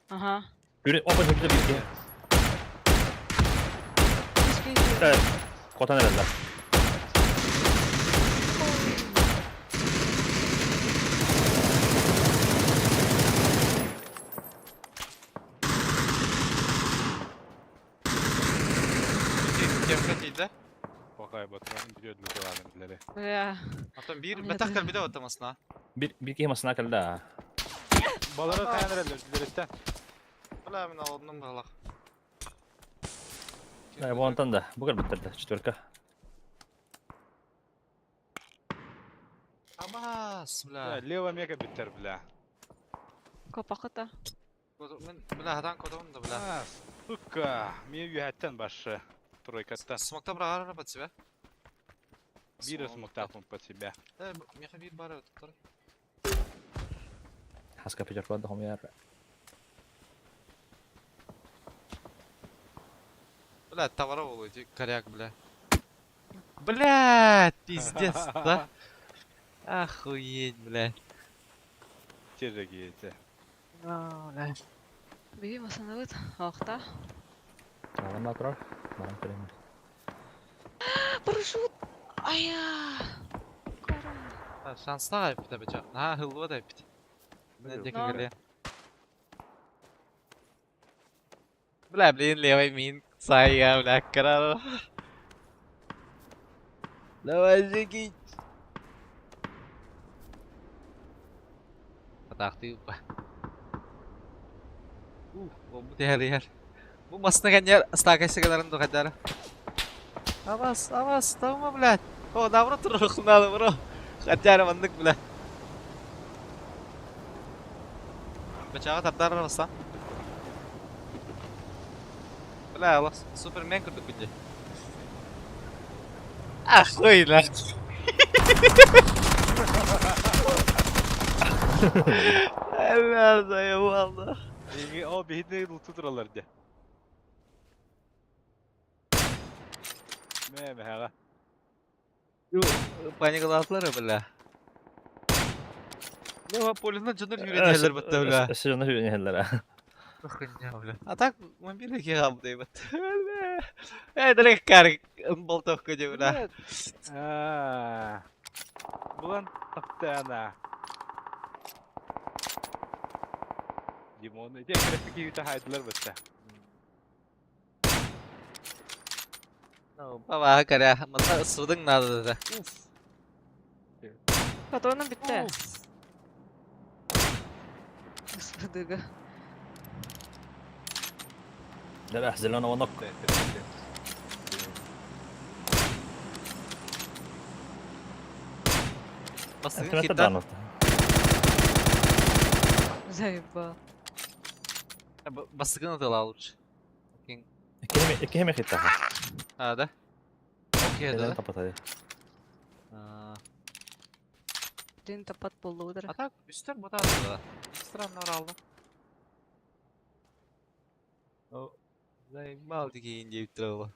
Ага. Үрэ опа сүүтэ бир киһи. Үс киһи. Э, Котан эрэллэр. Кемка тиийдэ. Пока батыран билиэт бутылаан билэри. Бля. Оттон биир Ой, бэтэх да. кэлбитэ оттон масна. Бир бир киһи масына кэллэ аа. Балары каян эрэллэр билэриттэн. Бля, мин алынным быһалах. Э, бу онтон да, бу кэлбиттэр да, четверка. Амас, бля. Лево мега биттер бля. Копакыта. Мин бля хатан котом да бля. А, сука, мне үйәттен башы. Тройкаттан. Смокта бырағар под себя. Биир смоктапын под себя. Э, меха биир бар өттөр. Хаска пятерка да хомяр. Бля, товара болу, коряк, бля. Бля, пиздец, да? Охуеть, бля. Те же гейте. Бля. Биби масанабыт. Охта. Алама турар. Баран көрөм. Парашют! Ая! Кара. Шанстаах эппитэ бача. Наһаа ыһыллыбат эппит. Но. Диэки Бля, блин, левый мин. Сайя, бля, карал. Давай, жигить. Атаахтыы упа. Ух, бу тэһэр Бу масына кэннэр стакайсыгаларын духадара. Авас, авас, таума, блядь. О, добро турухналы, бро. Хотя маннык, бля. Бачаға тардар баса. Бля, Аллах, Супермен курдук күнде. Ахуй, ла. Бля, заебал, да. О, бихитне луту туралар де. Мэ, мэхэҕэ. Паникалаатылар, бля. Лева полина дьонор юренелер бытта, бля. Өссө жүренелер. Хуйня, бля. А так, мобильный гамды, бля. Э, дорог кар, болтовка де, бля. Аа. Булан таптана. Димон, ите крепки юта хайдылар бытта. Ну, баба, каря, манна судың надо да. Уф. Патроном битте. Уф. Господи. Да, зеленого ног. Бастыгын хиттар. Заебал. Бастыгын атыла лучше. Иккиһи хитта. А, да? Окей, да. Тапата. А, Дин тапат болду а так, үстер бұта да. Странно оралды. Заебал деген деп тұралы.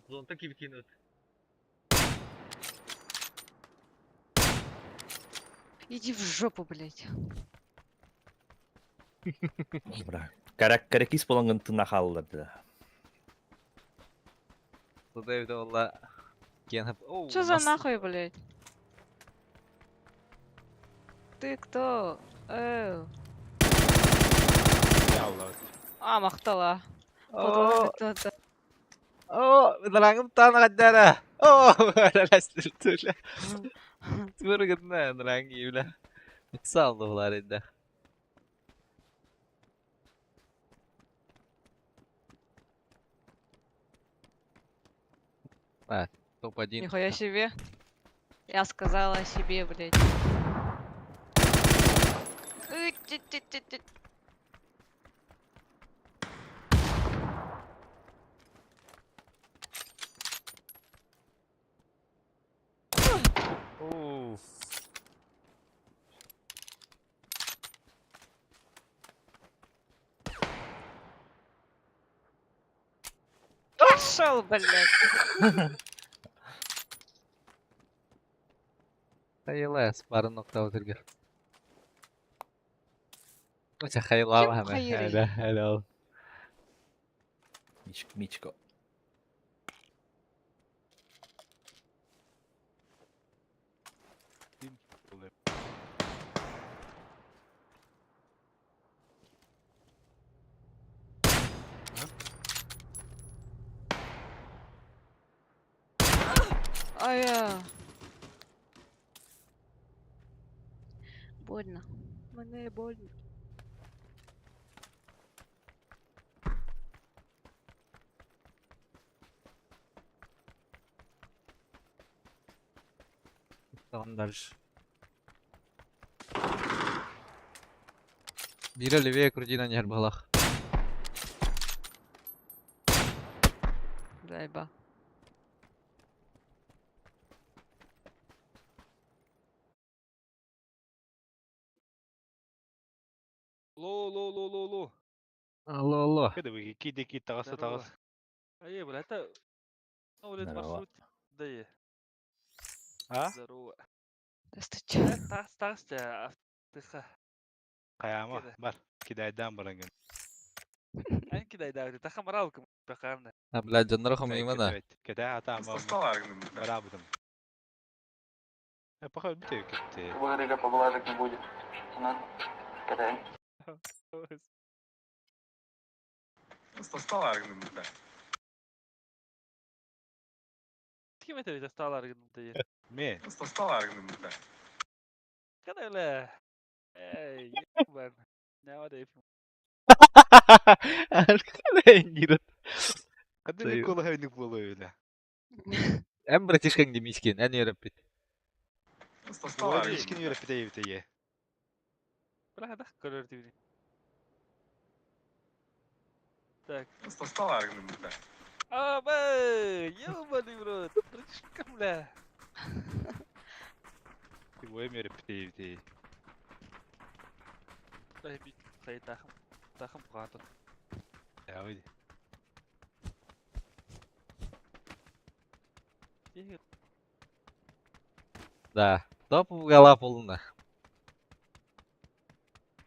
Зонта кибитин өт. Иди в жопу, блядь. Бра. Карак каракис болонгын тына халлар да. Туда олла кен. Оу. Что за нахуй, блядь? Ты кто? Эу. Алла. А, махтала. О, Патроном о, нрангым тан гаддара. О, ластыртыла. Түр гытна нранги бля. Салды булар инде. А, топ-1. Нихуя себе. Я сказала себе, блядь. Ы, ти-ти-ти-ти. Уф. Пошел, блядь. Хайылас барын нокта өтергер. Өте хайылау Ким хәмә. хайырый? Әле, әле ол. Мичко, Мичко. Ая. Больно. Мне больно. Там дальше. Биирэ левее крутина ньирбалах. Зайба. Ло, ло, ло, ло, ло. Алло, алло. Кэдэ киди ки таҕыста Здорово. таҕыс. Ае, бля, это... Ну, блядь, Здорово. маршрут. Да е. А? Здорово. Здравствуйте. Тас, тас, тыха. Хайаама Кэдэ. бар. Кидайдаан баран гын. Эн кидайдаабыт. Таха маралкым. Бакарна. А, блядь, дьонноро хомуйма да. Кэдэ атаама. Бараабытым. Э, пока бүтэ кетти. Благодаря поблажек не будет. Ну, кидай. Ким это ведь сталар гынды? Ме. Кадай бля. Эй, ебан. Не вада ефим. Аркадайнират. Кадэ Таю. Николай Николаевна. Эн братишкаҥ димискин, эн үөрэппит. Олор искин үөрэппитэ эбитэ Бля, дах көрөр дибини. Так. А, бэ, ебаный в рот. Братишка, бля. Ти үөрэппитэ эбитэ. Дай бит, хай тахым. Тахым катыр. Явы. Да. Топ гала полна.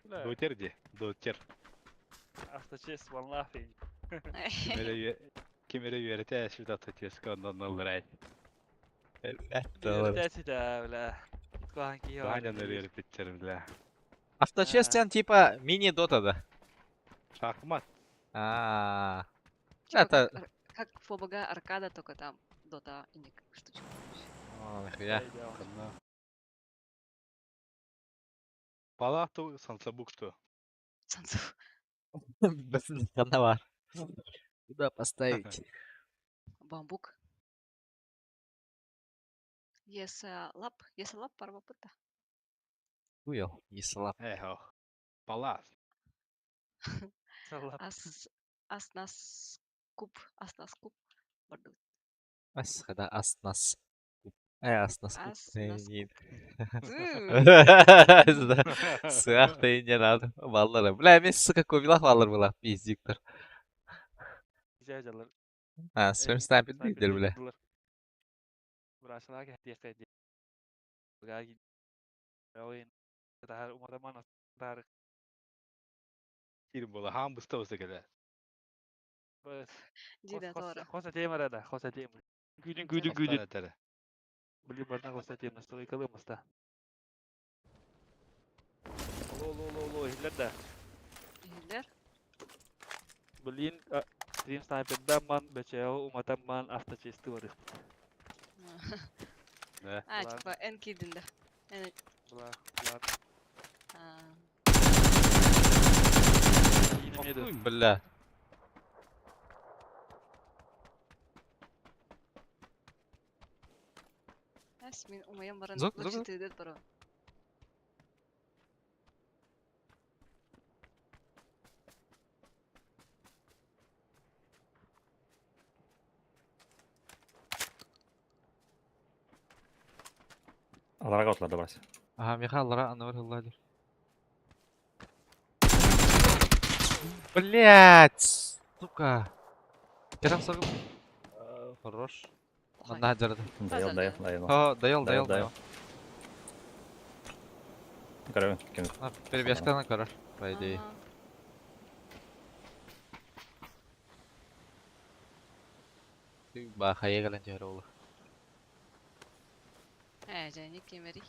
Бля, Дотер ди. Дотер. авточесть валнафи. Кимере кимере үөрэтэ сүтэ татеска оннон ылларай. Бля, бля. Куанки Таня үөрэппиттер бля. Авточестен типа мини-дота да. Шахмат. А. Типа Это... как, как ФБГ Аркада, только там Дота и ник штучка. короче. О, нахуя. Палату сансабук что? Санцев. Хана бар. Куда поставить? Бамбук. Если лап, если лап, парва пыта. Хуел, не слаб. Эхо. Палас. Ас, ас нас куб, ас нас куб. Бардут. Ас, хада ас нас. Э, ас нас куб. Ас нас Сыах ты не надо. Баллары. Бля, мен сука кубилах баллар была. Пиздиктор. А, своим снайпер дидер, бля. Кир була хам буста буста келе. Дида Тора. Хоса тема да, хоса тема. Гүдүн гүдүн гүдүн. Гүдүн. Блин, барна хоса тема, стой калымыста. Ло ло ло ло, хиллер да. Хиллер. Блин, стрим снайпер да ман, бечео уматам ман авточисты барых. Да. А, типа Н кидин да. Н. Бла, бла. А, Ой, бля. Ас мин умаям баран Зок, зок, зок. лучше баро. Аларга отлар да барась. Ага, Михаил, ра, анвар Ладер. Блять, сука. Я там согл. Хорош. Манна жарады. Дайыл, дайыл, дайыл. О, даял, даял, Даял, даял. Көрөбүн, ким. Перебежканы көрөр, по идее. Ага. Ба, хайа кэлэн түһэр оҕолор. Э, жайник кемери.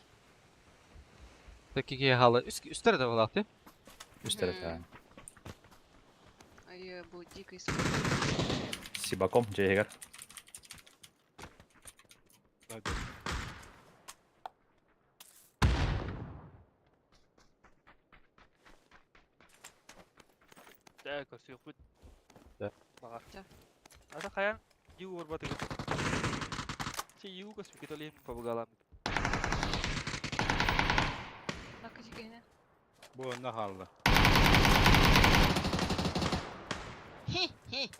Таки халы. Үстер да булак, Үстер это. Ай, бу дикий Сибаком, жейгер. Дэ көрсүөхпүт. Дэ. Баҕар. Дэ. Ата хайаан ю уорбатыгыт. Чи ю көспүккүт ол иһин побугалааммыт. Накачы киһини. Бу онно хаалла.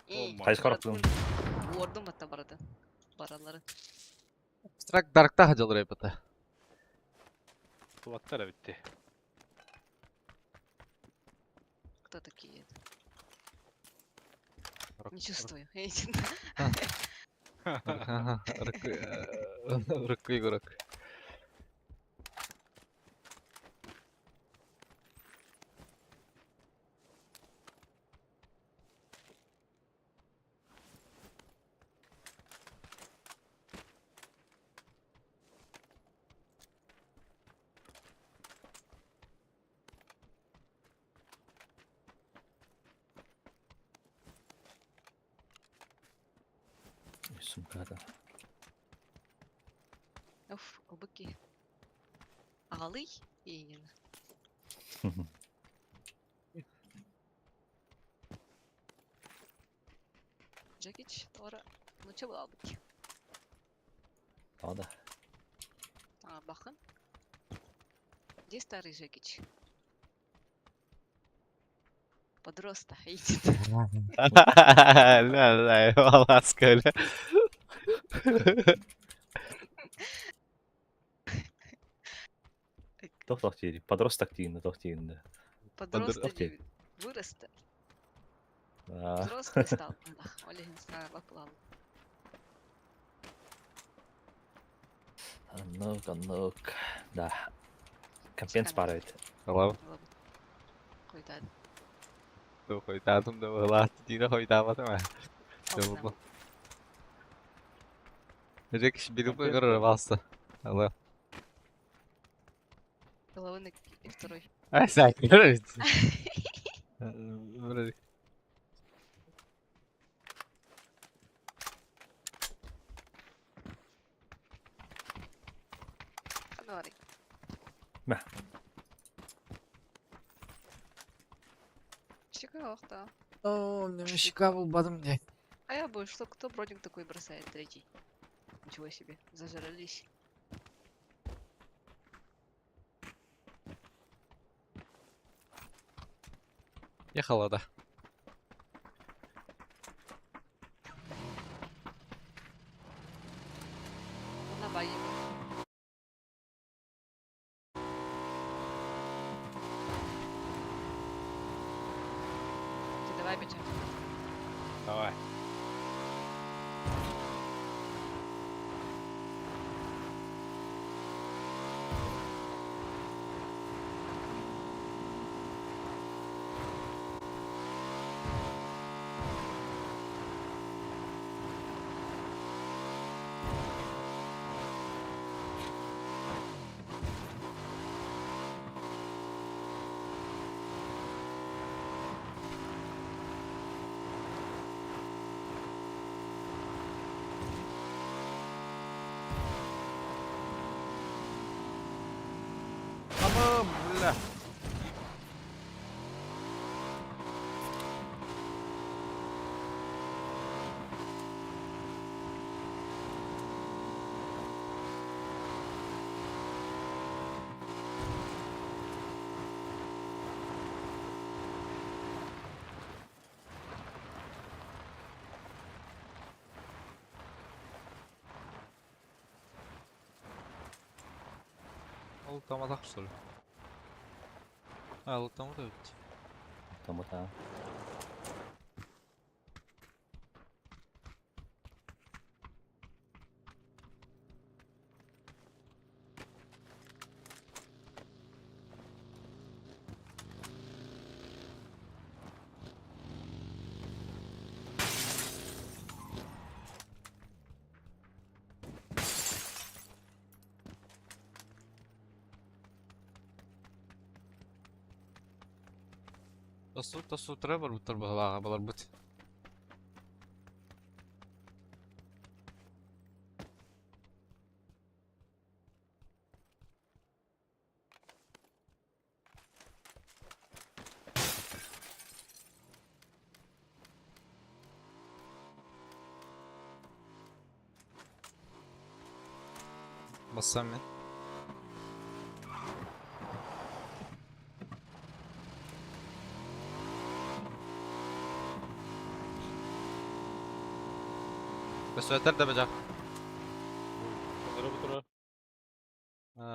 Olma. Хайыс караптын. Уордум батта баратын. Бараларын. Абстракт даркта хадьалар эбэтэ. Тулаттара битти. Кто такие? Рок- Не чувствую. Рыккы игрок. Сумката. Оф, обыки. Ағалый Ейнин. Джекич, тора. Ну че была быки? Ада. А, бахан. Где старый Жекич? Подроста, идет. Ля, ля, ласка, ля. Тох тири. Подросток тиинде, тох тиинде. Подроста Окей. вырос Аа. Взрослый стал. Да, Олегин лаплал. Аннык, аннык. Да. Компенс парайт. Алам. Койда. Хойдаатым да былаат дина хойдаабатым аа. Добу. Жек бирip көрөр басты. Алам. Головы и второй. Ай сай көрөр. Ханвары. Мә. Чикаго, О, мне щека был бадым не. А я бы, что кто броник такой бросает третий? Ничего себе, зажрались. Ехала да. На баге. Ты давай бечать. Давай. Ама, бля. Ол тамадак что ли? А, ол тамада ведь. Тамата. Тосу тосу треба буттар балага балар бут. Бассам мен. Өсөтөр да бажак. Отыра бұтыра. А,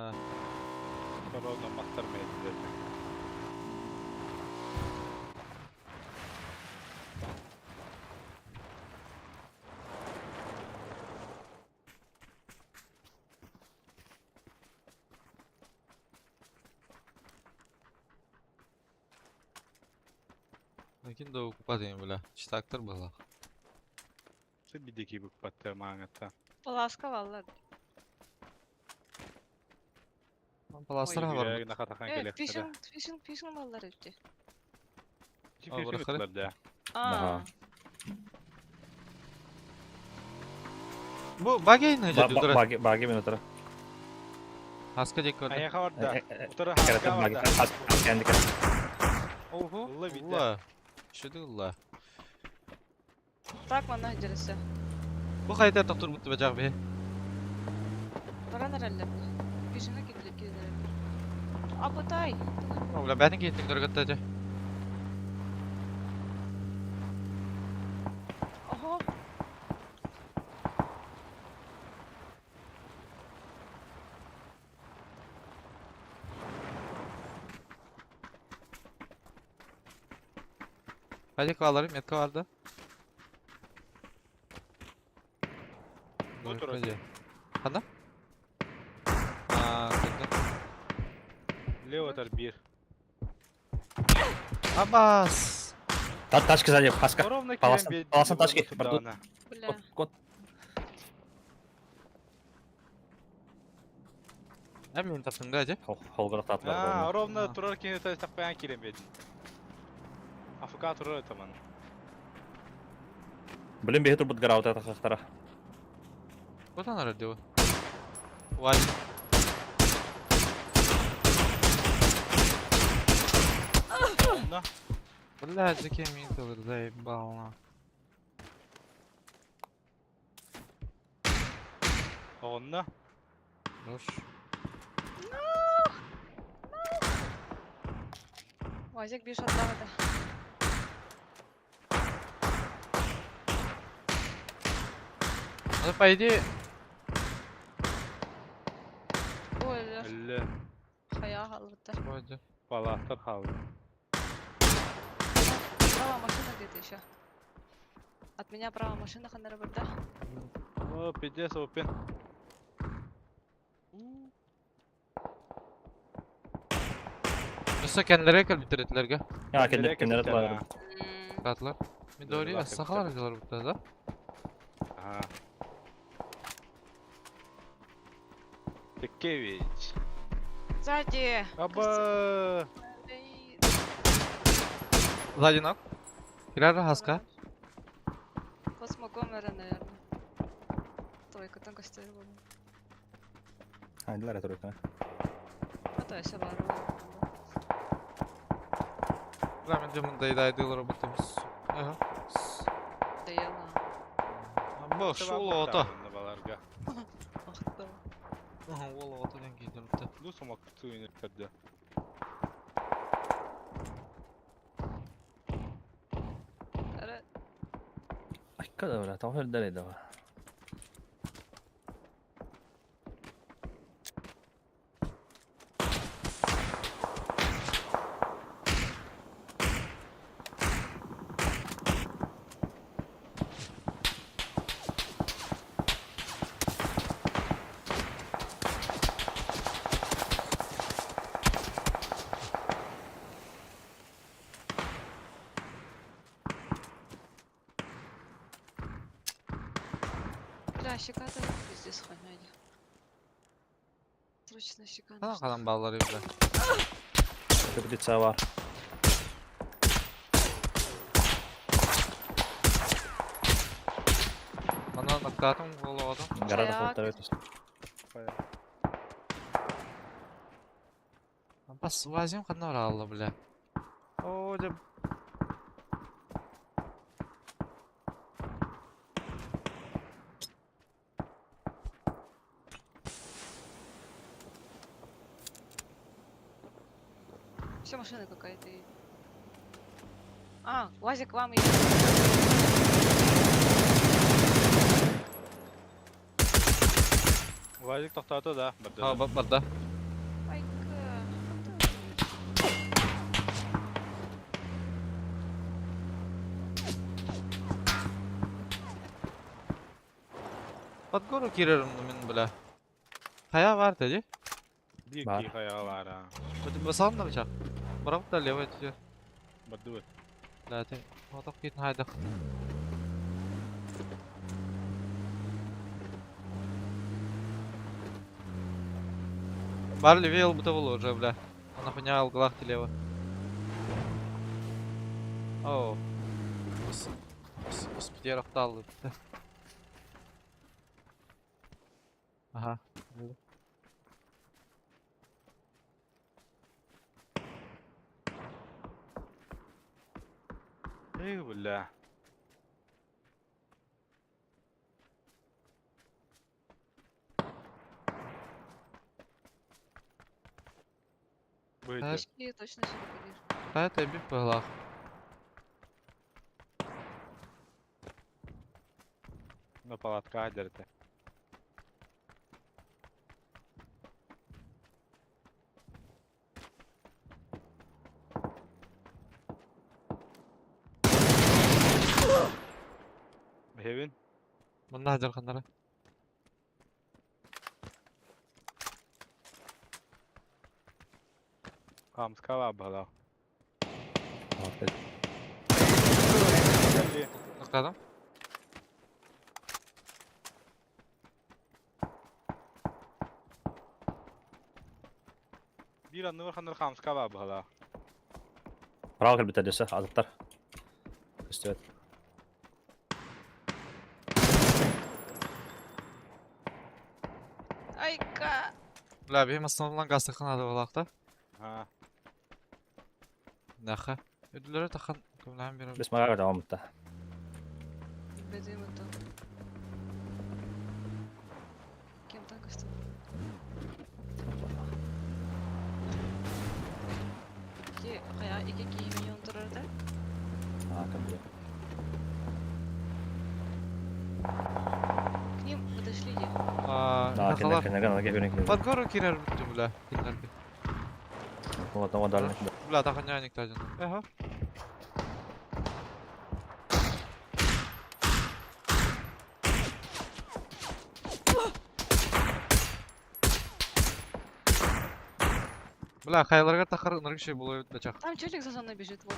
Корона мастар мейді. Ким да укупа дейм бля. Читактыр была. Сен бидеки бүк баттар маңатта. Паласка валла. Паластар бар. Нахатахан Э, келек. пишин, пишин, пишин баллар өтте. А, барахары. Да. А, Бу багейн же дудура. Баги баги мен отыра. Хаска дек көрдү. Аяға барда. Отыра Керете хаска баги. барда. Хас кенди кер. Ого. Улла бидде. Улла. Шүдү улла. так мана жересе. Бу кайта токтур бутты бажак бе. Баран араллар. Пишина кидлер кидлер. Апатай. Бля бәтин кеттин көргөттө же. Ого. Hadi kalırım метка vardı. Bu taraf. Ханда? А, көрдүм. Лево бир. Абас. Тачка сзади, хаска. Ровно Паласан- келен паласан тачки, бардут. Бля. Кот, кот. Ә мен таптым да же. Холгора А, татлар. ровно турар кені тақпаян келен бедin. Афка турар таман. Блин, бехе турбут гараута тахтара. Вот она радио. Вай. На. Бля, жеке мен тоже заебал на. Онна. Хорош. Вазик бир шаттағы да. Ну, по идее, Ой, Әлі хая алыптар. вроде. паластар қалды. Права машина где-то еще. От меня права машина ханара барда. О, пиздец, опен. Өсө кендерге кел битиретлерге. Я кендер кендер атлар. Татлар. Мен дори Лака сахалар битер. делар бутта да. Ага. Текевич. Сзади. Аба. Блин. Сзади ног. Кирар хаска. Космокомера, наверное. Тройка там костер был. Хайдылар тройка. А то я все бару. Бля, мен мындай да делар бутта. Ага. Доела. Бу шул ото. Баларга. Ах ты. Ага, ол ото ден кейдер бутта. Ну, сумак туйнер кірді. Ара- Айка да бля, там хөлдер эди. Бля, щека-то пиздец хуйня. Срочно щека Кана нужна. калан баллар бля. Köpүтсә бар. Ана нактатым ол ото. Гарада Хаяк. холтар өтөс. Бас вазим кана алла бля. О, деп Все машина какая-то едет. А, УАЗик к вам едет. Вазик тоқтаты да. А, барда. Айка. Под гору кирерим мин бля. Хая бар dedi. Bir Бар. iki хаяға бар. а. Басалым да бычак. Барап да левый түзер. Барды бит. Да, ты. Оток кетин хайдак. Бар левее будто было уже, бля. Она хуйня алглах лево. Оу. Господи, я рафтал. Ага. Эх, бля. Быйды. Очки точно сюда подъезжают. Да, это бит поглах. На палатка дерте. Хевин. Мында жарқандары. Хамскала бала. Опять. Нықтадым. Bir anı var ханыр хамскала бала. Право кэлбитэ дөсө азыттар. Көстүбэт. Айка. Бля, бихим основнан гастықын ады болақ Ha. Наха. Ödüllere тахан көмләһен биреп. Бес мага давамытта. Бедим это. Кем так что? Ки, хая, ики ки миллион турар да? А, кәбиле. К ним подошли. А, Да, кенә нахалар. кенә гана кебене. Под гору кирер битте бля. Киндер. Вот там дальше. Бля, тахан няник тажын. Эха. Бля, хайларга тахар ынырык шей болой бачак. Там челик за зоной бежит, вот.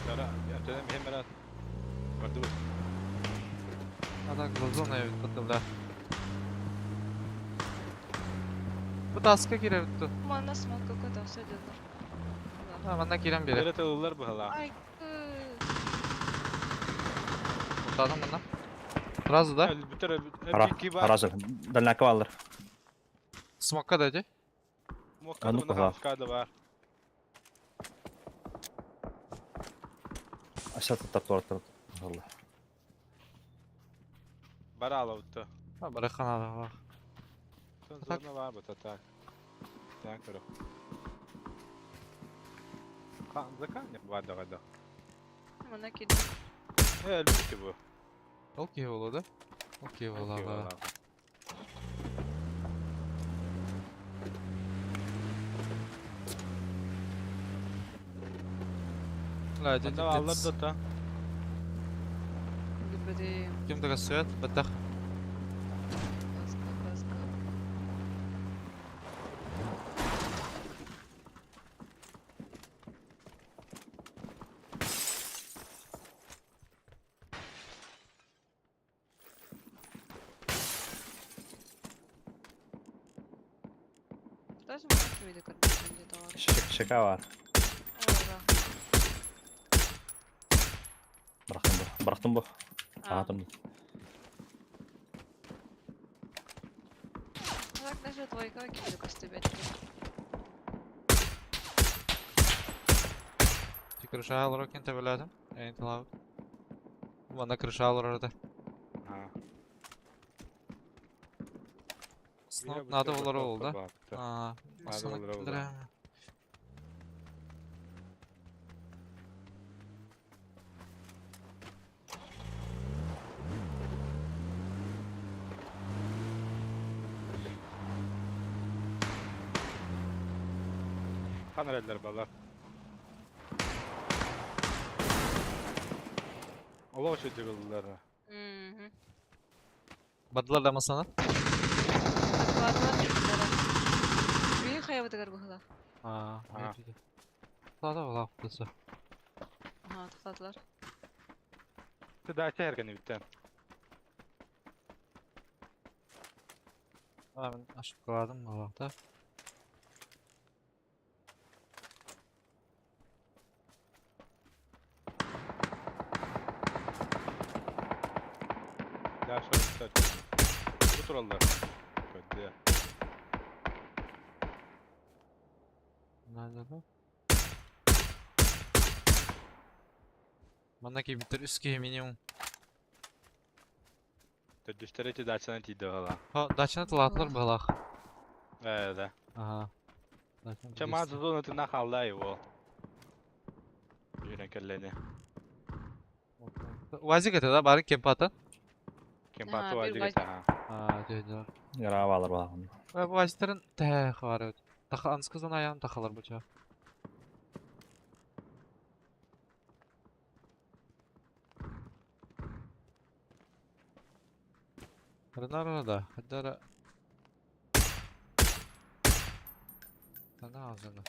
Дара, öteden hemen at. Барды бит. А так зона бит бля. Бу таска кирер битте. Мана смог какой-то все дело. Ha, mandan кирен бере. Бері тылылар бала. Айка. Утадым мында. Сразу да? Бүтер Ара, bir бар. аразыр. Дальнака алыр. Смокка да эти. Мокка А ну да кага. хамска да бар. Аша таттар туартар. Алла. Бар алауты. Ha, барахан ады. Сон Так. зона бар бата так. Так, көрө. Хан закан бар да гада. Мана киди. Элбитте бу. Окей болду да? Окей Окей, болду. бала. Бля, Мында аллар да та. Бедим. Ким дага сөт, баттах. Баска, баска. Даже мы виде где-то. Шека бар. О, да. Бырахтым бу. Бырахтым бу. А. Атым. Так даже двойка киде костыбет. Ти крыша алыр экен тебеледим. Эйн тылабы. Манда крыша алыр orada. Ha. Snow надо болар ол да. А, Масана Надо было, киллэрэ. Хан эрэллэр балар. Олох үчүгэй ыллылар. Мгм. Бардылар да масана? Бардылар кэллилэр. Биһи хайабытыгар быһыылаах. Аа, Аа. Тада булаах таса. Аһаа, тохтоотулар. Ты дача эргэнибиттэн. Аа, мен ошибкаладым булаах да. Дальше кстати. Бу тураллар. Көддө. Надо да. Манна кийбиттэр үс киһи минимум. Төрдүстэр эти дачанан тиийдэ бала. Ха, дачаны тылаатылар быһылаах. Ээ да. Аха. Дачаны Ча маа зонатына хаалла его. Үүрэн кэллэни. Уазик это да, бары кемпата? Кемпаты Аа, бир уазик уазик. это ха. Аа, дьэ. Яраабалар балаҕан. Уазиктарын тээх бар. Таха анскызан аян тахалар буча. Ренара да, хадара. Ана азына.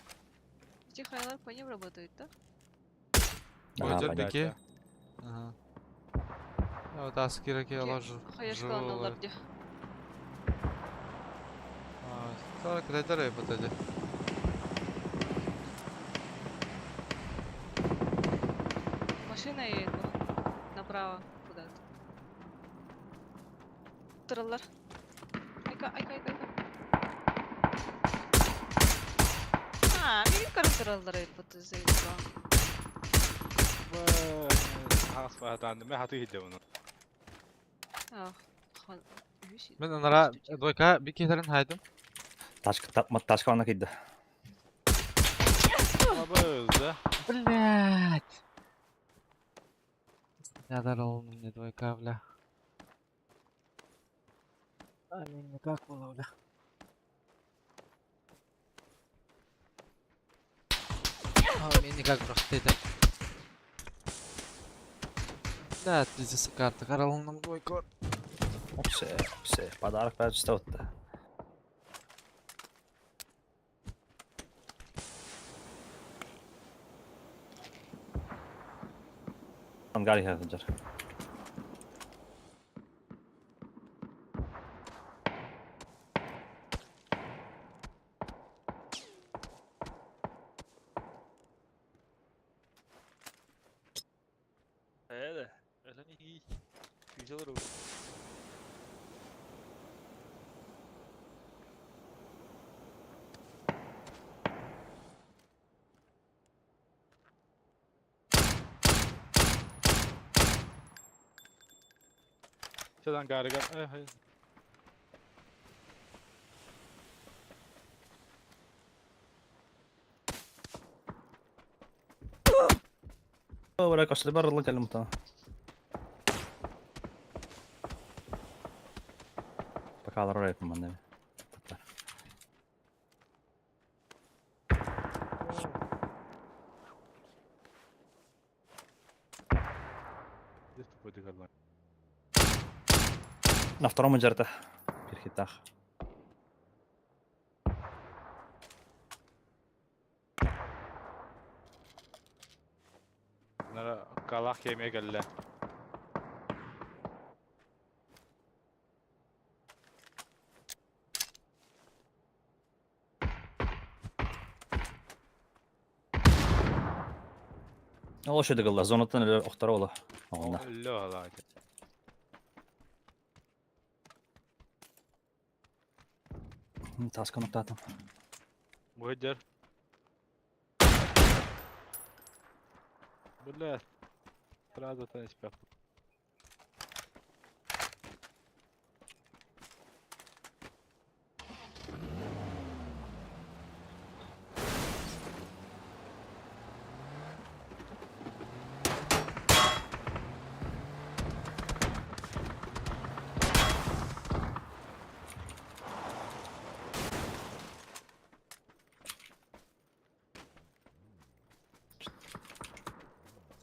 Эти хайлар по ним работают, да? Аа, Ой, понятно. беке. Ага. Вот аскира ке алар. Хаешкаланалар дии. А, кредер бутады. Машина едет направо куда-то. Тураллар. Айка, айка, айка, айка. Аа, миигин көрөн тураллар эбит заебал. Хас баатан мен хаты хидде буну. Ах, хан. Үһүс. Мен анара двойка бикелерин хайдым. Тачка тачка онно киирдэ. Абыз да. Блять. Я дарил мне двойка, бля. А меня как было, бля. А, мне никак просто это. Да, пиздец, карта. Карал нам двойку. Опсе, опсе. Подарок бәрі отты. Ангар сылдьар. Ээ, өлөн и Güzel olur. Чадан гарыгар. Ай хай. Бара кошли барылы кэлим та. Пока алар манна. Здесь тупой дыгарлар. На втором жарта. Перхитах. Нара калах еме кэллэ. Ол шөдө гылла зонаттан эле охтара ола. Онна. Өллө ала. Таска ноктатым. Буһдер. Бля. Сразу то не спят.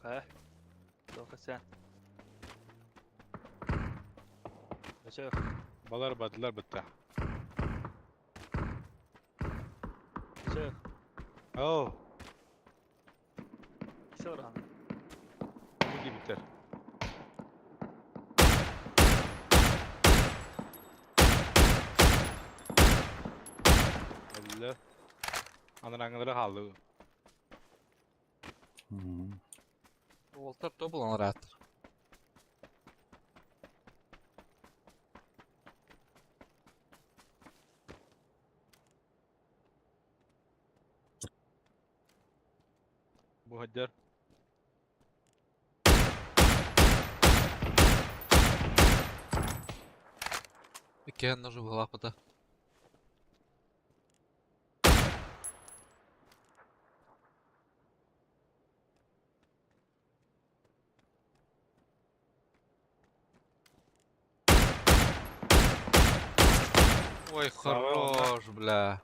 Хэ. Тоха сен. Бөчө. Балар бадылар бытта. Бөчө. Оу, Соран. бу гибиттер. Әллә. Анараңылары халды. Уолтар тобулан ырааттар. Бу хаджар. Иккиэн ножу быһалаах Ой, хорош, бля.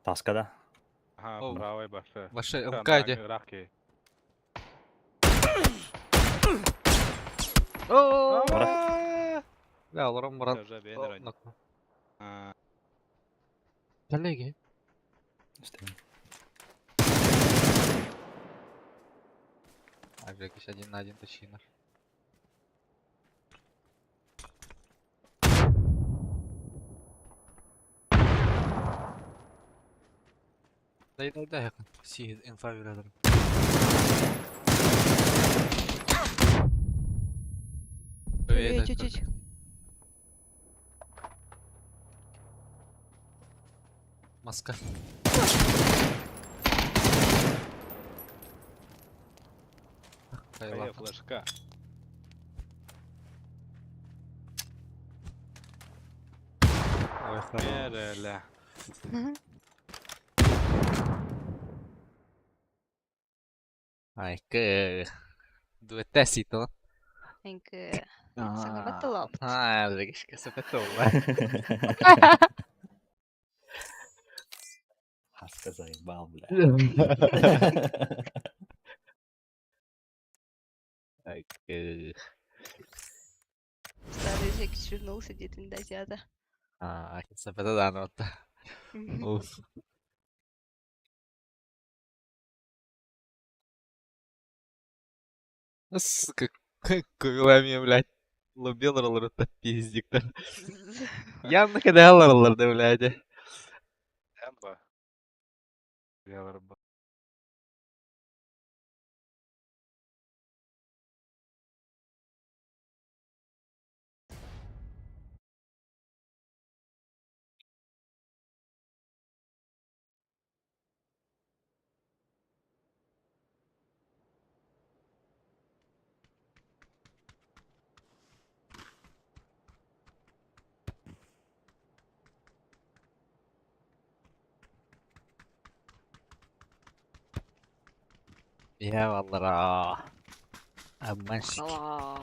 Таска да. Ага, Оу. правый башы. Ваше МК Раки. О, Бара. Бля, олорон баран. Уже бенер. Коллеги. Истэбин. А, Жекич один на один точно. Дай, дай, дай, Си, инфа верадыр. Эй, чуть-чуть. Маска. Кая флешка. Ой, хорош. Мереле. Ай, кэ. Дуэтесито. Энке. Саҥа А, Жекичка сапетова. Хаска заебал, бля. Ай, кэ. Старый Жекич вернулся где-то не дозята. А, сапета да, вот. Уф. Сука, кувилами, блядь. Лубил роллер пиздик. Явно когда роллер, да, блядь. Эмба. Яларба. Я валлара. Обманщик. Ала.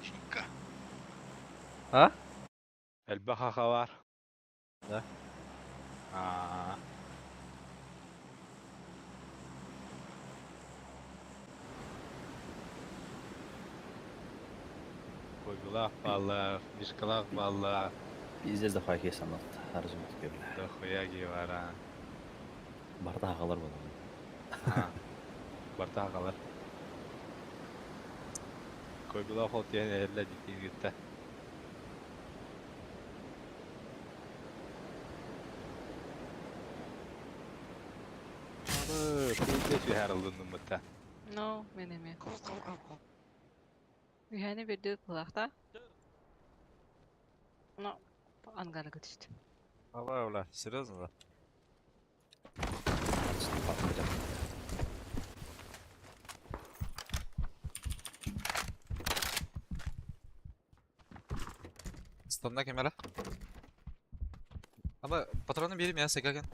Чика. А? Элбаха бар. Да. А. Кобилах баллар, мишкалах баллар. Пиздец да хоккей санат. Арзым бля. Да хуя гевара. Барда агалар буолар. Барта агалар. Кобилах ол тиэн эллэ дитин гитта. Аны, пиздец үһәрылдынным бытта. Ну, мен эме. Үһәни берде кулакта. Ну, ангара көтүстү. Ала, бля, серьезно, да? Стонна камера. Ama patronu birim ya Sekaken.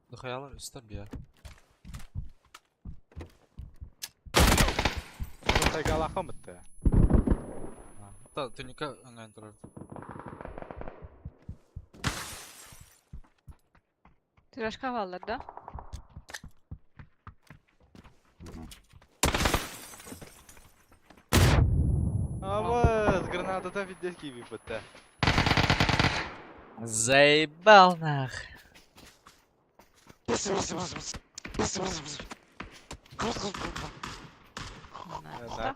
Дохаялар үстер бия. Сайгалахым бітті. Та түника ыңғайын тұрар. Тирашка баллар да. Абыз, гранатата пиздец киби бітті. Заебал нах. Да,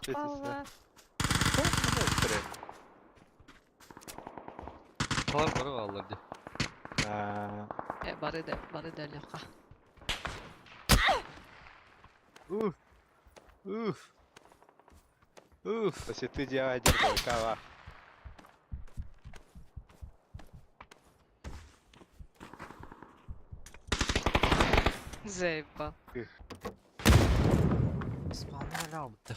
Қалар бары алар ди. Э, бары да, бары да лёха. Уф. Уф. Уф. Если ты делай дербакава. Заебал. Спалны бітті.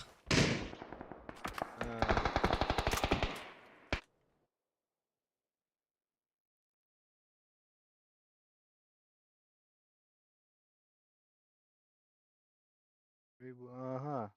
Ага.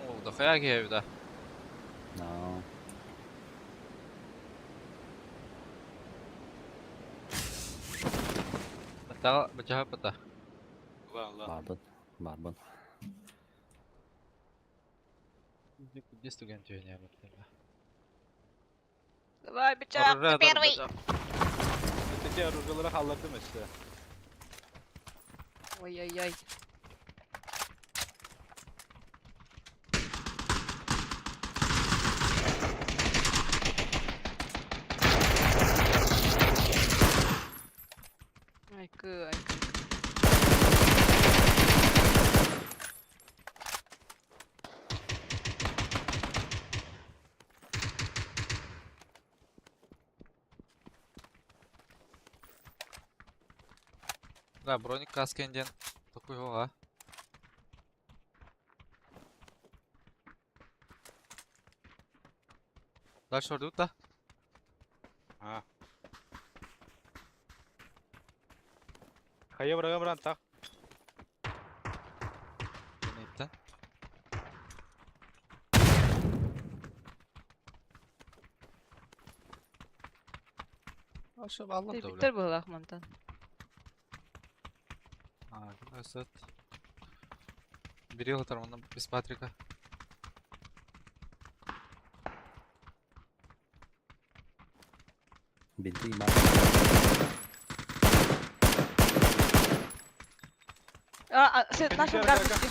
О, дохуя киһи да. No. Бата бачаха бата. Ла, ла. Барбын. Барбын. Здесь туган түйене баттыга. Давай, бычак, ты первый! Öteki оружиялары kaldırdım işte. Ой-ой-ой. Айкы, айкы. Да, броник каскенден. Такой ога. Дальше ордут да? Ha. Kaya bırakan tak. Neydi? Aşağı Allah da öyle. Биттер буолах мантан. А, это. Бери его без Патрика. Бинты ма. А, а, нашим Gel, gel, гардочки.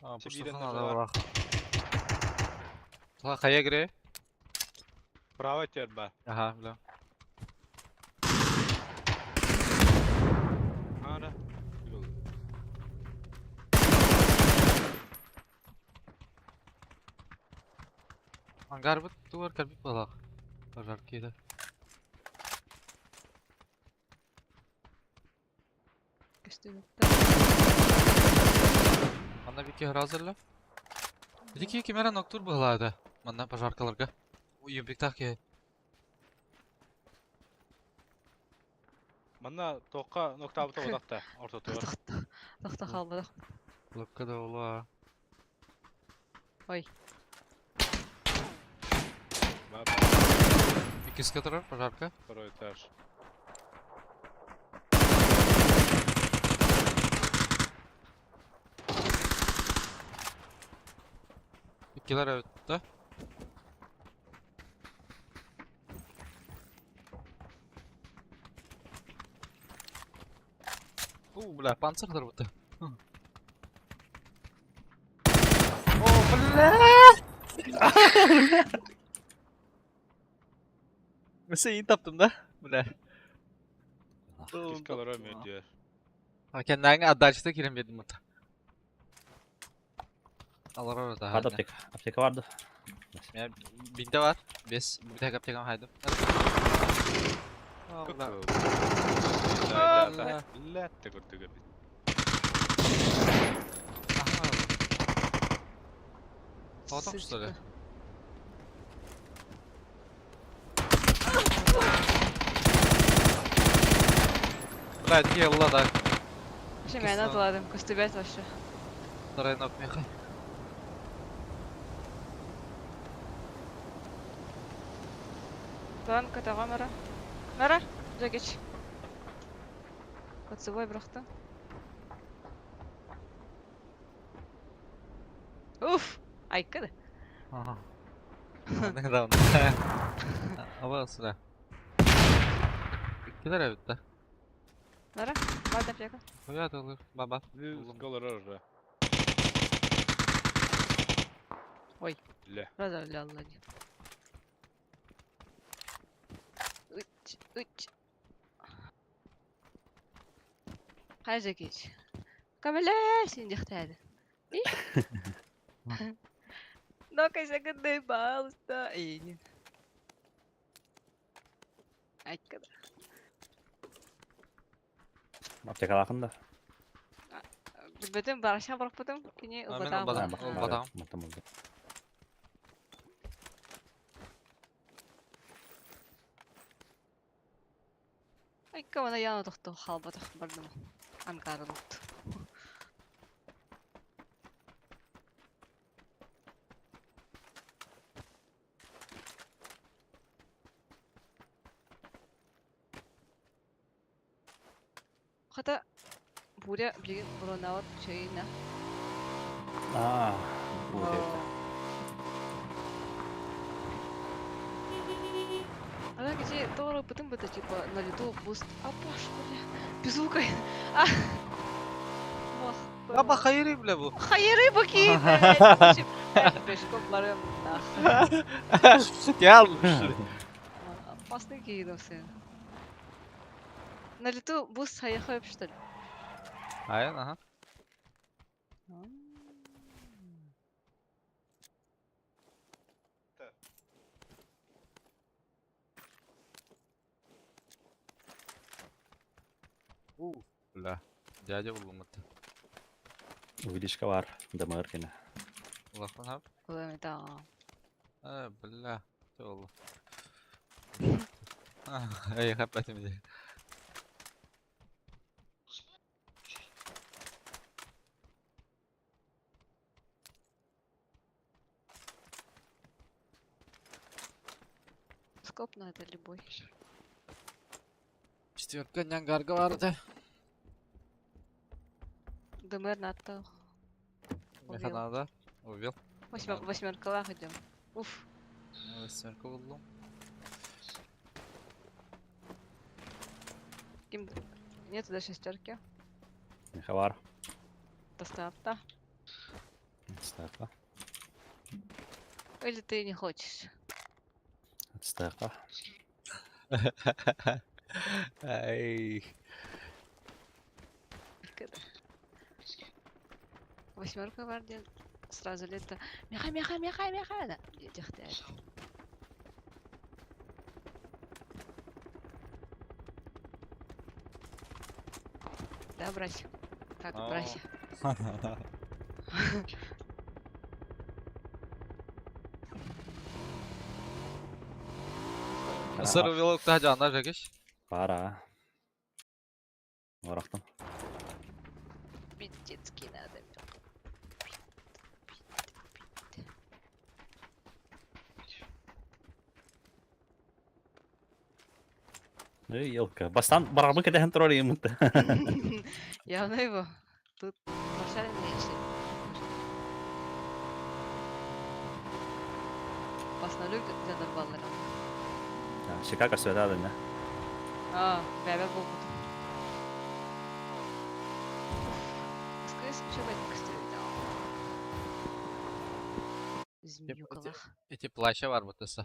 А, Сибирь пусть нажала. надо враг. Хая гре. Право терба. Ага, бля. Ana. Ангар бут туар калби балах. Пожар кида. Манна бики разырлы. Дики кемера ноктур буhlады. Манна пожаркаларга. Уй бик ки. Манна тоққа ноктабыта одақта. Орта туар. Тохто, тохто халбадах. Лыкка ола. Ой. Икис турар пожарка. Второй этаж. Иккилер өттө. У, бля, панцирдер бутты. О, бля! Mesela iyi таптым да? Бля. Кискалар ölmüyor diyor. Ha kendine отдача кирем бердим мыта. Алар orada. Vardı аптека. Аптека vardı. Ya binde var. Бес. Bir tek аптекам хайдым. Allah. Ләтті көрдігі бит. Потом что ли? Блядь, ела да. Вообще, мен атладым, көстүбэт вообще. Второй ног меха. План катага мара. Мара, Жекич. Поцелуй брахта. Уф, айкады. Ага. Недавно. Аба сюда. Килер өттө. Мара, бар аптека. Хуя olur. Баба. Кискалар оружие. Ой. Ле. Раза алла. Үч, үч. Хай Жекич. Камиле, син дихтады. Ну-ка, гыдый балста. Эй, Айткада. Аптека лақында. Билбетим бараша барыппытым, кини А, мен ылбатаам. ылбатам. Бак, Ол батам. Батам oldu. Айка мана яна тохто халбатах бардым. Анкарылыт. Хата буря билигин буронават чайна. Аа, вот это. Она где тора потом это типа на лету буст. А паш, бля. Беззвука. А. Мах. Аба хайры бля бу. Хайыры баки, блядь. Пешком барым. Я лучше. Опасный кидался. На лету буст хаехай, что ли? Айан, ага. Бля. Дядя булумат. Увеличка бар, ДМР кene. Улахан хап. Куда да. Э, бля. Ол. Эй, хап этим. Скоп надо любой. Четверка нянгарга барды. ДМР надо. Меха надо. Увел. Восьмерка идем. Уф. Восьмерка буллум. Ким... Нет, да шестерки. Меха бар. Доставка. Отстака. Или ты не хочешь? Отстака. Ай. Восьмерка варден. Сразу лето. Меха, меха, меха, меха. Да. Да, брась. Так, брась. Сыр увел та жана жагыш. Пара. Орақтым. Пиздецкий надо. Эй, елка. Бастан барабы кеден тролли мытты. Явно его. Тут пошаренный еще. Посмотрю, где нормально. Чикаго святады, не? А, бәбә булды. Скорее всего, Змеюкалах. Эти плаща бар бутысы.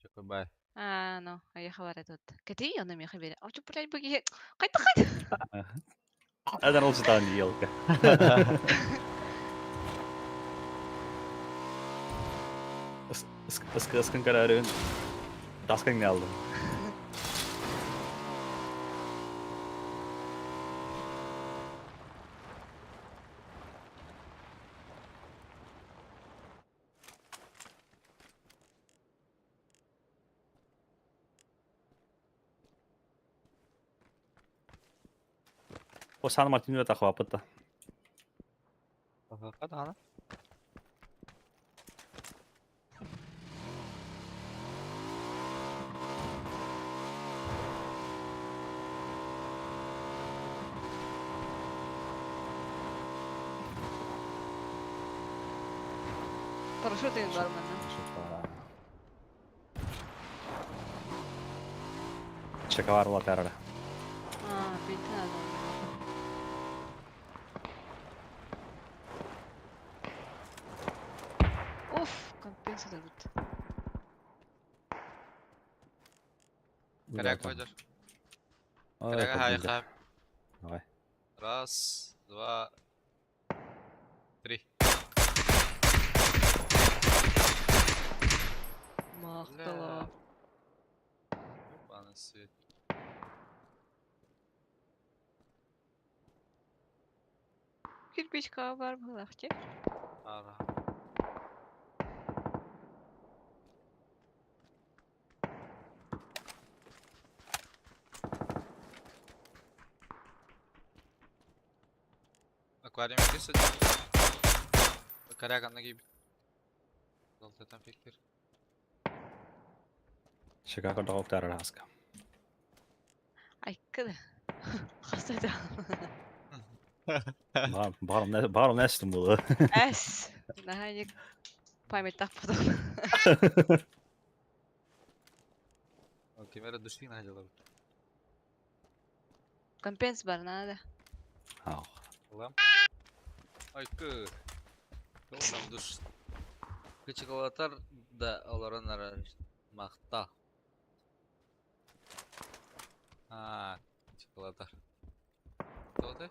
Чөкө бай. А, ну, а я хабар тут. Кати, он мне хабер. А что, блядь, боги? Кайта, кайта. Адан ол жытан елка. Ыскын карарын. Таскын не алдым. О Сан Мартиньо тахвапыта. Кадана. Парашют нормально. Чекавар латерале. А, бинты надо. Уф, компенсия дадут. Коряк пойдешь. Коряк хай. Давай. Раз, два, три. Махтала. Ёбаный свет. Кирпичка бар булахте. Ара. Аквариум кесет. Коряк анна gibi. Золотый пиктир. Чикаго доктор Раска. Ай, кыда. Хастайда. Waarom, waarom эстим буолуо? Эс! Наһаа ник память потом. Ким эрэ души наһадьалабыт. Компенс бар надо. Ау. Ылам. Айкы. Там душ. Кычыкалатар да олорон арар. Махта. Аа, кычыкалатар. Тоҕо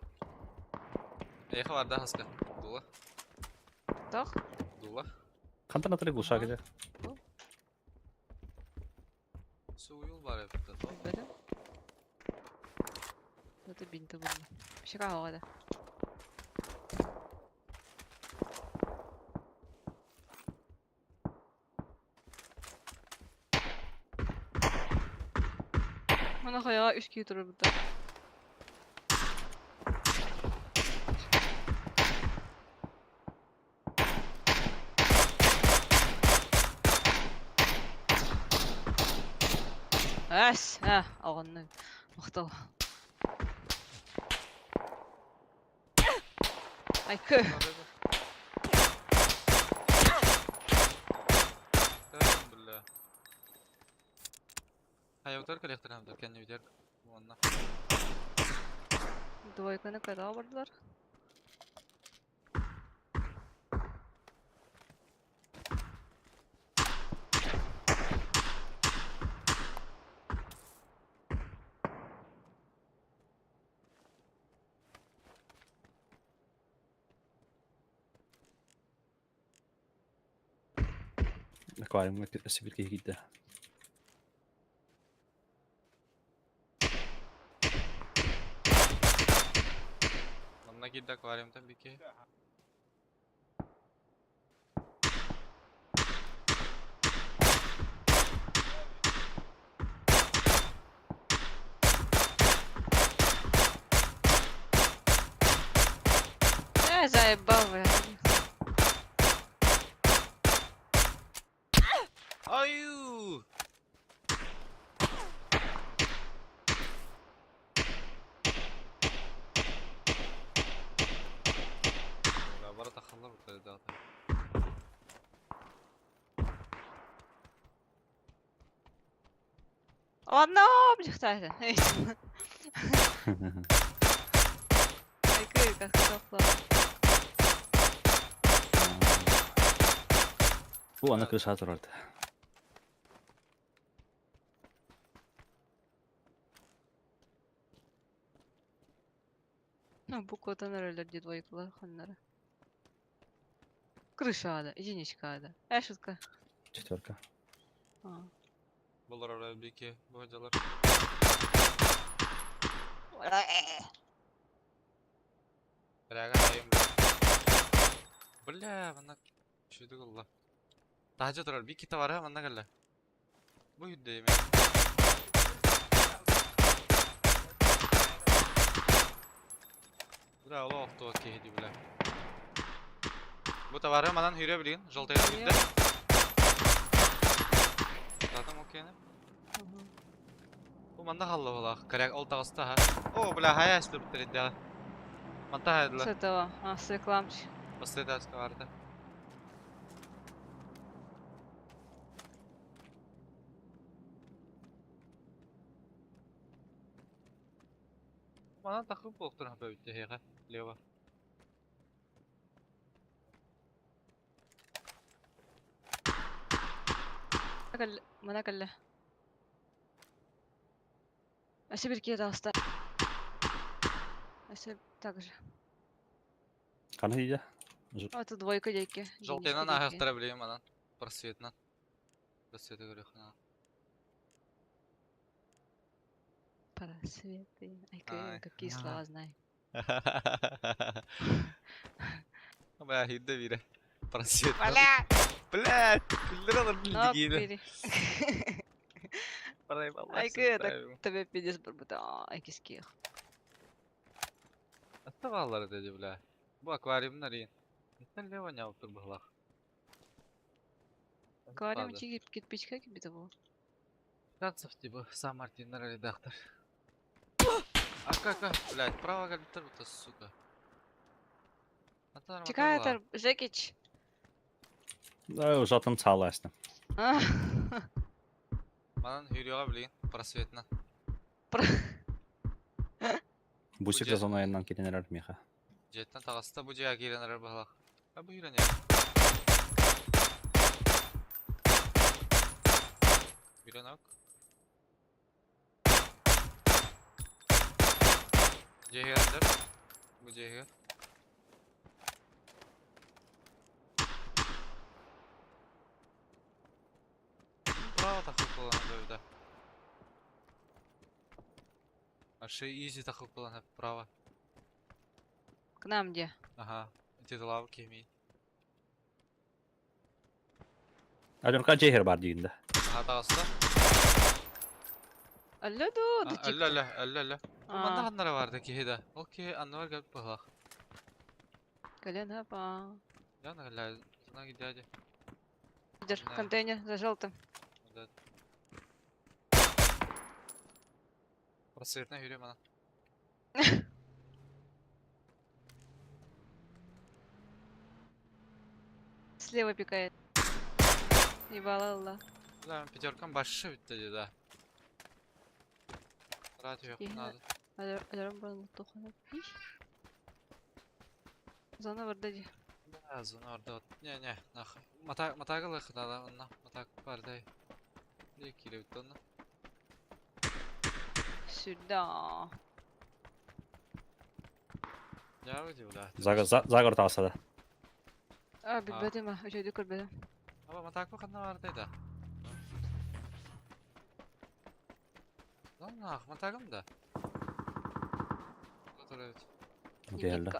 Эйхэ барда хаска. Дула. Тох? Дула. Хантан атыры глушак Ага. ити? Суюл бар эбит да. Билбэтим. Это бинті булла. Шика да. Мана хайаҕа үс киһи турар Эс, э, оҕонну. Махтал. Айкы. Бля. Хайабытар кэлиэхтэрин кэннибитигэр уонна Двойканы кытаа бардылар. Аквариумҥа өссө биир киһи киирдэ. Манна киирдэ аквариумтан биир киһи. Э, заебал, бля. Аю! Бара тахаллар бу Ладно, блядь, Айкы, как тоқла. Бу аны крыша турар. Ну, буквадан өрөлөр дии двойкалар ханнара. Крыша ада, единичка ада. Э, шутка. Четверка. А. Болар ора бики бу дьалар. Бляга айым. Бля, манна чүйдүк олла. Таһа турар бики товары манна кэллэ. Бу хүдде эме. Бля, ола охтуа киһи бля. Бу товары манан хүрө билигин, желтый хүдде. Татам окейне. Бу манна халла була. Коряк ол таҕыста ха. О, бля, хая астыр биттеридде. Манта хайдыла. С этого, а, с рекламчик. Бастыйда аска барды. Манан тахып болуктур хапа бүтте хега. Лево. Мана кэллэ. Өссө бир киһи таҕыста. Өссө так же. Хана хийдэ? Это двойка диэки. Желтыйынан единичка диэки. ахахтара билием анан. Просветынан. Просветы көрөхүнэн. Просветы. Ай. Ай, какие слова знаю. Бля, хидде бире. Просвет. Бля! Бля! Күлдер алар Но билдигине. бери. Ай, Айкы, Тебе пиздец барбыта. Ай, киских. Аттабаалар деди бля. Бу аквариумнар иин. Эттен лево нябыптыр быһылах. Аквариум Ладно. тиги кирпичка кибите бу. Шансов типа сам Мартиннар редактор. Ака, ака, блядь, право калитер, вот сука. Чекай, Жекич. Узатын цаала эстим. Манан хүрүөҕэ билигин просветынан. Бусик да зона айаннан кирэн эрэр миэхэ. Дьиэттэн таҕыста бу дьиэҕэ киирэн эрэр быһалаах. А бу киирэн иһэр. Киирэн ок. Дьиэһигэр Бу дьиэһигэр. Право тахып буолан да. Вообще изи тахып буолан право. К нам где? Ага. Ити тылаабы киһимий. Адюрка дьиэһигэр баар диигин да. Аха таҕыста. Алло дуу, да Алло алло алло алло. Манна ханнара баар да киһи да. Ол киһи анныгар кэлбит быһыылаах. Кэлэн апа. Яна ля знаки дяди. Лидер, контейнер за желтым. Да. Просветная юрия мана. Слева пикает. Ебала Алла. Да, пятеркам больше ведь тогда, да. Рад надо. Зона барда Да, зона барда. Не-не, нах. Мата матагалых надо, онна. Матак бардай. Не киребит онна. Сюда. Я выйду, да. Загор таҕыста да. А, билбэтим, үчүгэйдик көрбөтүм. Аба матак ханна бардай да. Lan нах, матагым да. Келді.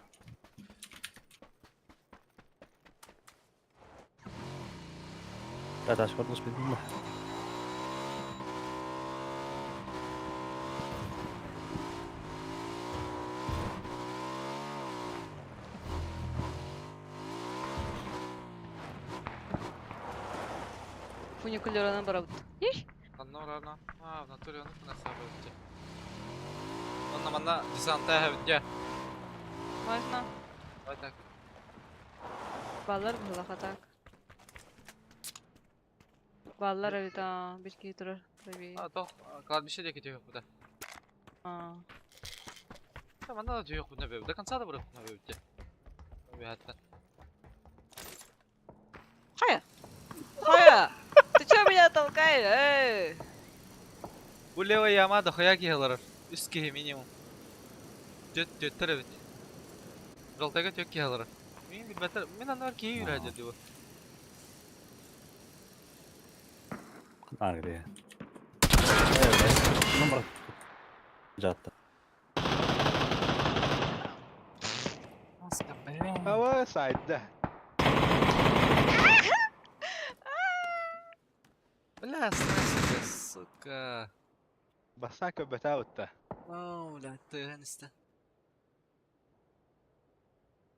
Да, тас көрдіңіз бе? Фуникулерынан барабыт. Анна орана. А, в натуре он на хабы. Онна манна десанта хэбит Можно? Давай так. Баллар было так. Баллар эбит а, бир киһи турар. А, тох, кладбище диэки түһүөх буда. А. Манна да түһүөх буда бе. До конца да барыах буда бе. Бе Хая! Хая! Ты чё меня толкаешь? Эй! Бу левая яма дохуя киһи олорор. Үс киһи минимум. Түөт түөттэр эбит. Жалтайга түөт киһи олорор. Мин билбэтэр, мин аннар киһи үүрэ дии бу. Аргы. Номер. Жатты. Ава сайда. Бля, снайпер, сука. Басака бэтаутта. О, бля, ты нести.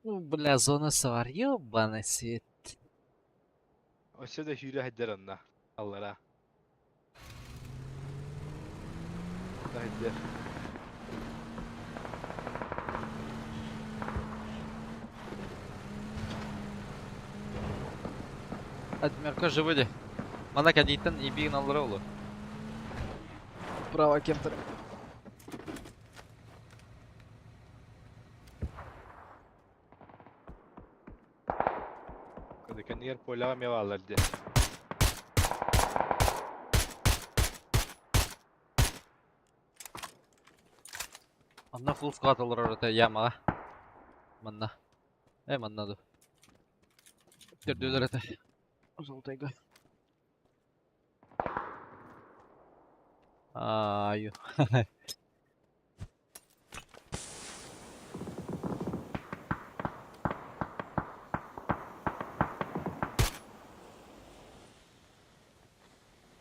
Ну, бля, зона савар, ёбаный свет. Өссө да сүүрэ сылдьар онно. Аллара. Сылдьар. Адмирка живой Мана кадиттан ибигин аллара олу. Право кемтер. Кэннигэр поляҕа эмиэ бааллар дии. Онно фулл склад олорор это ямаҕа. Манна. Э, манна ду. Төрдүлэр это. Золотайга. Аю.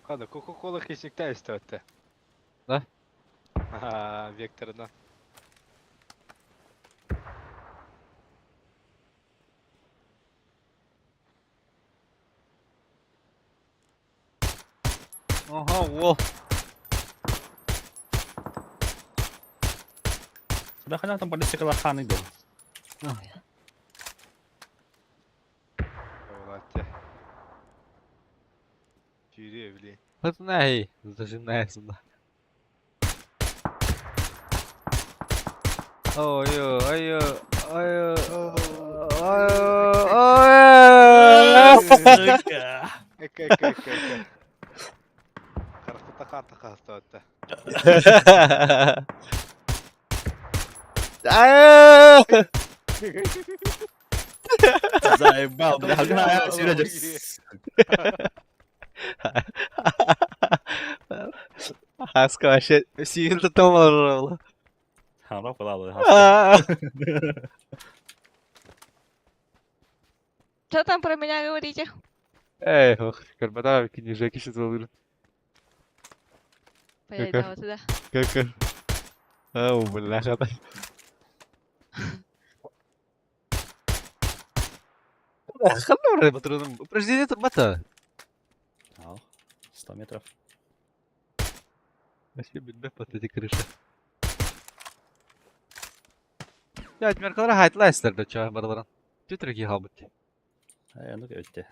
Хада, Кока-Кола хисникта истэвэтте. Да? Ага, векторна. Ага, во. Да хана там полиция ханы дел. этэ. Киириэ билиэн. Вот най, зажимная сюда. Ой, ой, ой, ой, ой, Сука! Эка эка эка эка. Харахта хата хастаатта. Заебал, бля, хагна, Сережа. Хаска вообще сильно там орала. Хара кылалы, хаска. Что там про меня говорите? Эй, ох, карбата книжек еще залыр. Блядь, Какая? да, вот сюда. Как? Ау, бля, хата. Ханна патроном. Упражнение бата. Ау, 100 метров. Вообще бедна под эти крыши. Я отмеркалар хайтлайстер да чаа барбаран. Түтүрги халбыт. Ай, ну өтте.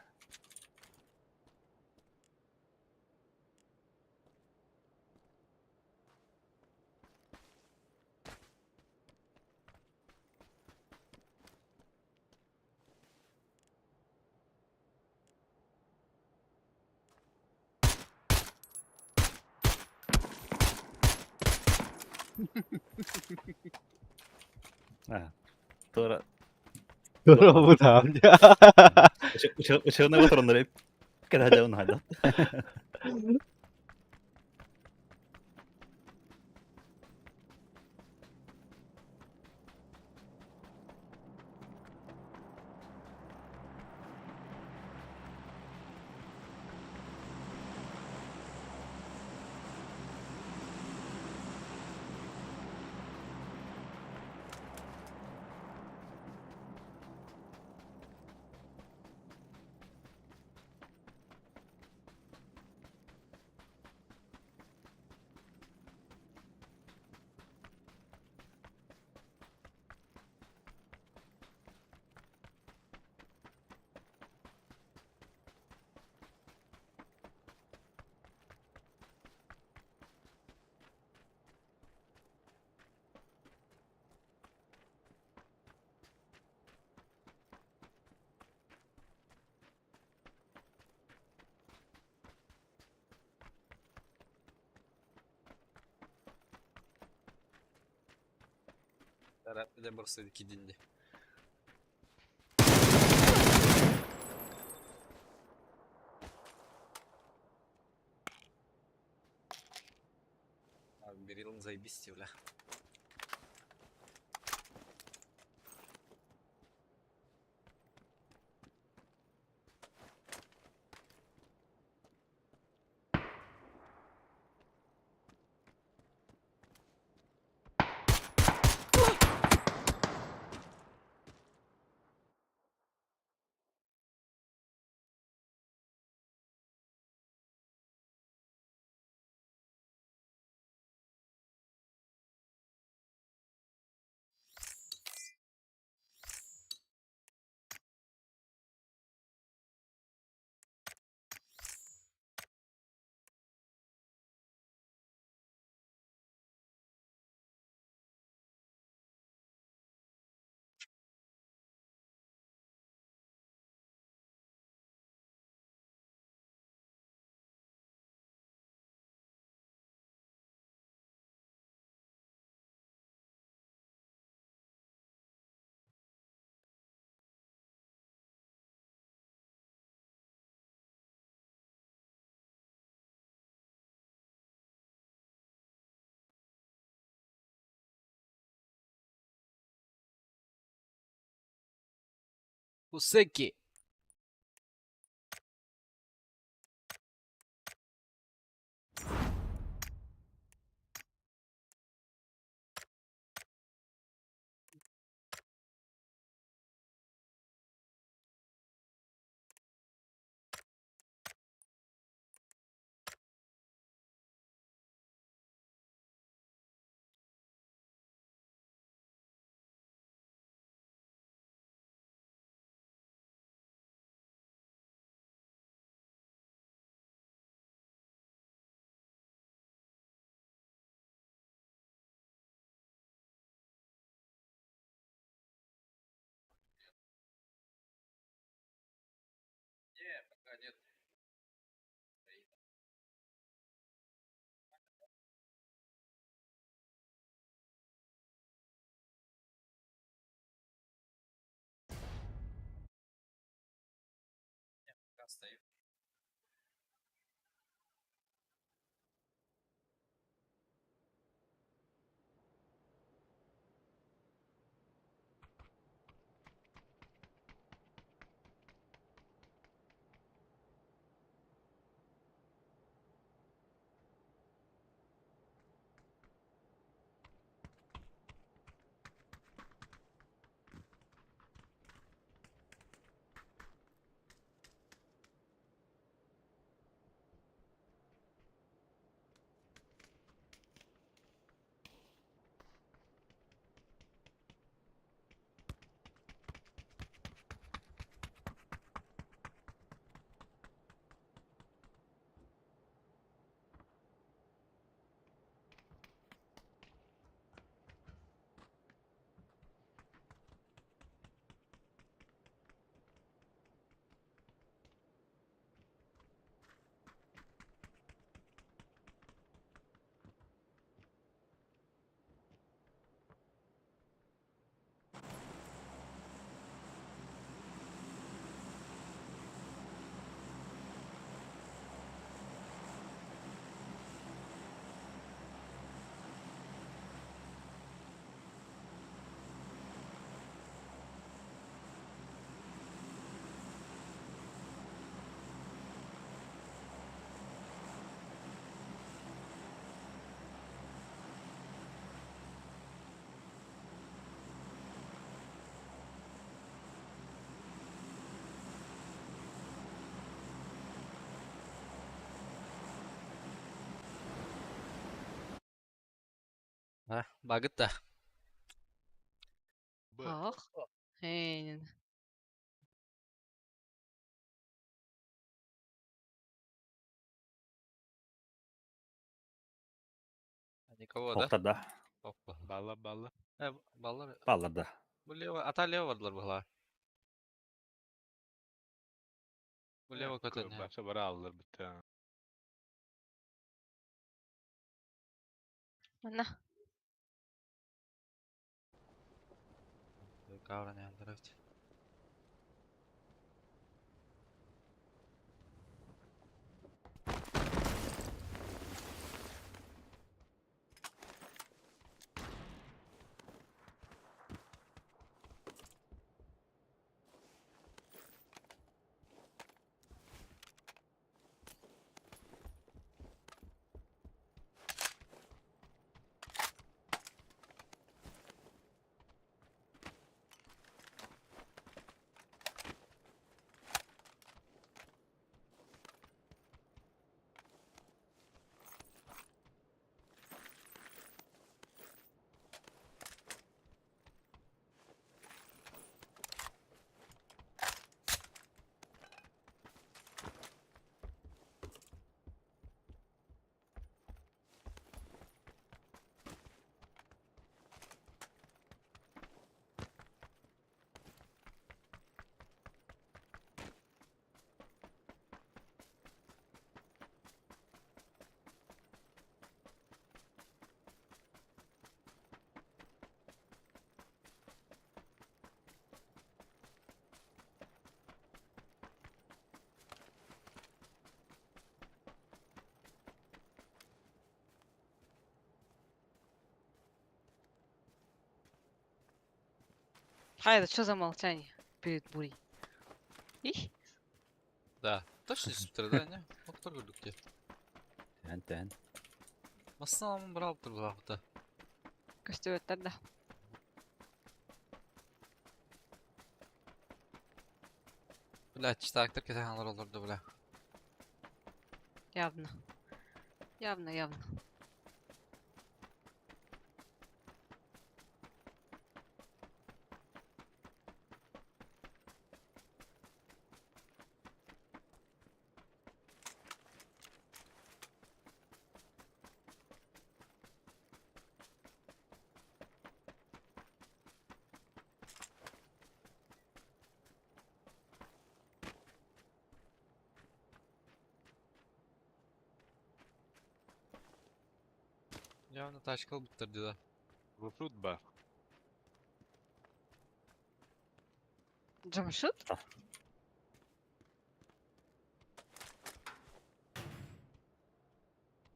А, Тора. Тура Учебный патроннары. Когда он хайда. Кидинди. Берилын заебись, бля. Усеки. А, багыт да. Б. Ах. Эйнин. Никого, да? Тоқтар да. Опа. Балла балла. Э, баллар. Баллар да. Бу лево, ата лево бардылар быһла. Бу лево көтөн. Баша бара аллар битте. Манна. Кавран яндырып. А это что за молчание перед бурей? Их. Да. Точно сүптер да, не? Октор көрдүк те. Тэн тэн. Массан брал тур быһла. Костюметтер да. Бля, читактар кетен олорду бля. Явно. Явно, явно. Явно тачка ылбыттар дии да. Рушут ба. Джамшут?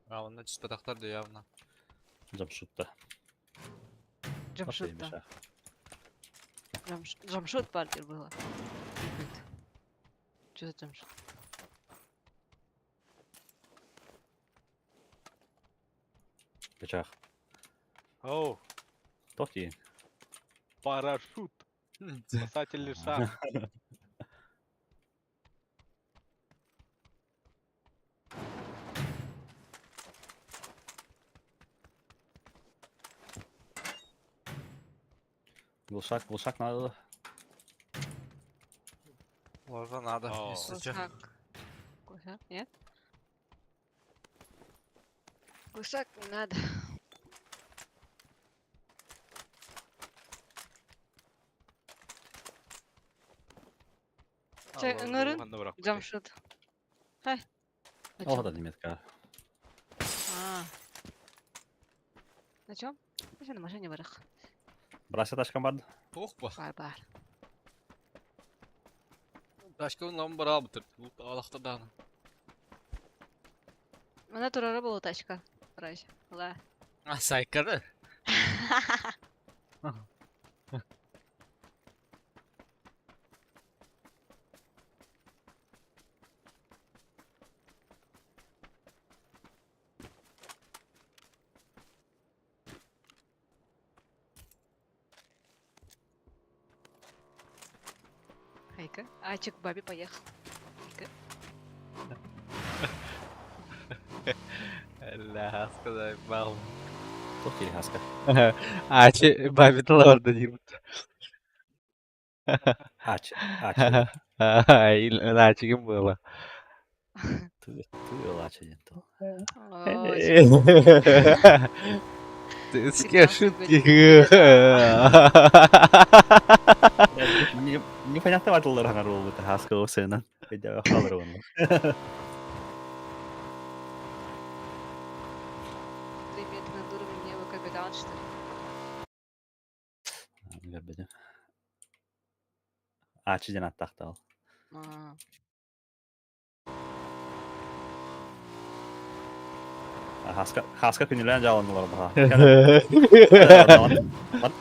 А, онно түспэтэхтэр да явно. Джамшутта. Джамшут, да. Джамшут партия была. Что за джамшут? Качах. Оу, Туох дии? парашют. Спасательный шаг. Глушак, глушак надо. Можно надо, О. если чё. Глушак. Глушак, нет? Глушак не надо. Чэ, ыҥырын. Джамшут. Хай. На Ол чём? да неметка. А. На чем? Я на машине барах. Брася тачкам барды. Туох ба. Бар бар. Тачка оннан бараабытыр. Алахта дааны. Она турара была тачка. Рась. Ла. А, сайкары. Хайка. Ачик к бабе поехал. Хайка. Ля, сказай, бал. Туох диир хаска. Ачи, бабит лорда диир. Ач, ач. Ачигим было. Ты, ты ачи диэн то. Ой, Ты с Прекрасно кем шутки? Непонятно ватылар хаңар болбут хаска осынан. Өйдө халыр оны. 3 метра над уровнем неба капитан, что ли? Көрбөтүм. Ачи диэн аттахтал. А. Хаска хаска күнүлэн жаланулар баха.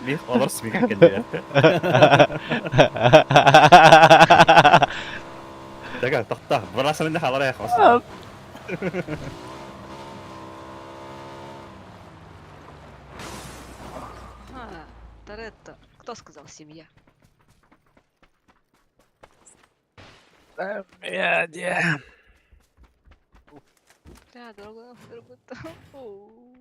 Мих олор смик кенде. Дага тохта. Бараса менде халар аяк баса. А, Торетто. Кто сказал семья? Бля, дорогой, дорогой.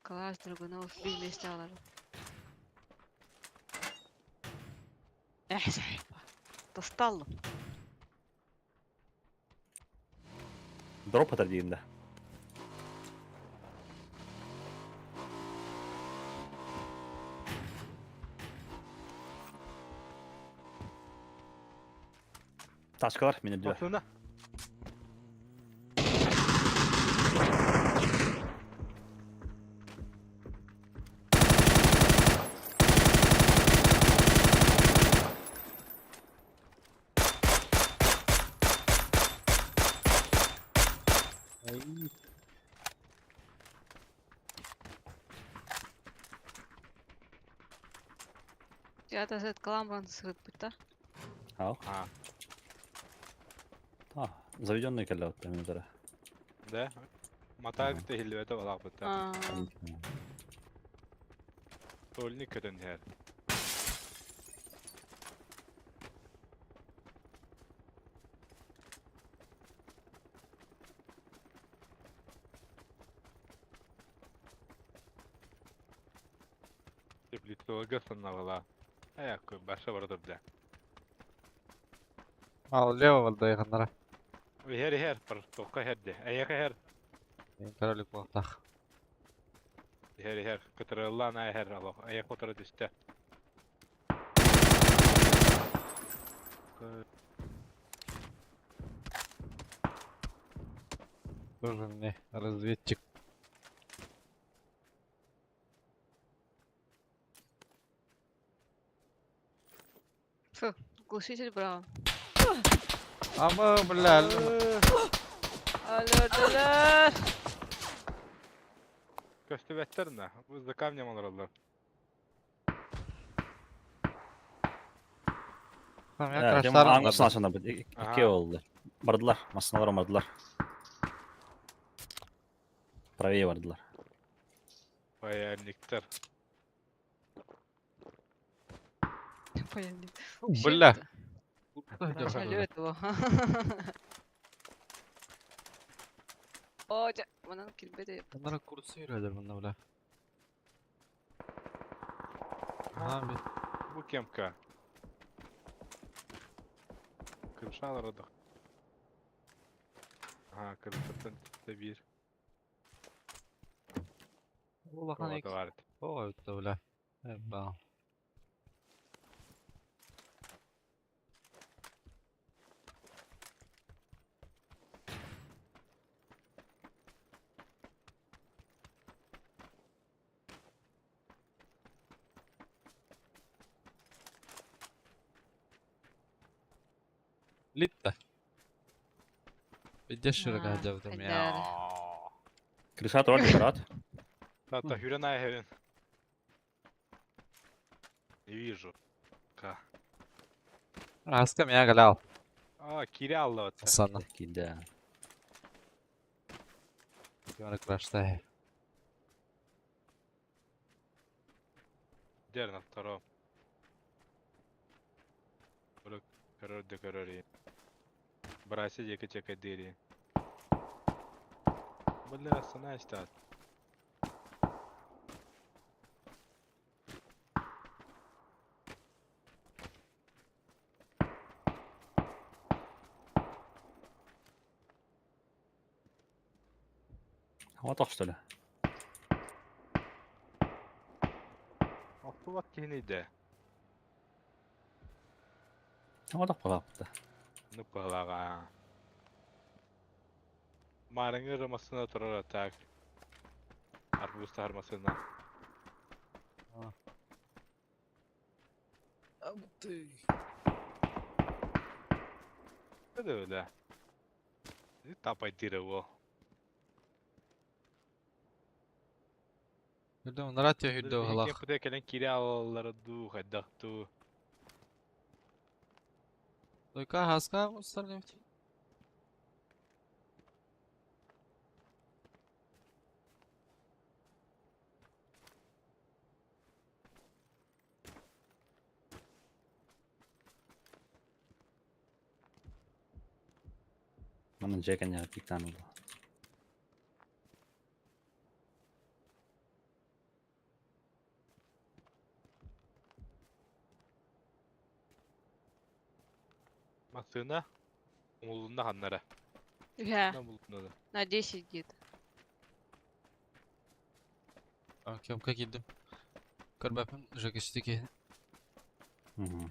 Класс, Драгунов, вместе алар. Эх, Достал. Дроп атар дейм да. Тачкалар мени дүө. Басына. Я тазет каламбан сырыт пытта. Ал. А, А, заведенный кэллэ отта минутара. да. Матаак тэһиллибэтэ балаахпыта. А, Тольник көтөн иһэр. Теплицаларга саннабыла. Аяккы баша барда бля. Ал лево валда Иһэр иһэр пар тоққа иһэрде. Эйэхэ иһэр. Королик буолтах. Иһэр иһэр. Кытырыллаан иһэр алох. Эйэх отара түстэ. Тоже мне разведчик. Фу, глушитель брал. Ама, бля, Алло, Көстүбэттэр на. Бу за камнем олороллор. Там я Э, краштарым Аңгы да. сына бит. Икки oldu. Бардылар, масыналар бардылар. Правее бардылар. Паяльниктар. Паяльник. Бля. Алло, этого. О, дьэ, манан килбети. Bunlara kursu yürüyorlar bunlar бля. Ага, бит. Бу кемка. Крыша олордох. Ага, крышаттан түстэ биир. Улахан Кого ик. баар этэ. О, это бля. Эбба. Литта. Видишь, А, широко хайдары. я. Крыша турар брат. Та хүрэн айхевин. Не вижу. Ка. Аска меня галял. А, кире алла Санна. Киде. Кимара краштай. Дер на втором. Көрөр да көрөр. Браси диэки чекайдыри. Бля, останайся. Вот что ли? Охтубат киһини дэ. Вот палапта. Ну палага. Марыңы ырымасына турар так. Арбуз тармасына. Это бля. Тапай тире во. Хүрдө унара тө хүрдө Кем халах. путэ кэлэн кире алаллары дуу, хайдах дуу. Только хаска устар нефть. Манан жекене пиктан oldu. Масына. Умулунна ханнара. Я, Умулунна да. на 10 где-то. Кемка кидим. Көрбәпім жекештеки. Мгм.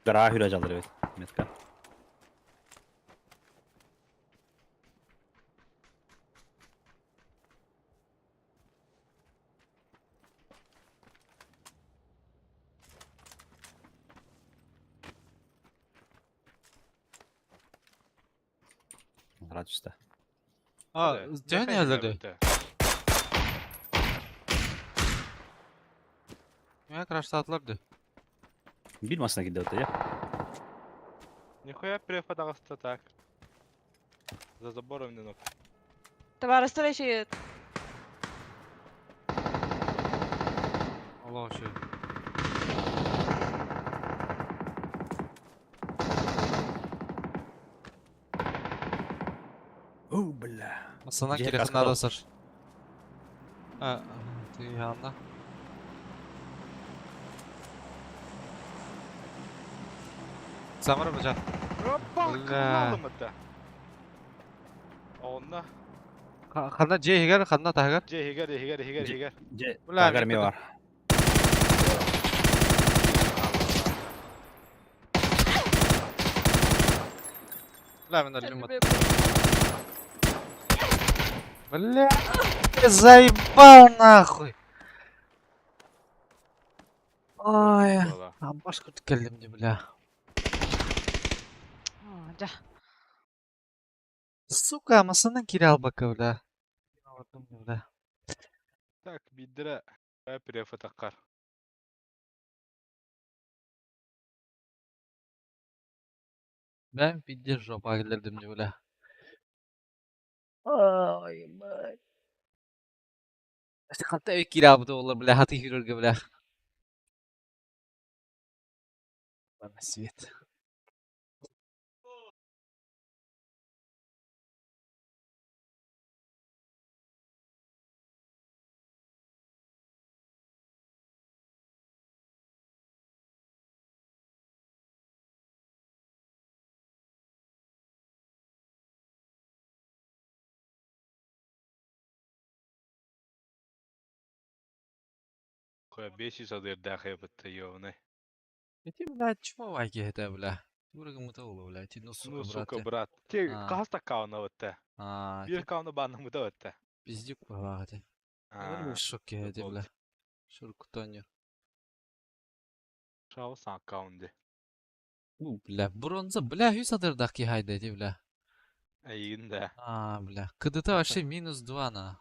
Гара хүрэ жалыр evet. Метка. Радуйся. А, дьэ не әлді. Меня краштатлар ды. Бил масына киде өтө, я. Нихуя префа так. За забором не ног. Товарищ встречи. Аллах вообще. О, бля. Масана Же керек каска надо ал. сар. А, ты янда. Самара бажа. Опа, Бля. кылалым это. Онна. Ханна дьиэ иһигэр, ханна таһыгар? Дьиэ иһигэр, иһигэр, иһигэр, иһигэр. Дьиэ Бля, таһыгар мин эмиэ баар. Бля, мин өллүм. Бля, заебал нахуй. Ой, абаш курдук кэллим дии, бля. Дьэ. Сука, массыынан киирэ албакка, бля. Бля. Так, биирдэрэ преф атаххар. Бэм пиздец жопа киллэрдим дии, бля. Ой, бля. Ханта өй киирэ албыта буоллар, бля, хаты киирэргэ, бля. Ладно, свет. Бесис адырдаах эбит ёбаный. Ити, блядь, чмо вайки это, бля. Тура кому-то бля. Ти, ну, сука, Ну, брат. сука, брат. Ти А. хас такауна өтте. А, Биир кауна баннамыта өтте. пиздюк баҕа А, Шоке эти, бля. болды. Шуркутоню. Шау сан каунди. У, бля, бронза, бля, үс адырдах хайда эти, бля. Эйин да. А, бля. КДТ вообще минус 2 на.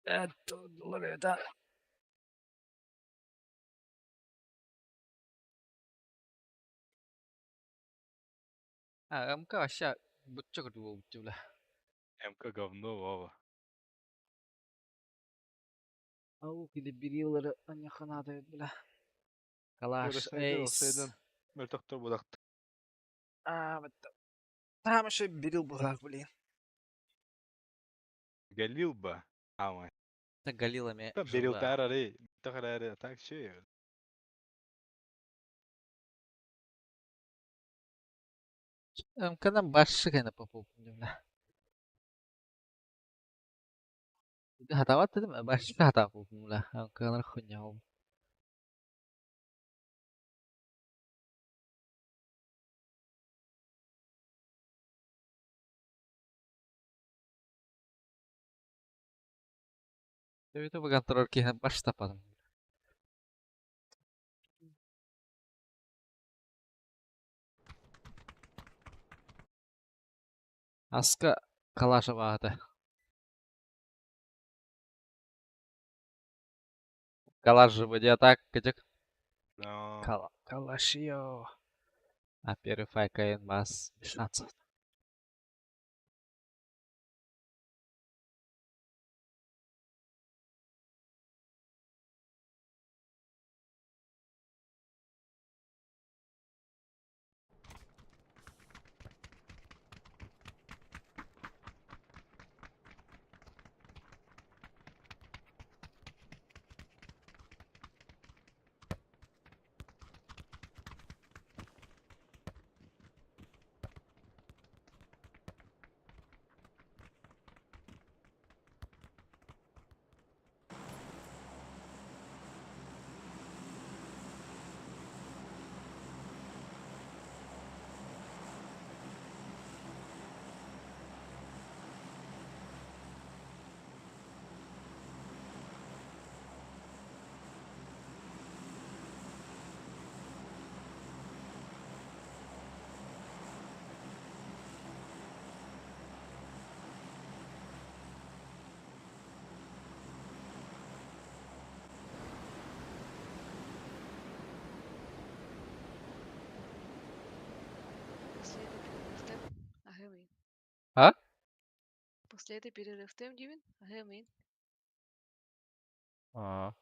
Это А, МК вообще бутча курдук буолбут бля. МК говно, Вова. Аук или бериллары аньяханадают, бля. Калаш, эйс. Мөлтөхтөр будакты. А, вот там еще берил булак, блин. Галил ба. Амай. Это галилами. Берил тарары. Тахарары. Так ши. МК-дан башшы кайна попал, бля. Хатават дедим, башшы хата бля. МК-лар хуйня ол. Ютуб контроль киһин баш тападым. Аска калаша баата. Калаш же будет так, кадик. Да. Калашио. А первый файка бас 16. После этой перерывтем. Аһымын. А? После этой перерывтем диибин. Аһымын. А.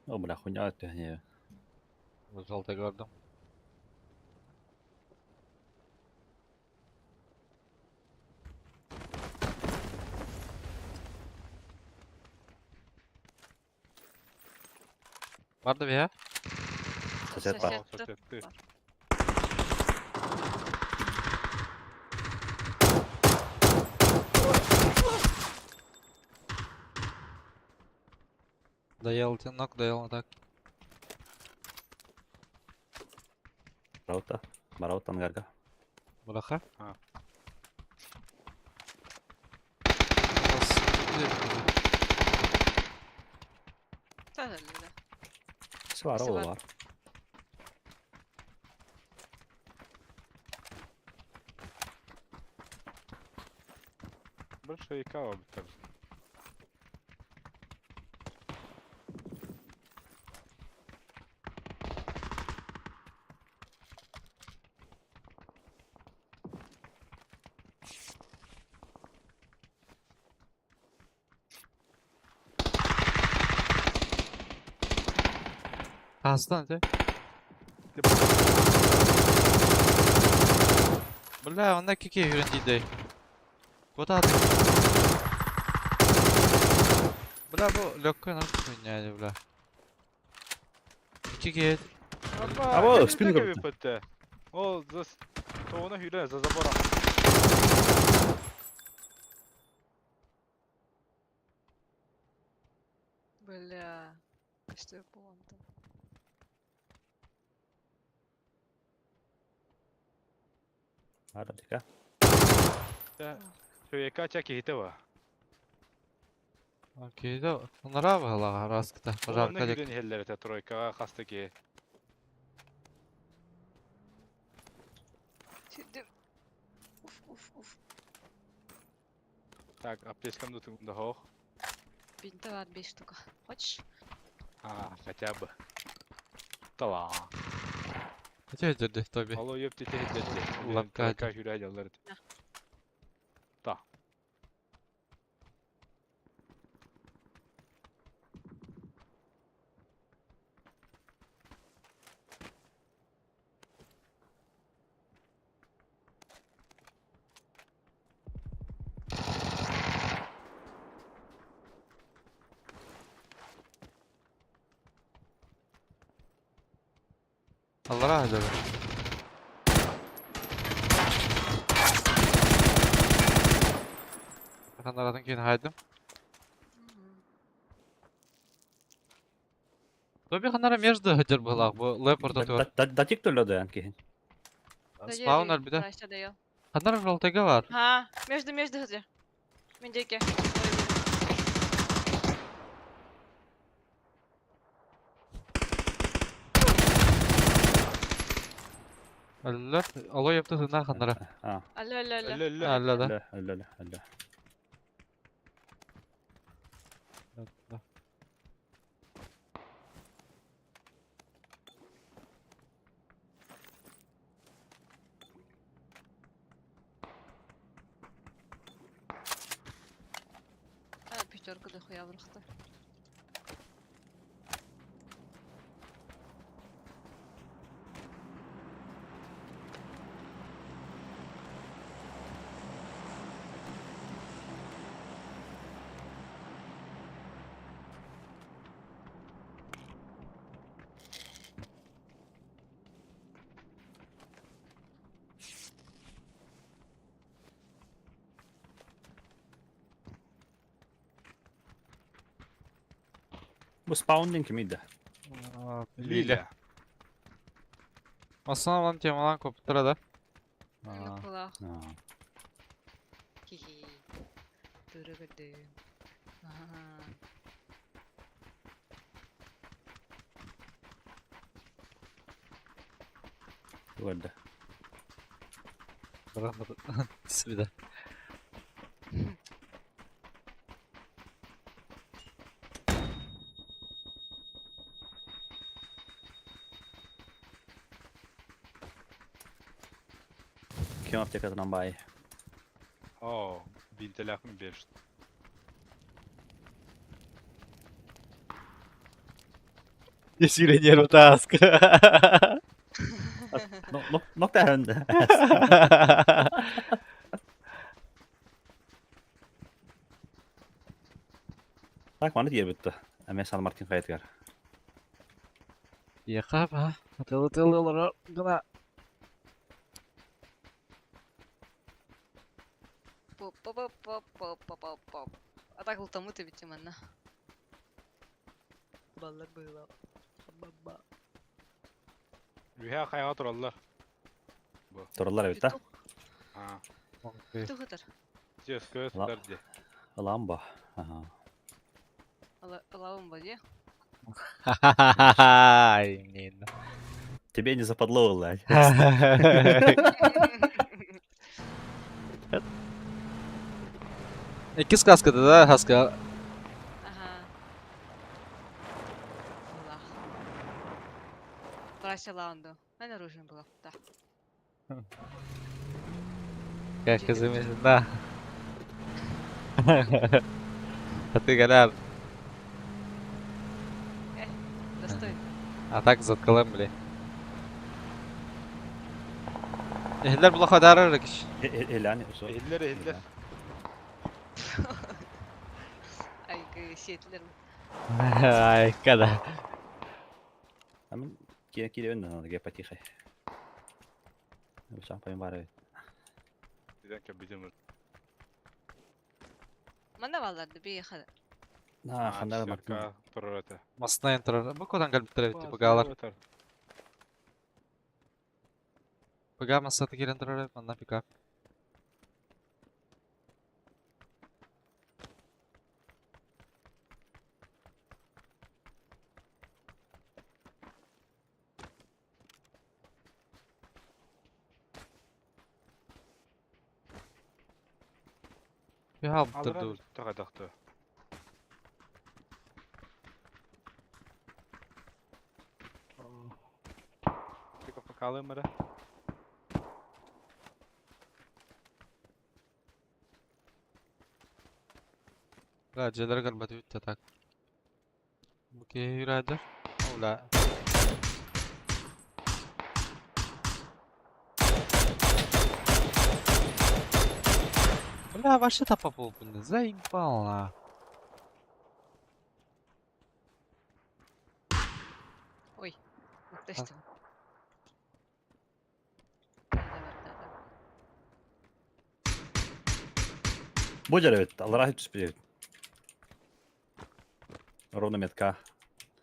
О, бля, хуйня это не. Желтый гордом. Бар да бэйэ? Сосед бар. Сосед. Сосед Бар. Доел тебе ног, доел так. Бараута. Бараута ангарга. Бураха. А. Та-да-да. Свара Свар. ол бар. Больше и кава битер. Хастан те. Бля, онна кики хүрен дейді. Куда ты? Бля, бу легкая нам хуйня, бля. Кики. А вот, спину көрбүт. көрбүт. Ол за тоғына хүрен за забором. Бля. Что я там? Ара дика. Шөйека чаки хите ба. Окей, да. Онара была раската. Пожарка Онна дек. хүрен хеллер эте тройка хастаки. Сидим. Уф, уф, уф. Так, аптечкам да тугунда хох. Бинта бар 5 штука. Хочешь? А, хотя бы. Тала. Хотя дерди Тоби. Алло, ёпти те хитлетти. Лапка. Тройка хүрен хеллер. Та. Аллара деді. Ханаратын кейін хайдым. Тоби ханара между хадер была, бу лэп ортотугар. Датик төлөдө анки. Спаун әлбиде. Ханара жолтеге бар. Ха, между между хадер. Мен деке. Әллә, алой yaptı тына ханара. А. Алло, алло, алло. Әллә. Әллә да. Әллә, әллә, әллә. А, пятерка дохуя врахта. Бу спаунинг кимиде? Лиля. Масана темалан коптыра да. Ну, кулах. А. Хи-хи. Дурагады. Ага. Көрдө. Свида. Ким аптекатынан бай. О, бинтелахым бершт. Есиле нерв таск. Нок тәһәнде. Так, маны дияр битте. Әмә Сан Мартин кайтгар. Диэхэ ба. Атылы-тылы олорор гына. Поп-поп-поп-поп-поп-поп. А так лутамут эбит манна. Баллар быыла. Ба-ба. Үһэ хайаҕа тураллар. Тураллар эбит да? Петух. Аа. Петух ытар. Дьиэскэ сытар дии. Ламба. Ага. Ылабын ба дии. Ха-ха-ха-ха. Именно. Тебе не западло, блядь. Икки сказка да, хаска. Ага. Аллах. Брася лаунду. Мен оружием было. Да. Как изумительно. А ты голяр. Достойно. А так заткалым, бли. Ehiller bu kadar ararak. Эляне. Ehiller ehiller. Ай, сетлер. Ай, когда. Амин кире кире өннө надо ге потихо. Сам поймары. Диден кэбидим. Манна балларды би хада. На хандар мартын. Турар этэ. Масына ентер. Бу кодан калбиттер эбит пыгалар. Пыга масата кирен турар, манна пикап. Bir Алра dur. тагадахты. Тика покалымыра. Raceler galiba düt tak. Bu ki racer. Ola. Бля, вообще тапа был, заебал на. Ой. Точно. Да, да, да, да. Будер эбит, алра түспүт. Ровно метка.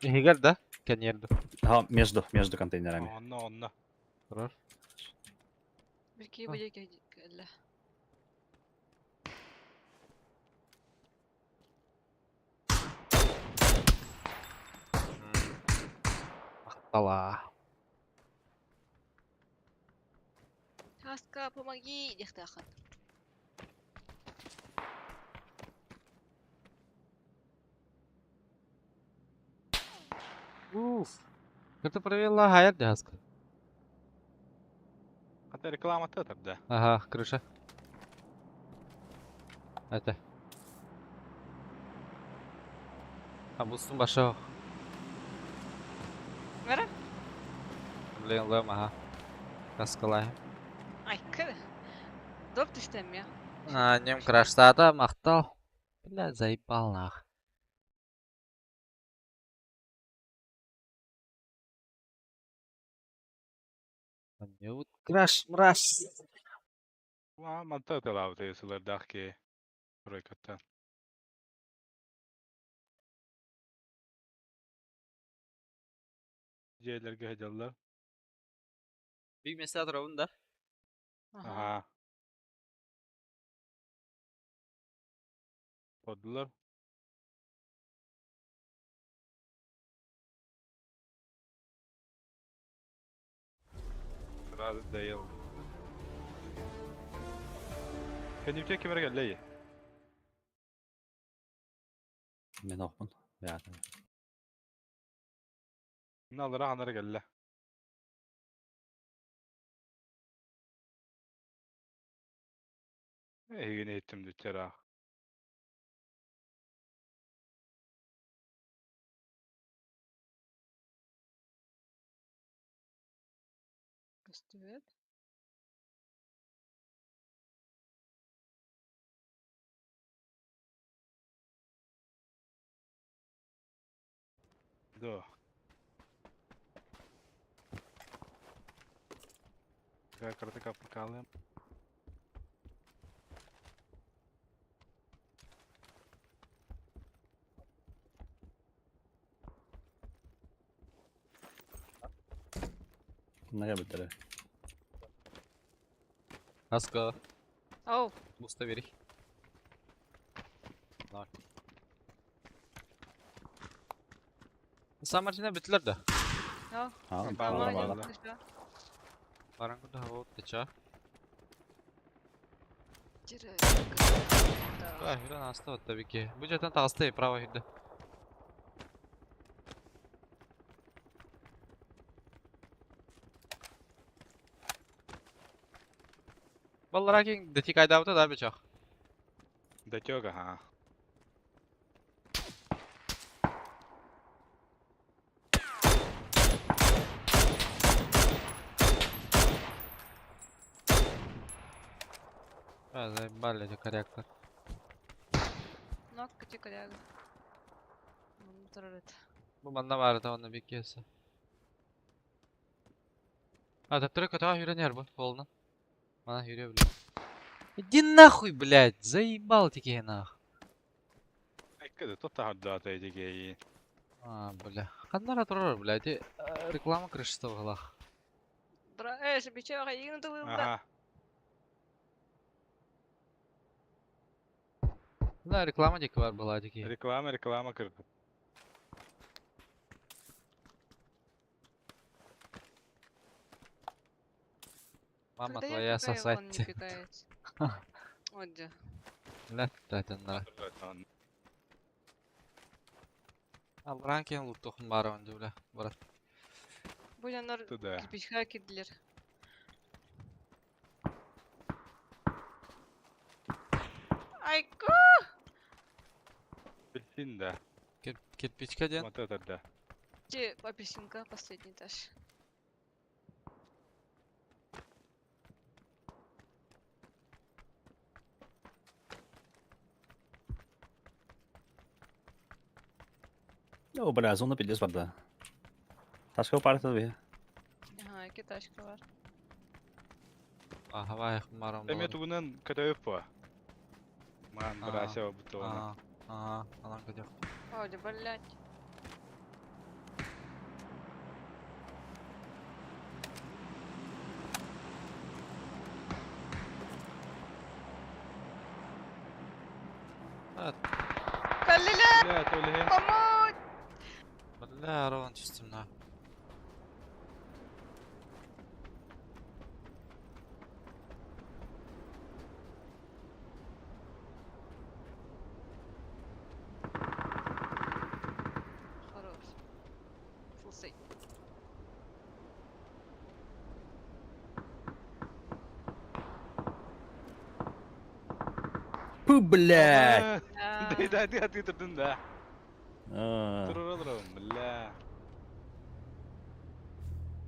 Егер да? Кенерді. Ага, между, между контейнерами. Онно онно. Тұрар. Бирки бу жеке кэллэ. Ақтала. Хаска, помоги, диэхтээхин. Уф. Это провела хайр дяска. Хата реклама тогда. Ага, крыша. Это. А бустун баша. Мара? Блин, лэм, ага. Каскалай. Ай, кы. Доп түстем я. А, нем краштада мақтал. Бля, заебал нах. Не вот краш, мраш. Ва манта талавты сылардахки. Ройкатта. Дьиэлэргэ сылдьаллар. Bir mesela duralım da. Ага. Аха. Поддылар. Сразу доел. Кенипте кемер келлей. Мен оқпын. Бәятын. Мына алара ханара келле. Эйгини иттим дүттера. Көстүбэт. Да. Ча кыратык аппакаалыам. Наga бүтэрэ. Аска, Оу, буста бери. Ноль. Самарчина бүтүлэр да. оу. Аа, Баалар, баалар баалар. баалар. Баран куда вот тача. Да. Да, хирен аста вот табики. Бу жактан таҕыста право хирде. Баллара кин дати кайдаабыта да бечах. Датёга, ха. А, заебали эти корректор. Нок кити коряга. Турарыт. Бу манна баар этэ онно биккиэсэ. А, таптыры көтөҕө сүүрэн иһэр бу, суолунан. Мана сүүрүө блядь. Иди нахуй, блядь, заебал эти киһи нах. Эккэ тотта хардаата эдигей. А, бля. Ханнара турар, блядь, и, реклама крышта быһылаах. Бра, э, шебичеға егін тылында. Ага. Да, реклама диэки бар была диэки. Реклама, реклама кырды. Мама Когда я твоя пикаю, сосать. он не пикает. Вот где. Бля, татаннара. Алран киэн луттохун баарабын дии, бля, брат. Будь Туда. кирпичка кидлер. Айку! Апельсин, да. Кирпичка диэн. Вот это да. Где апельсинка, последний этаж. О, бля, зона пиздец барда. Ташка пар таби. Ага, iki тачка бар. Аха, барам Эме буолар. тугунан көтөйүп по. Ман Аа. брася бутона. Аа, аа, анан көтөх. Ой, да блядь. А, Каллеля, Бля, толе. помочь! Бля, арабан түстүм на. Хорош. Фулсей. Пу, блядь. Да, да, да, ты турдун да. Аа. Туруралар, бля.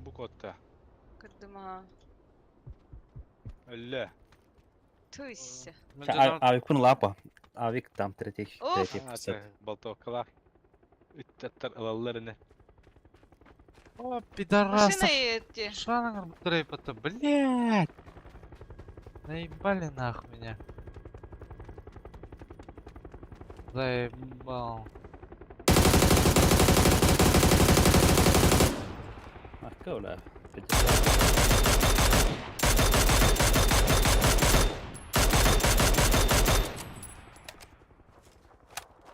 Бу котта. Кырдыма. Өллө. Туйся. Авик кун лапа. Авик там третий, Уф. третий сет. Болтовкалар. Үттаттар ылаллар эне. О, пидорас. Машина эти. Шанаңар бутырай потом, блядь. Наебали нах меня. Заебал. Арка, бля. Пиздец.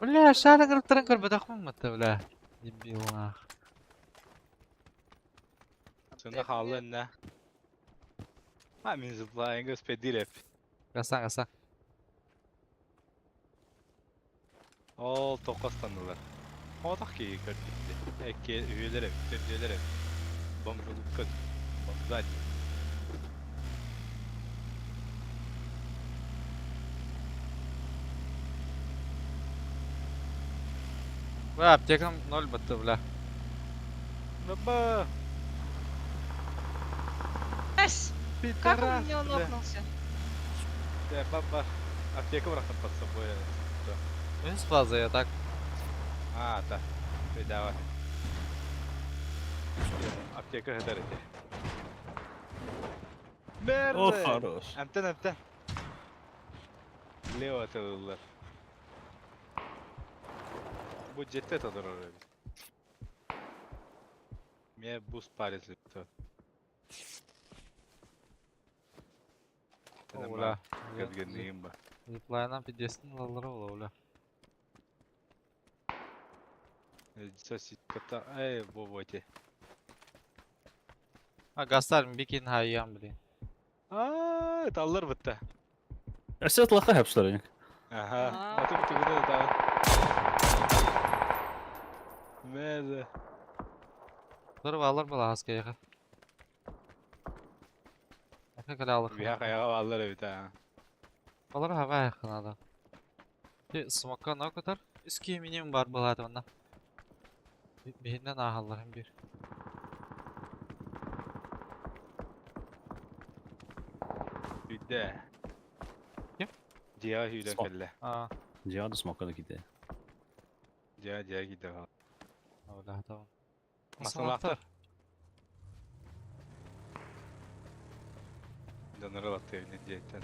Бля, шанаңар бутыран көрбөтөхпүн мытты, бля. Дебил нах. Сында хаалла энне. А мин зыплайын көспедиреп. Гасан, гасан. Ол тоқостанылар. Отақ ки көрдүктү. Эки үйелер, төрдөлөр. Бомжулук көт. Бомжать. Бля, аптекам ноль батты, бля. Баба! Эс! Как он Пидорас, меня бля. нокнулся? Да, баба. Аптека брахтан под собой. Минус фаза, я так. А, да. Ты давай. Аптека хатар эти. О, Мерде! хорош. Эмтэн эмтэн. Лево атылылар. Бу дьиэтэ толорор эбит. Мэ бус парец это. Оля. Кэргэнниим ба. Зиплайнан пидестин ылаллара буола, оля. Сосиската, эй, боботе. А гастар бикин хайян, блин. Аа, таллар бытта. Өссө тлаха хапсылар. Аха. Аа. Аты бутугуна да. Мерде. Бұлар балар бала хаска яха. Яха кэлэ алых. Биһа каяга баллар эбит аа. Балар хаба яхынада. Ти смокка но көтөр. Үски минимум бар болады онна. Биһиннен аахалларым бир. Үйдэ. Ким? Диа хүйден Смок. кэллэ. Аа, Диада смокка да киде. Диа диа киде. оля табын. Масалахтар. Доноры латтı диэттен.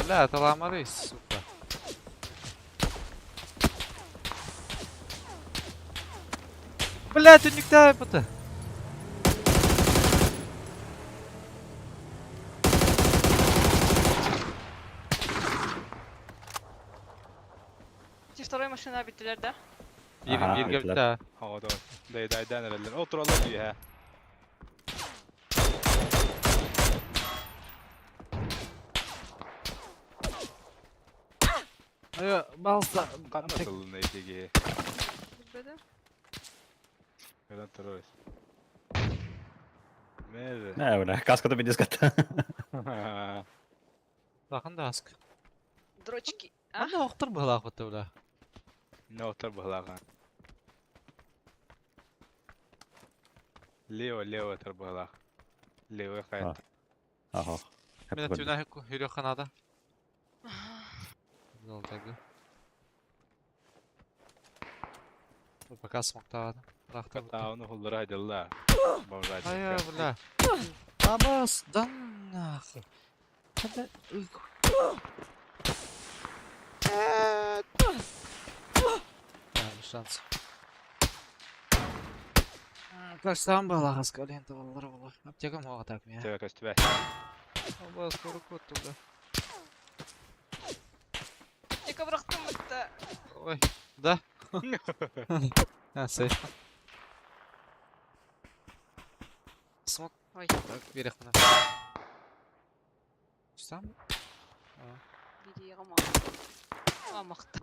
Бля, это ламары, сука. Бля, түннүктэ бұты. Эти второй машина биттилер да? Бир Аха, бирге биттилер. битте. Ага, давай. Дай дай дай нерелер. Отуралар дии Ой, балса. Канна тылын эйтеги. Билбедим. Көрөн турабыз. Мерде. Нэ, бля, каскада бидес катта. Бакын да аск. Дрочки. А? Анда оқтыр бұлақ бұты, бля. Не отар баһалаага. Лево, лево отар баһалаах. Лево хайт. Аха. Мен түнә хүрө ханада. Золотагы. Пока смоктавады. Рахта. Катауны хуллара айдылла. Ай, бля. Абас, да нахуй. Когда... шанс. Кажется, была хаска лента была была. Аптека мога так меня. Тебе көстүбэ. Абас, скоро кот туда. Тека бырахтым битте. Ой, да? А, сейф. Смок. Ой. Так, вверх на. Что там? Бири А, махта.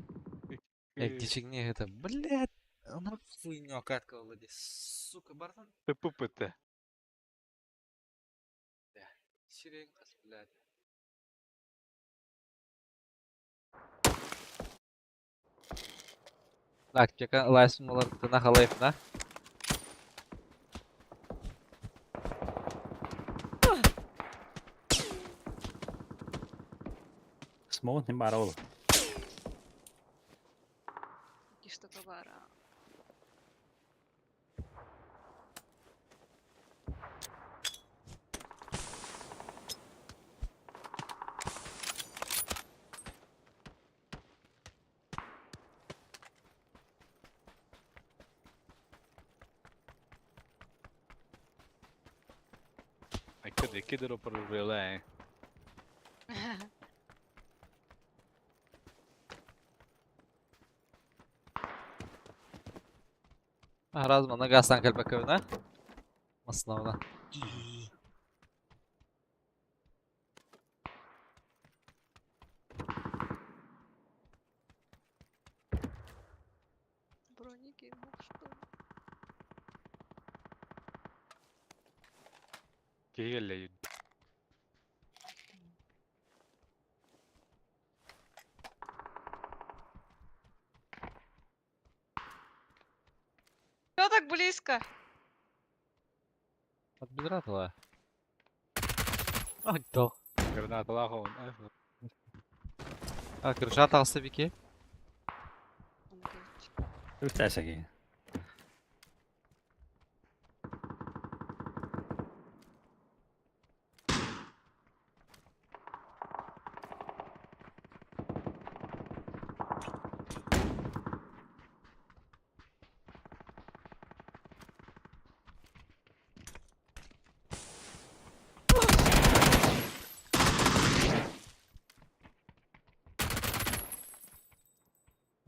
Эй, дичигне это, блядь. Она хуйня катка владе. Сука, бартан. Тыпы-пыты. Сирень, блядь. Так, чека лайсым олар тына халайып, на? Смогут не бара ол. И что-то бара. Икки дропер реле. Размана гасан кэлбэкэбинэ. Маславна. Броники, ну что? Киһи Что так близко? От бедра тыла. Ай, да. Гранаталаах он. А, крыша тағысы бике. Он говорит, Үтәсәки.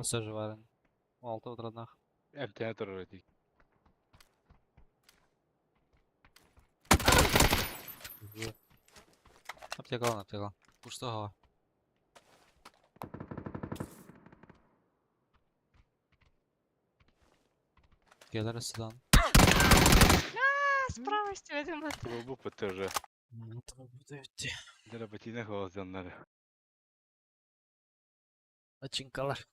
Массаж баарын. 16 утранах. Эмтэнэ турар этик. Аптекалан, аптекалан. Пустого. Келер сюда. А, справа стебетим бат. Туолбут тоже. Будете. Дработина холодзаннары. Ачинкалар.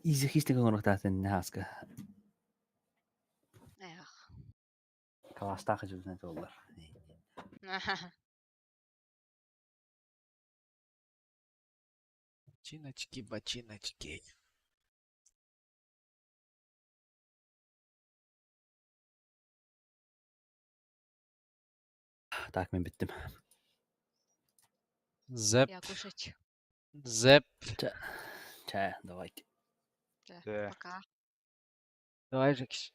Изи хистик оҥоруохтаахтын хаска. Эх. Каластаах дьылынан туоллар. Чиночки, бочиночки. Так мин бүттүм. Зэп, Я кушать. зэп. Чэ, давайте. Чэ, Чэ. Пока. Давай, Жекиш.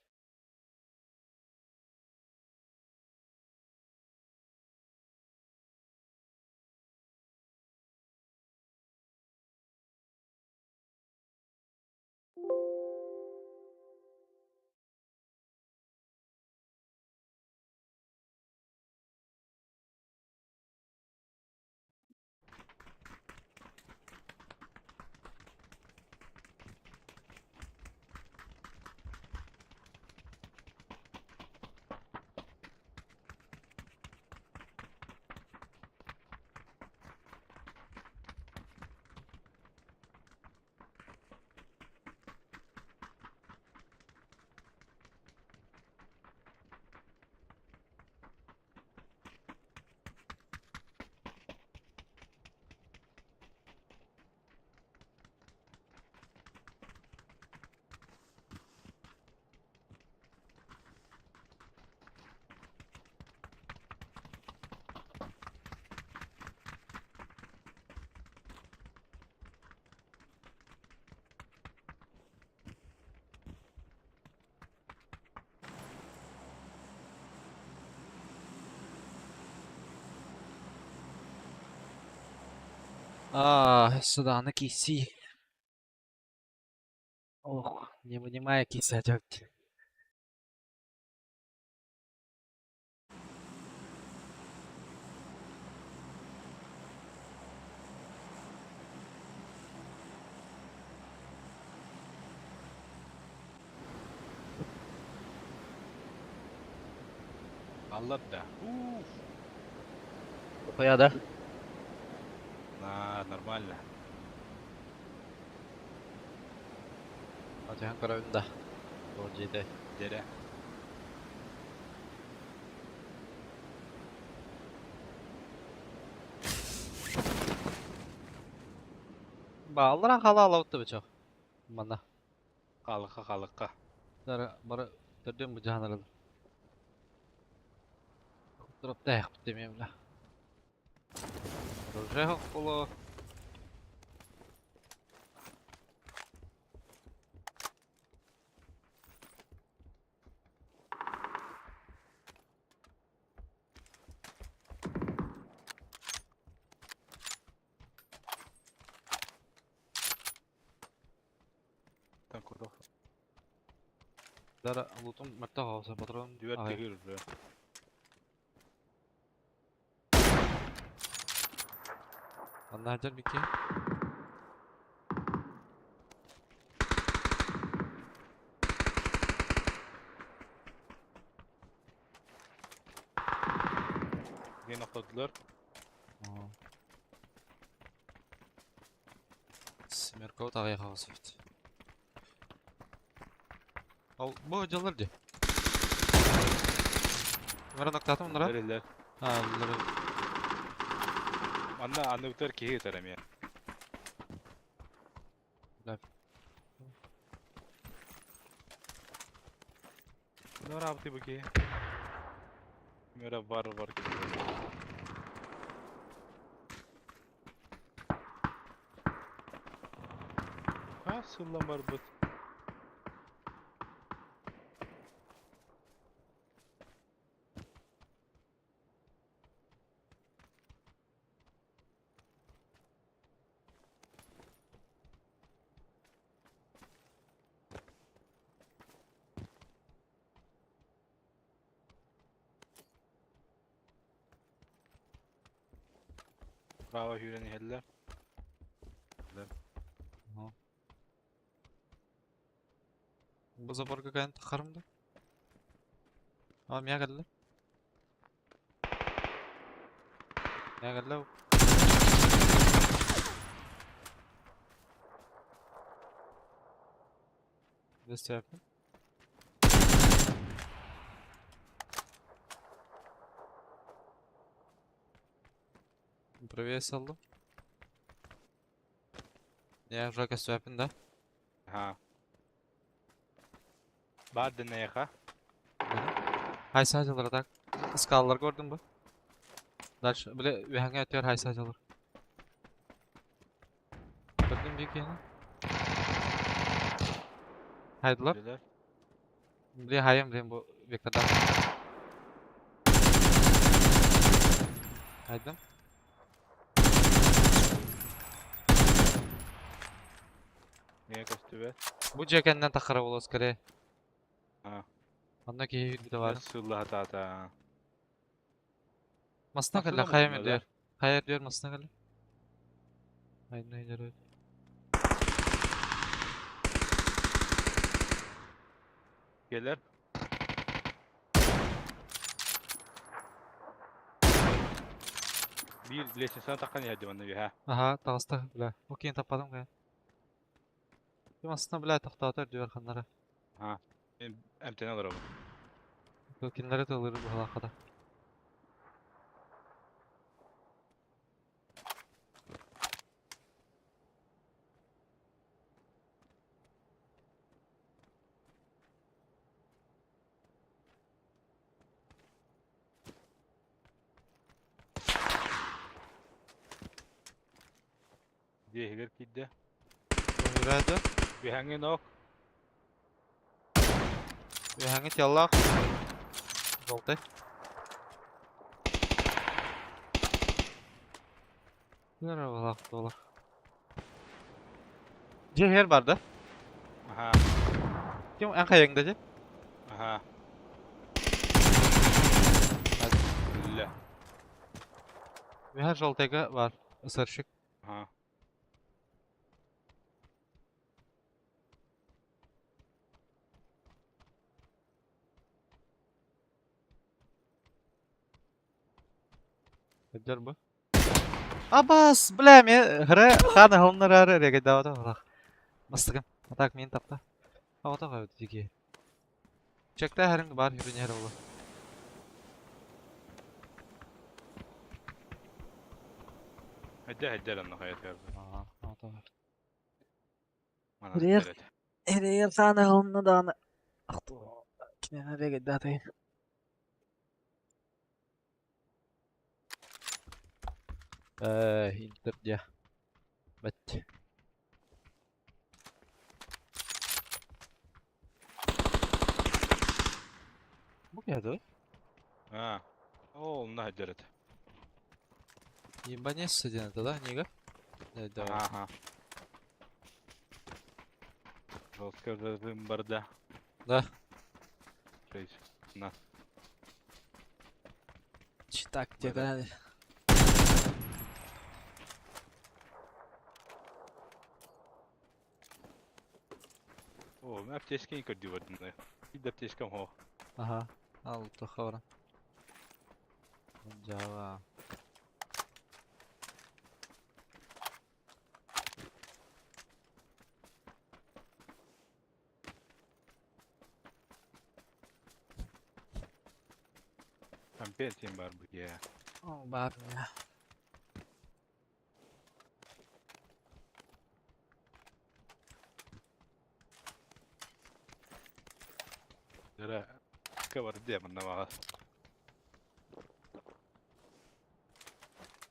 А, сюда, на киси. Ох, не вынимая киса, дядь. Аллар да. Уф. Я, да? На, нормально. Атыхан көрөбүн да. Ол жейде. Дере. Бааллара хала алабытты бычок. Манна. Халыкка халыкка. Дара бары төрдөн бу жаанырыл. Туруп таяк бит бля. Оружие холо. Там куда? Дара лутум мөртө хаоса патрон. Дүөр Ай. тегир бе. Анна жар бики. Ген охтодулар. Смерков тагы хаоса бит. Ал бу жалар ди. Мара ноктатым мунара. Берилер. А, булар. Анна аныбытар киһи тарам я. Да. Нора абты бу киһи. Мера бар бар киһи. Ха, сыллан бар бут. Право сүүрэн иһэллэр. Бу заборга кэлэн таххарым да? А, миэхэ кэллэ. Миэхэ кэллэ. Бэс Правее салдым. Я уже көстүөппүн да? Ха. Баар дэнэйэхэ. Хайса дьыллара так. Скаллар көрдүм бу. Дальше, бile үһәңе өтөр хайса дьыллар. Көрдүм bir киһини. Хайдылар. Билэр. Бile хайым билем бу векторда. Хайдым. Миэ көстүбэт. Бу дьиэ кэннинэн таххара буолуо скорее. А. Онно киһи үүрбүтэ баар. Сыллаһатаата. Масына кэллэ Масына хайам мутунна да? үрдүгэр. Хайа үрдүгэр масына кэллэ. Айна иһэр. Кэлэр. Биир лестницаны таххан иһэрди манна үһэ. Аха, таҕыста бля. Бу киин таппатым кэ. Бу масына бля тохтоото үрдүгэр ханнара. Аха. Мен эмтэнэ олоробун. Бу кинилэри тыллыыр быһалааххата. Дьиэ иһигэр киирдэ. Үһүрээдэ. Үһэҥҥин ок. Үһэҥҥи тыаллаах. Желтый. Нөрө балаах буолар. Дьиэ иһигэр бар да? Аха. Ким эн хайаҥ да дьэ? Аха. Үллэ. Үһэ желтыйга бар. Ысырщик. Аха. Өйдөр бу. Абас, бля, мен хара хаана холнорары регайдаабата олах. Мастыгым. А так мен тапта. Ата кайбыт дики. Чекте хариң бар хүрүнер олу. Эдэ эдэр онно хайа Ага, ата бар. Манан Рер. эдэр. Эрээр хаана холно даҕаны кинини регайдаатайын. Э, интер дьэ. Бэт. Бу киһи А. О, онно эдэр этэ. Ебанешься диэн это да, Нига? Да, давай. Ага. Жестко разрым барда. Да. То есть, на. Так, где-то О, мен аптечканы көрдүү бардым. Биир аптечкам хоо. Ага. Ал тохора. Java. Компетим бар бу я. О, бар я. Дара кабар де манна баа.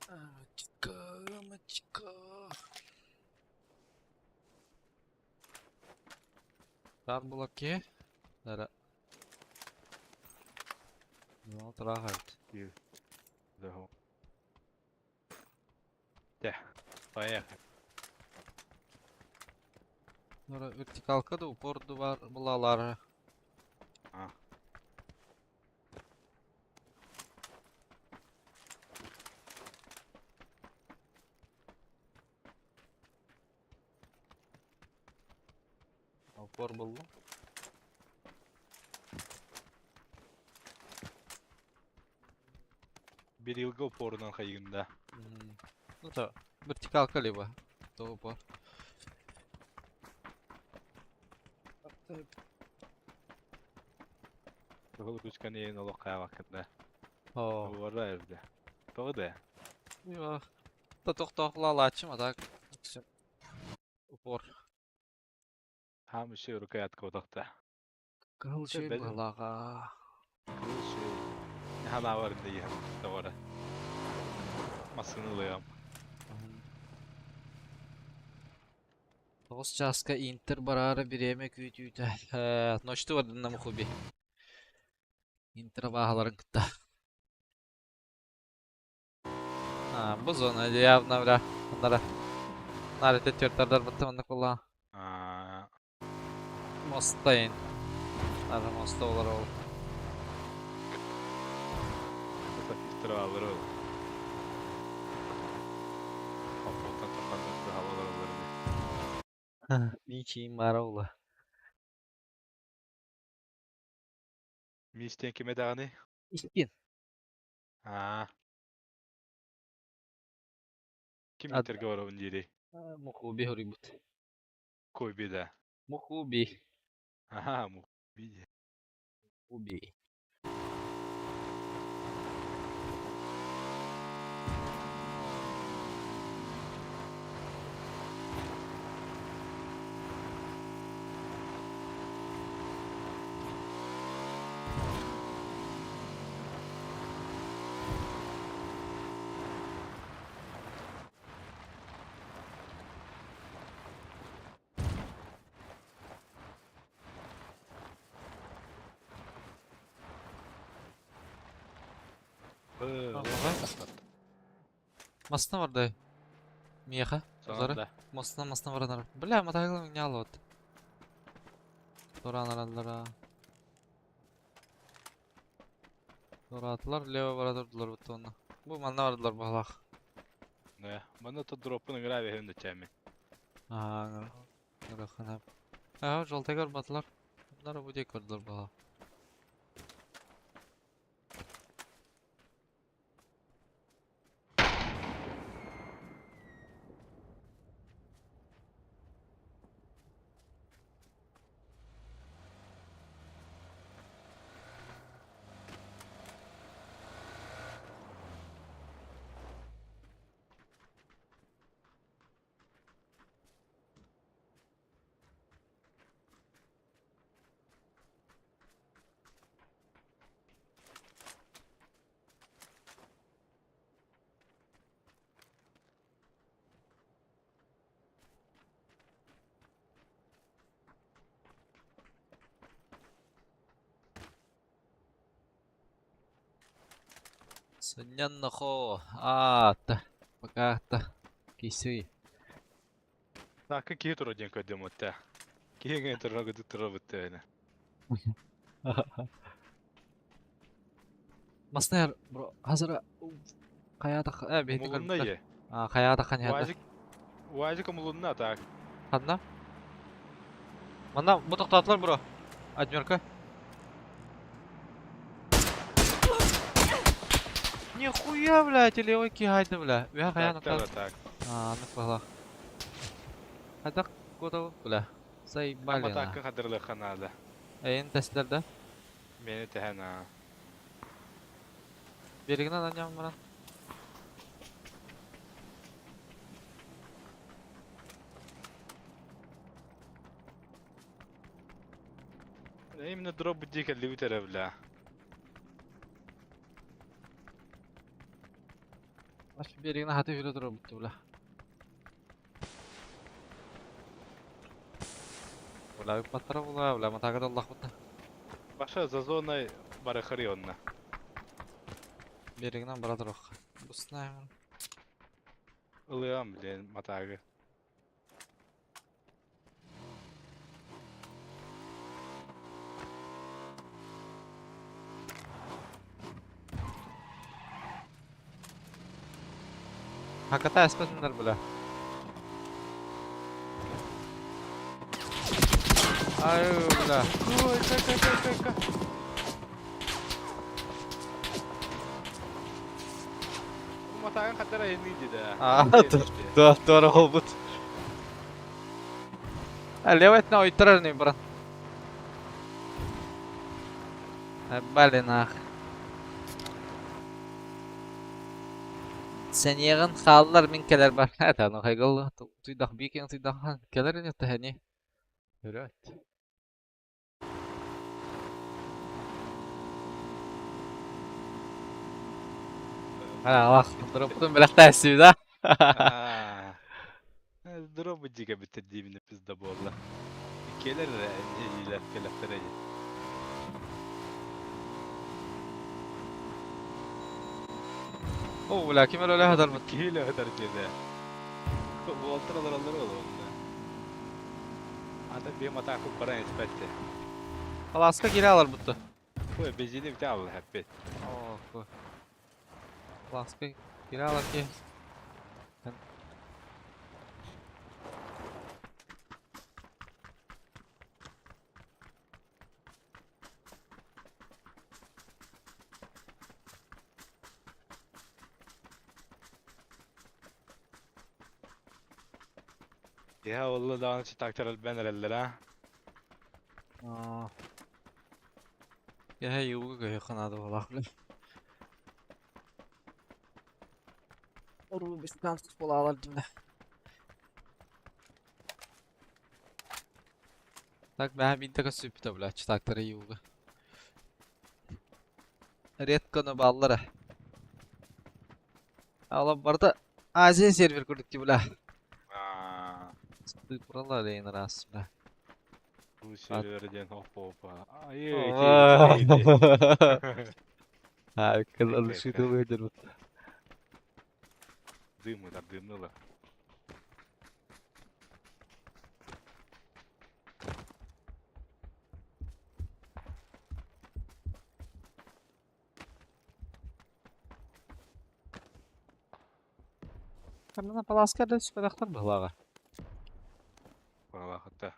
Мачка, мачка. Дар булаки. Дара. Ну, трахает. Да. Те. Поехали. Дара вертикалка да упор бар булалар. А. Упор буллум. Берилга упорунан хайыгында. Ну то, вертикалка либо. То упор. Кыһыл ручканы ең олох хаябаккында. О. Уора эрде. Тоҕо да? Йо. Та тохтоохлаалааччым, а так упор. Хаам үсэ рукоятка утахта. Кыһыл үчүгэй быһыылааҕа. Кыһыл үчүгэй. Ханаабар инде иһэн тоҕо Массыына ылыам. Тоҕус чааска Интер бараары бириэмэ күүтүүтэ. Ночту бардынна Мухуби. Интер абааһыларын кытта. А, бу зона явно бля. Оннара. Нарите төртардар бытты оннук буолла. Мостайын. Ара моста олар ол. Травалар ол. Хоппоттан таханнар хавалар олар. Мичиин баара ола. Мистен киме даҕаны? Истин. Аа. Ким интерге барабын диирий? Мухуби хоруйбут. Койби да. Мухуби. Аха, Мухуби дии. Мухуби. Масына барда. Миэхэ. Узары. Масына масына баранар. Бля, мотоциклым не алып. Тураан Тураатылар, лево бара турдулар бутуонна. Бу манна бардылар баһылаах. Да, манна то дроппун ыҥыра бэһин да чээми. Аа, ыҥыраххына. Аа, жолтайгар батылар. Bunlar bu diye көрдүлэр баһылаах. Сынньан нохоо, аата, пока-то кисүй. Наакка киһи турар диэн көрдүм отта. Киһи эҥин турар гыды турар бытта Мастер, бро, хазара хайаата э биһиги Мулунна көрбүттэр. е. А, хайаата ханьяда. Уазик Уазик мулунна так. Ханна? Манна бу тохтоотулар бро. Однерка. Нихуя, блядь, или ой кихайды, бля. Үһэ хайаан Так, так. А, ну пала. Хайдах куда, бля. Заебали на. Атака хадырлыха надо. Эйин тестер да? Мени тэхэн аа. Берегинен анньан баран. Именно дроп дии кэллибит эрэ бля. Аш берегинен хаты жүрө турар бутты бля. Бля, ыппаттара була, бля, матагар Аллах бутта. Баша за зоной барахари онна. Берегинен бара туруох. Буснаем. Ылыам, блин, матагы. Хаката эспетиннер бля. Ай, бля. Ой, ка, ка, ка, ка, ка. Матагын хаттара эни диде. Аа, Туора холбут. Левый на уйтрар не брат. Блин, ах. Сэниэҕин хааллар мин кэлэр бар. Это ну хайгал туйдах биикин туйдахан кэлэр не тэһэни. Өрөт. Алах, дроппутун бэлэхтээссибит да? Дробы дигэ бүттэр диибинэ пизда буолла. Келер илер келехтер эди. О, бля, ким эле хадарбыт? Киһи хадар диэде. Уолтар олороллор олороллор. Ата бем атаку баран испетте. Аласка кире алар бутты. Ой, бензини бите алды хәппет. О, Аласка кире алар ки. Я والله даҕаны читактар элбэн эрэллэр а. Аа. Яһэ юуга көйө ханады болах биле. Ору бистан болалар димне. Так, бәһә бинтә көсүп бля, читактары юуга. Редко но баллара. Ала барда Азия сервер көрдүк ди бля. Аа, Туралар эйин рас бля. бу серверден опа опа. Ай, Ha, kız Окей, alışık oluyor Дымы да дымныла. Камена паласка да сүпәдәхтар баһлага. Балахата.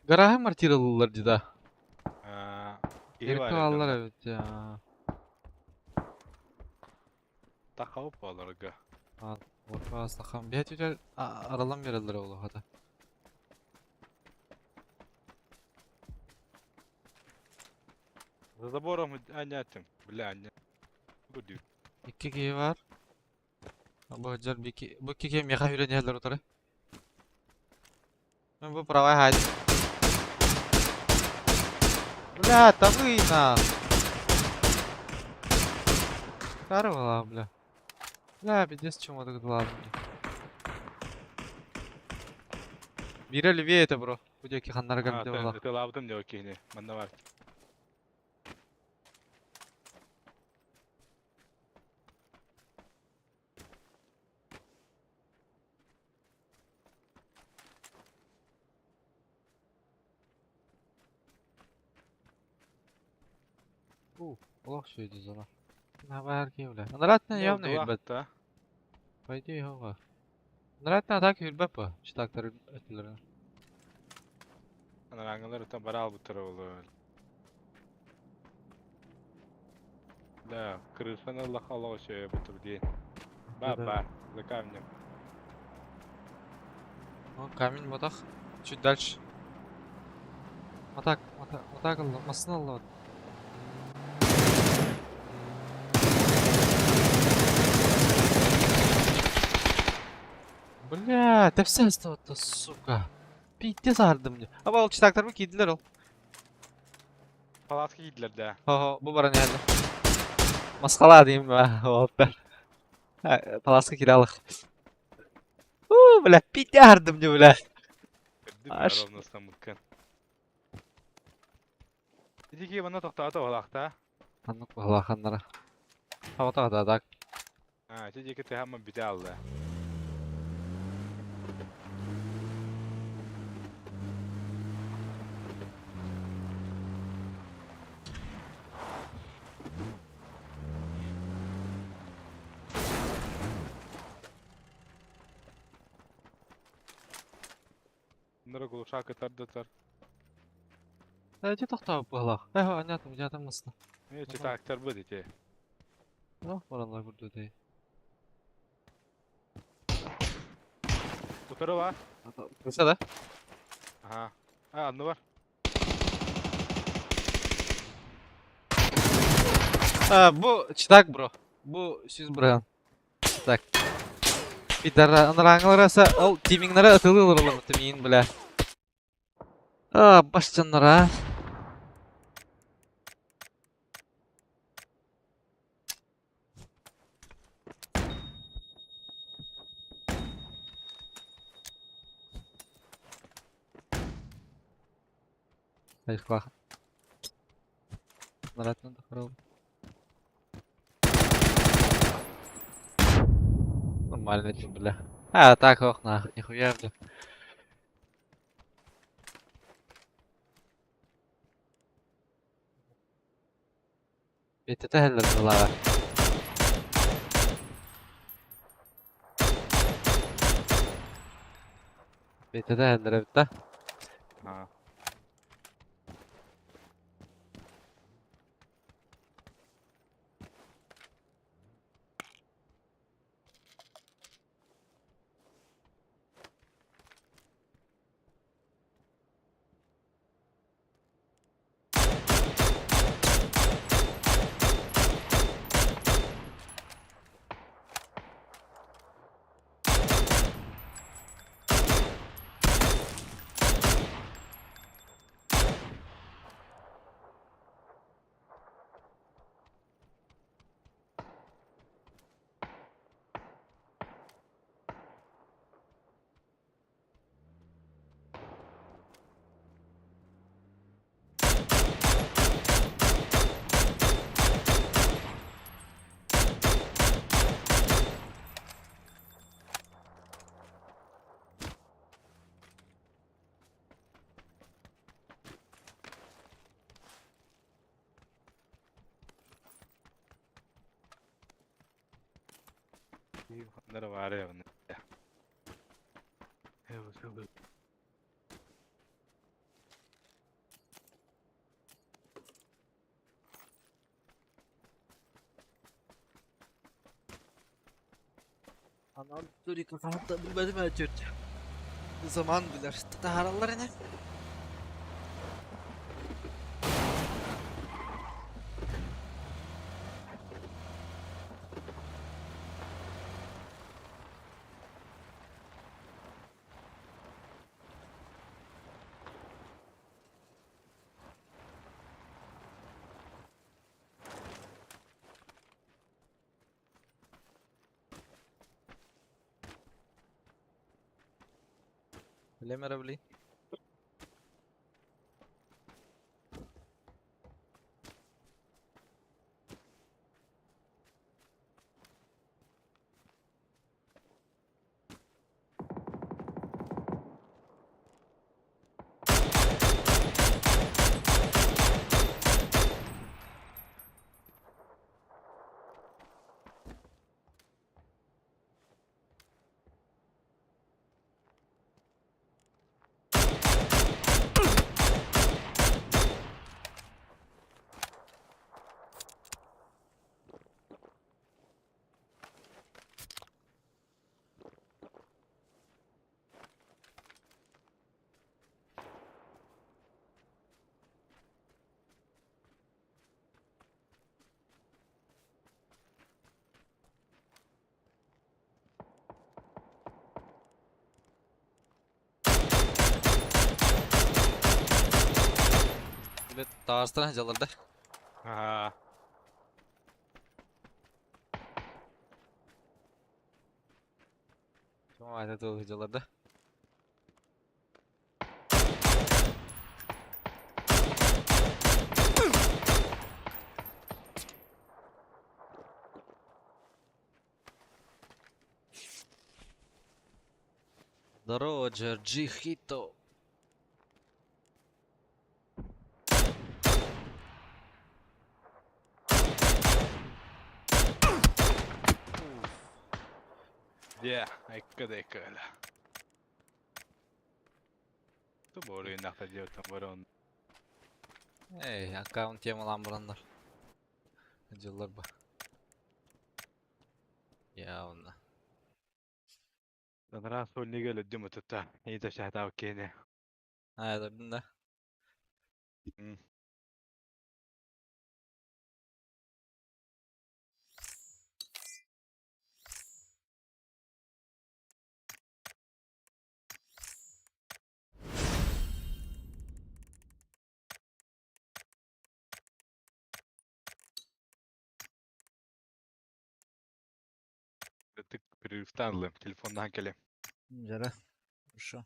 Гараһы мартиралылар дида. Аа, киһи Еркі бар аллар evet ya. Тақауып баларга. Ортасахан. Bir tüter аралан берелер олу хата. За забором анятым. Бля, аня. Буду. İki kişi var. Bu hıcar bir iki. Bu iki kişi meha үйренелер отыры. Мен bu правай хайд. Бля, табы на. Карвала, бля. Бля, пиздец, чему так ладно. Бире левее это, бро. Будеки ханнар гамде була. Это лабдым не окей, манна бар. Олох шөйдү зона. На бар ки бля. Наратна явно хүрбэт. Да. По идее хова. Наратна так хүрбэт ба. Штактар өтүлөрүн. Анараңылар өтөн бара албыттар олу. Да, крышаны Аллах Аллах шөйө бутур дии. Ба, ба, за камнем. О, камень вот так. Чуть дальше. Вот так, вот так, вот так, масын алла. Бля, тепсе то сука. Пиздец ардым мне. А ол читактар mı кийдилер ол. Палатка кийдилер да. Хо, бу баран яды. Масқала дейм ба, олтар. Палатка киралык. У, бля, пиздец ардым мне, бля. Аш. Ровно самыккан. Итики бана токтоото балакта. Аннык балаханнара. Хавата да так. А, ити диэки тэһамма бите алды. Нара глушак ытар. Эти тохтообут быһалаах. Э, анятым, дьаатым мыста. Э, читактар быт ити. Ну, баранлар курдук дей. Утары бар. Кыса да? Ага. А, анны бар. А, бу читак, бро. Бу сүз бырыһан. Так. Пидора, анараңылараса, ол тимиңнара ытылы олоролор тимиин, бля. А, башчаннара. Айхлах. Наратны да харал. Нормально это, бля. А, так, ох, нахуй, нихуя, бля. Бететәһэллэр былааҕа. Бететәһэллэр эбит да? Аа. Нара бар я. Анал турика хаһан билбэтим ээ чүт. Заман билэр. Таһаараллар ини. Билем эрэ билий. Билет таҕастан дьаллар да. Аа. Чоң айта тыл дьаллар да. Здорово, Джорджи Хито. Дьэ, айка да айка. Бу диэбиттэн баран. Эй, аккаунт темалаан бараннар. Дьыллар ба. Явно. Анараа сольнига өлөддүм ытытта. Иитэ шахтаабыт киһини. Аа, да да. Ытык перерывтан ылым. Телефоннаан кэлем. Жара. Хорошо.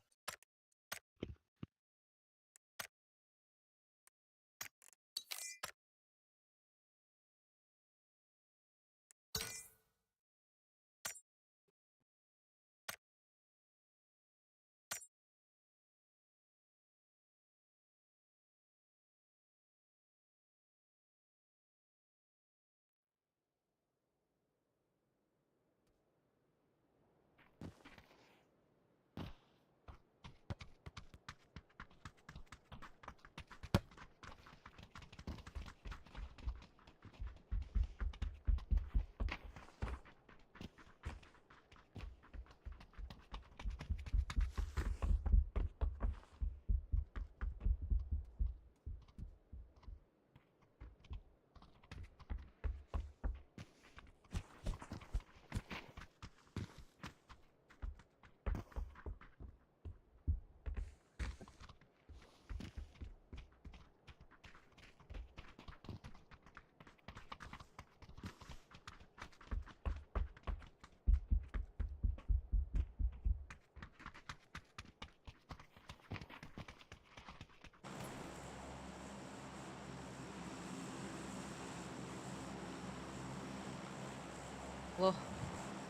Ло.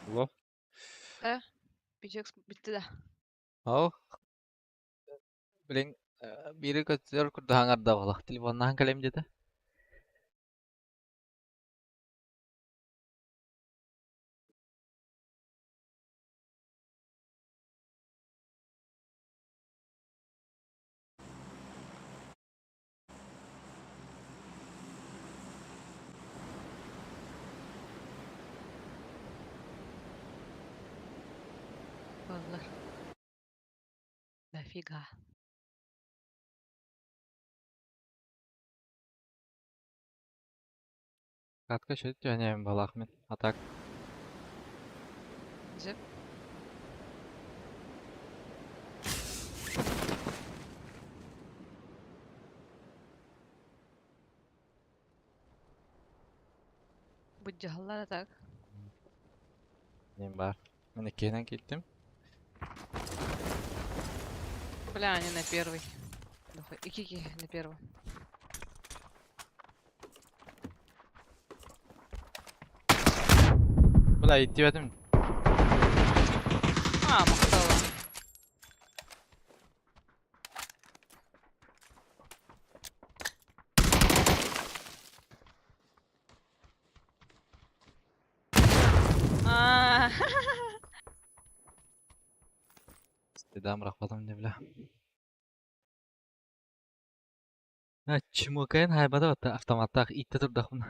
Ло. Пичекс bitti de. Ау. Блин, бири көтөр курдаһаңарда буолах. Телефоннаһан кэлем деді. Vallahi. Нафига. Катка шөт жөнем балах мен. А так Зеп. Будьаллар так. нем бар. Мен иккиһинэн киттим. Бля, они на первый. Икики на первый. Бля, иттибэтим. А, махтала. А, Дедам рахматым не бля. А, чмокайын хайбада бата автоматтах итте турдахмын.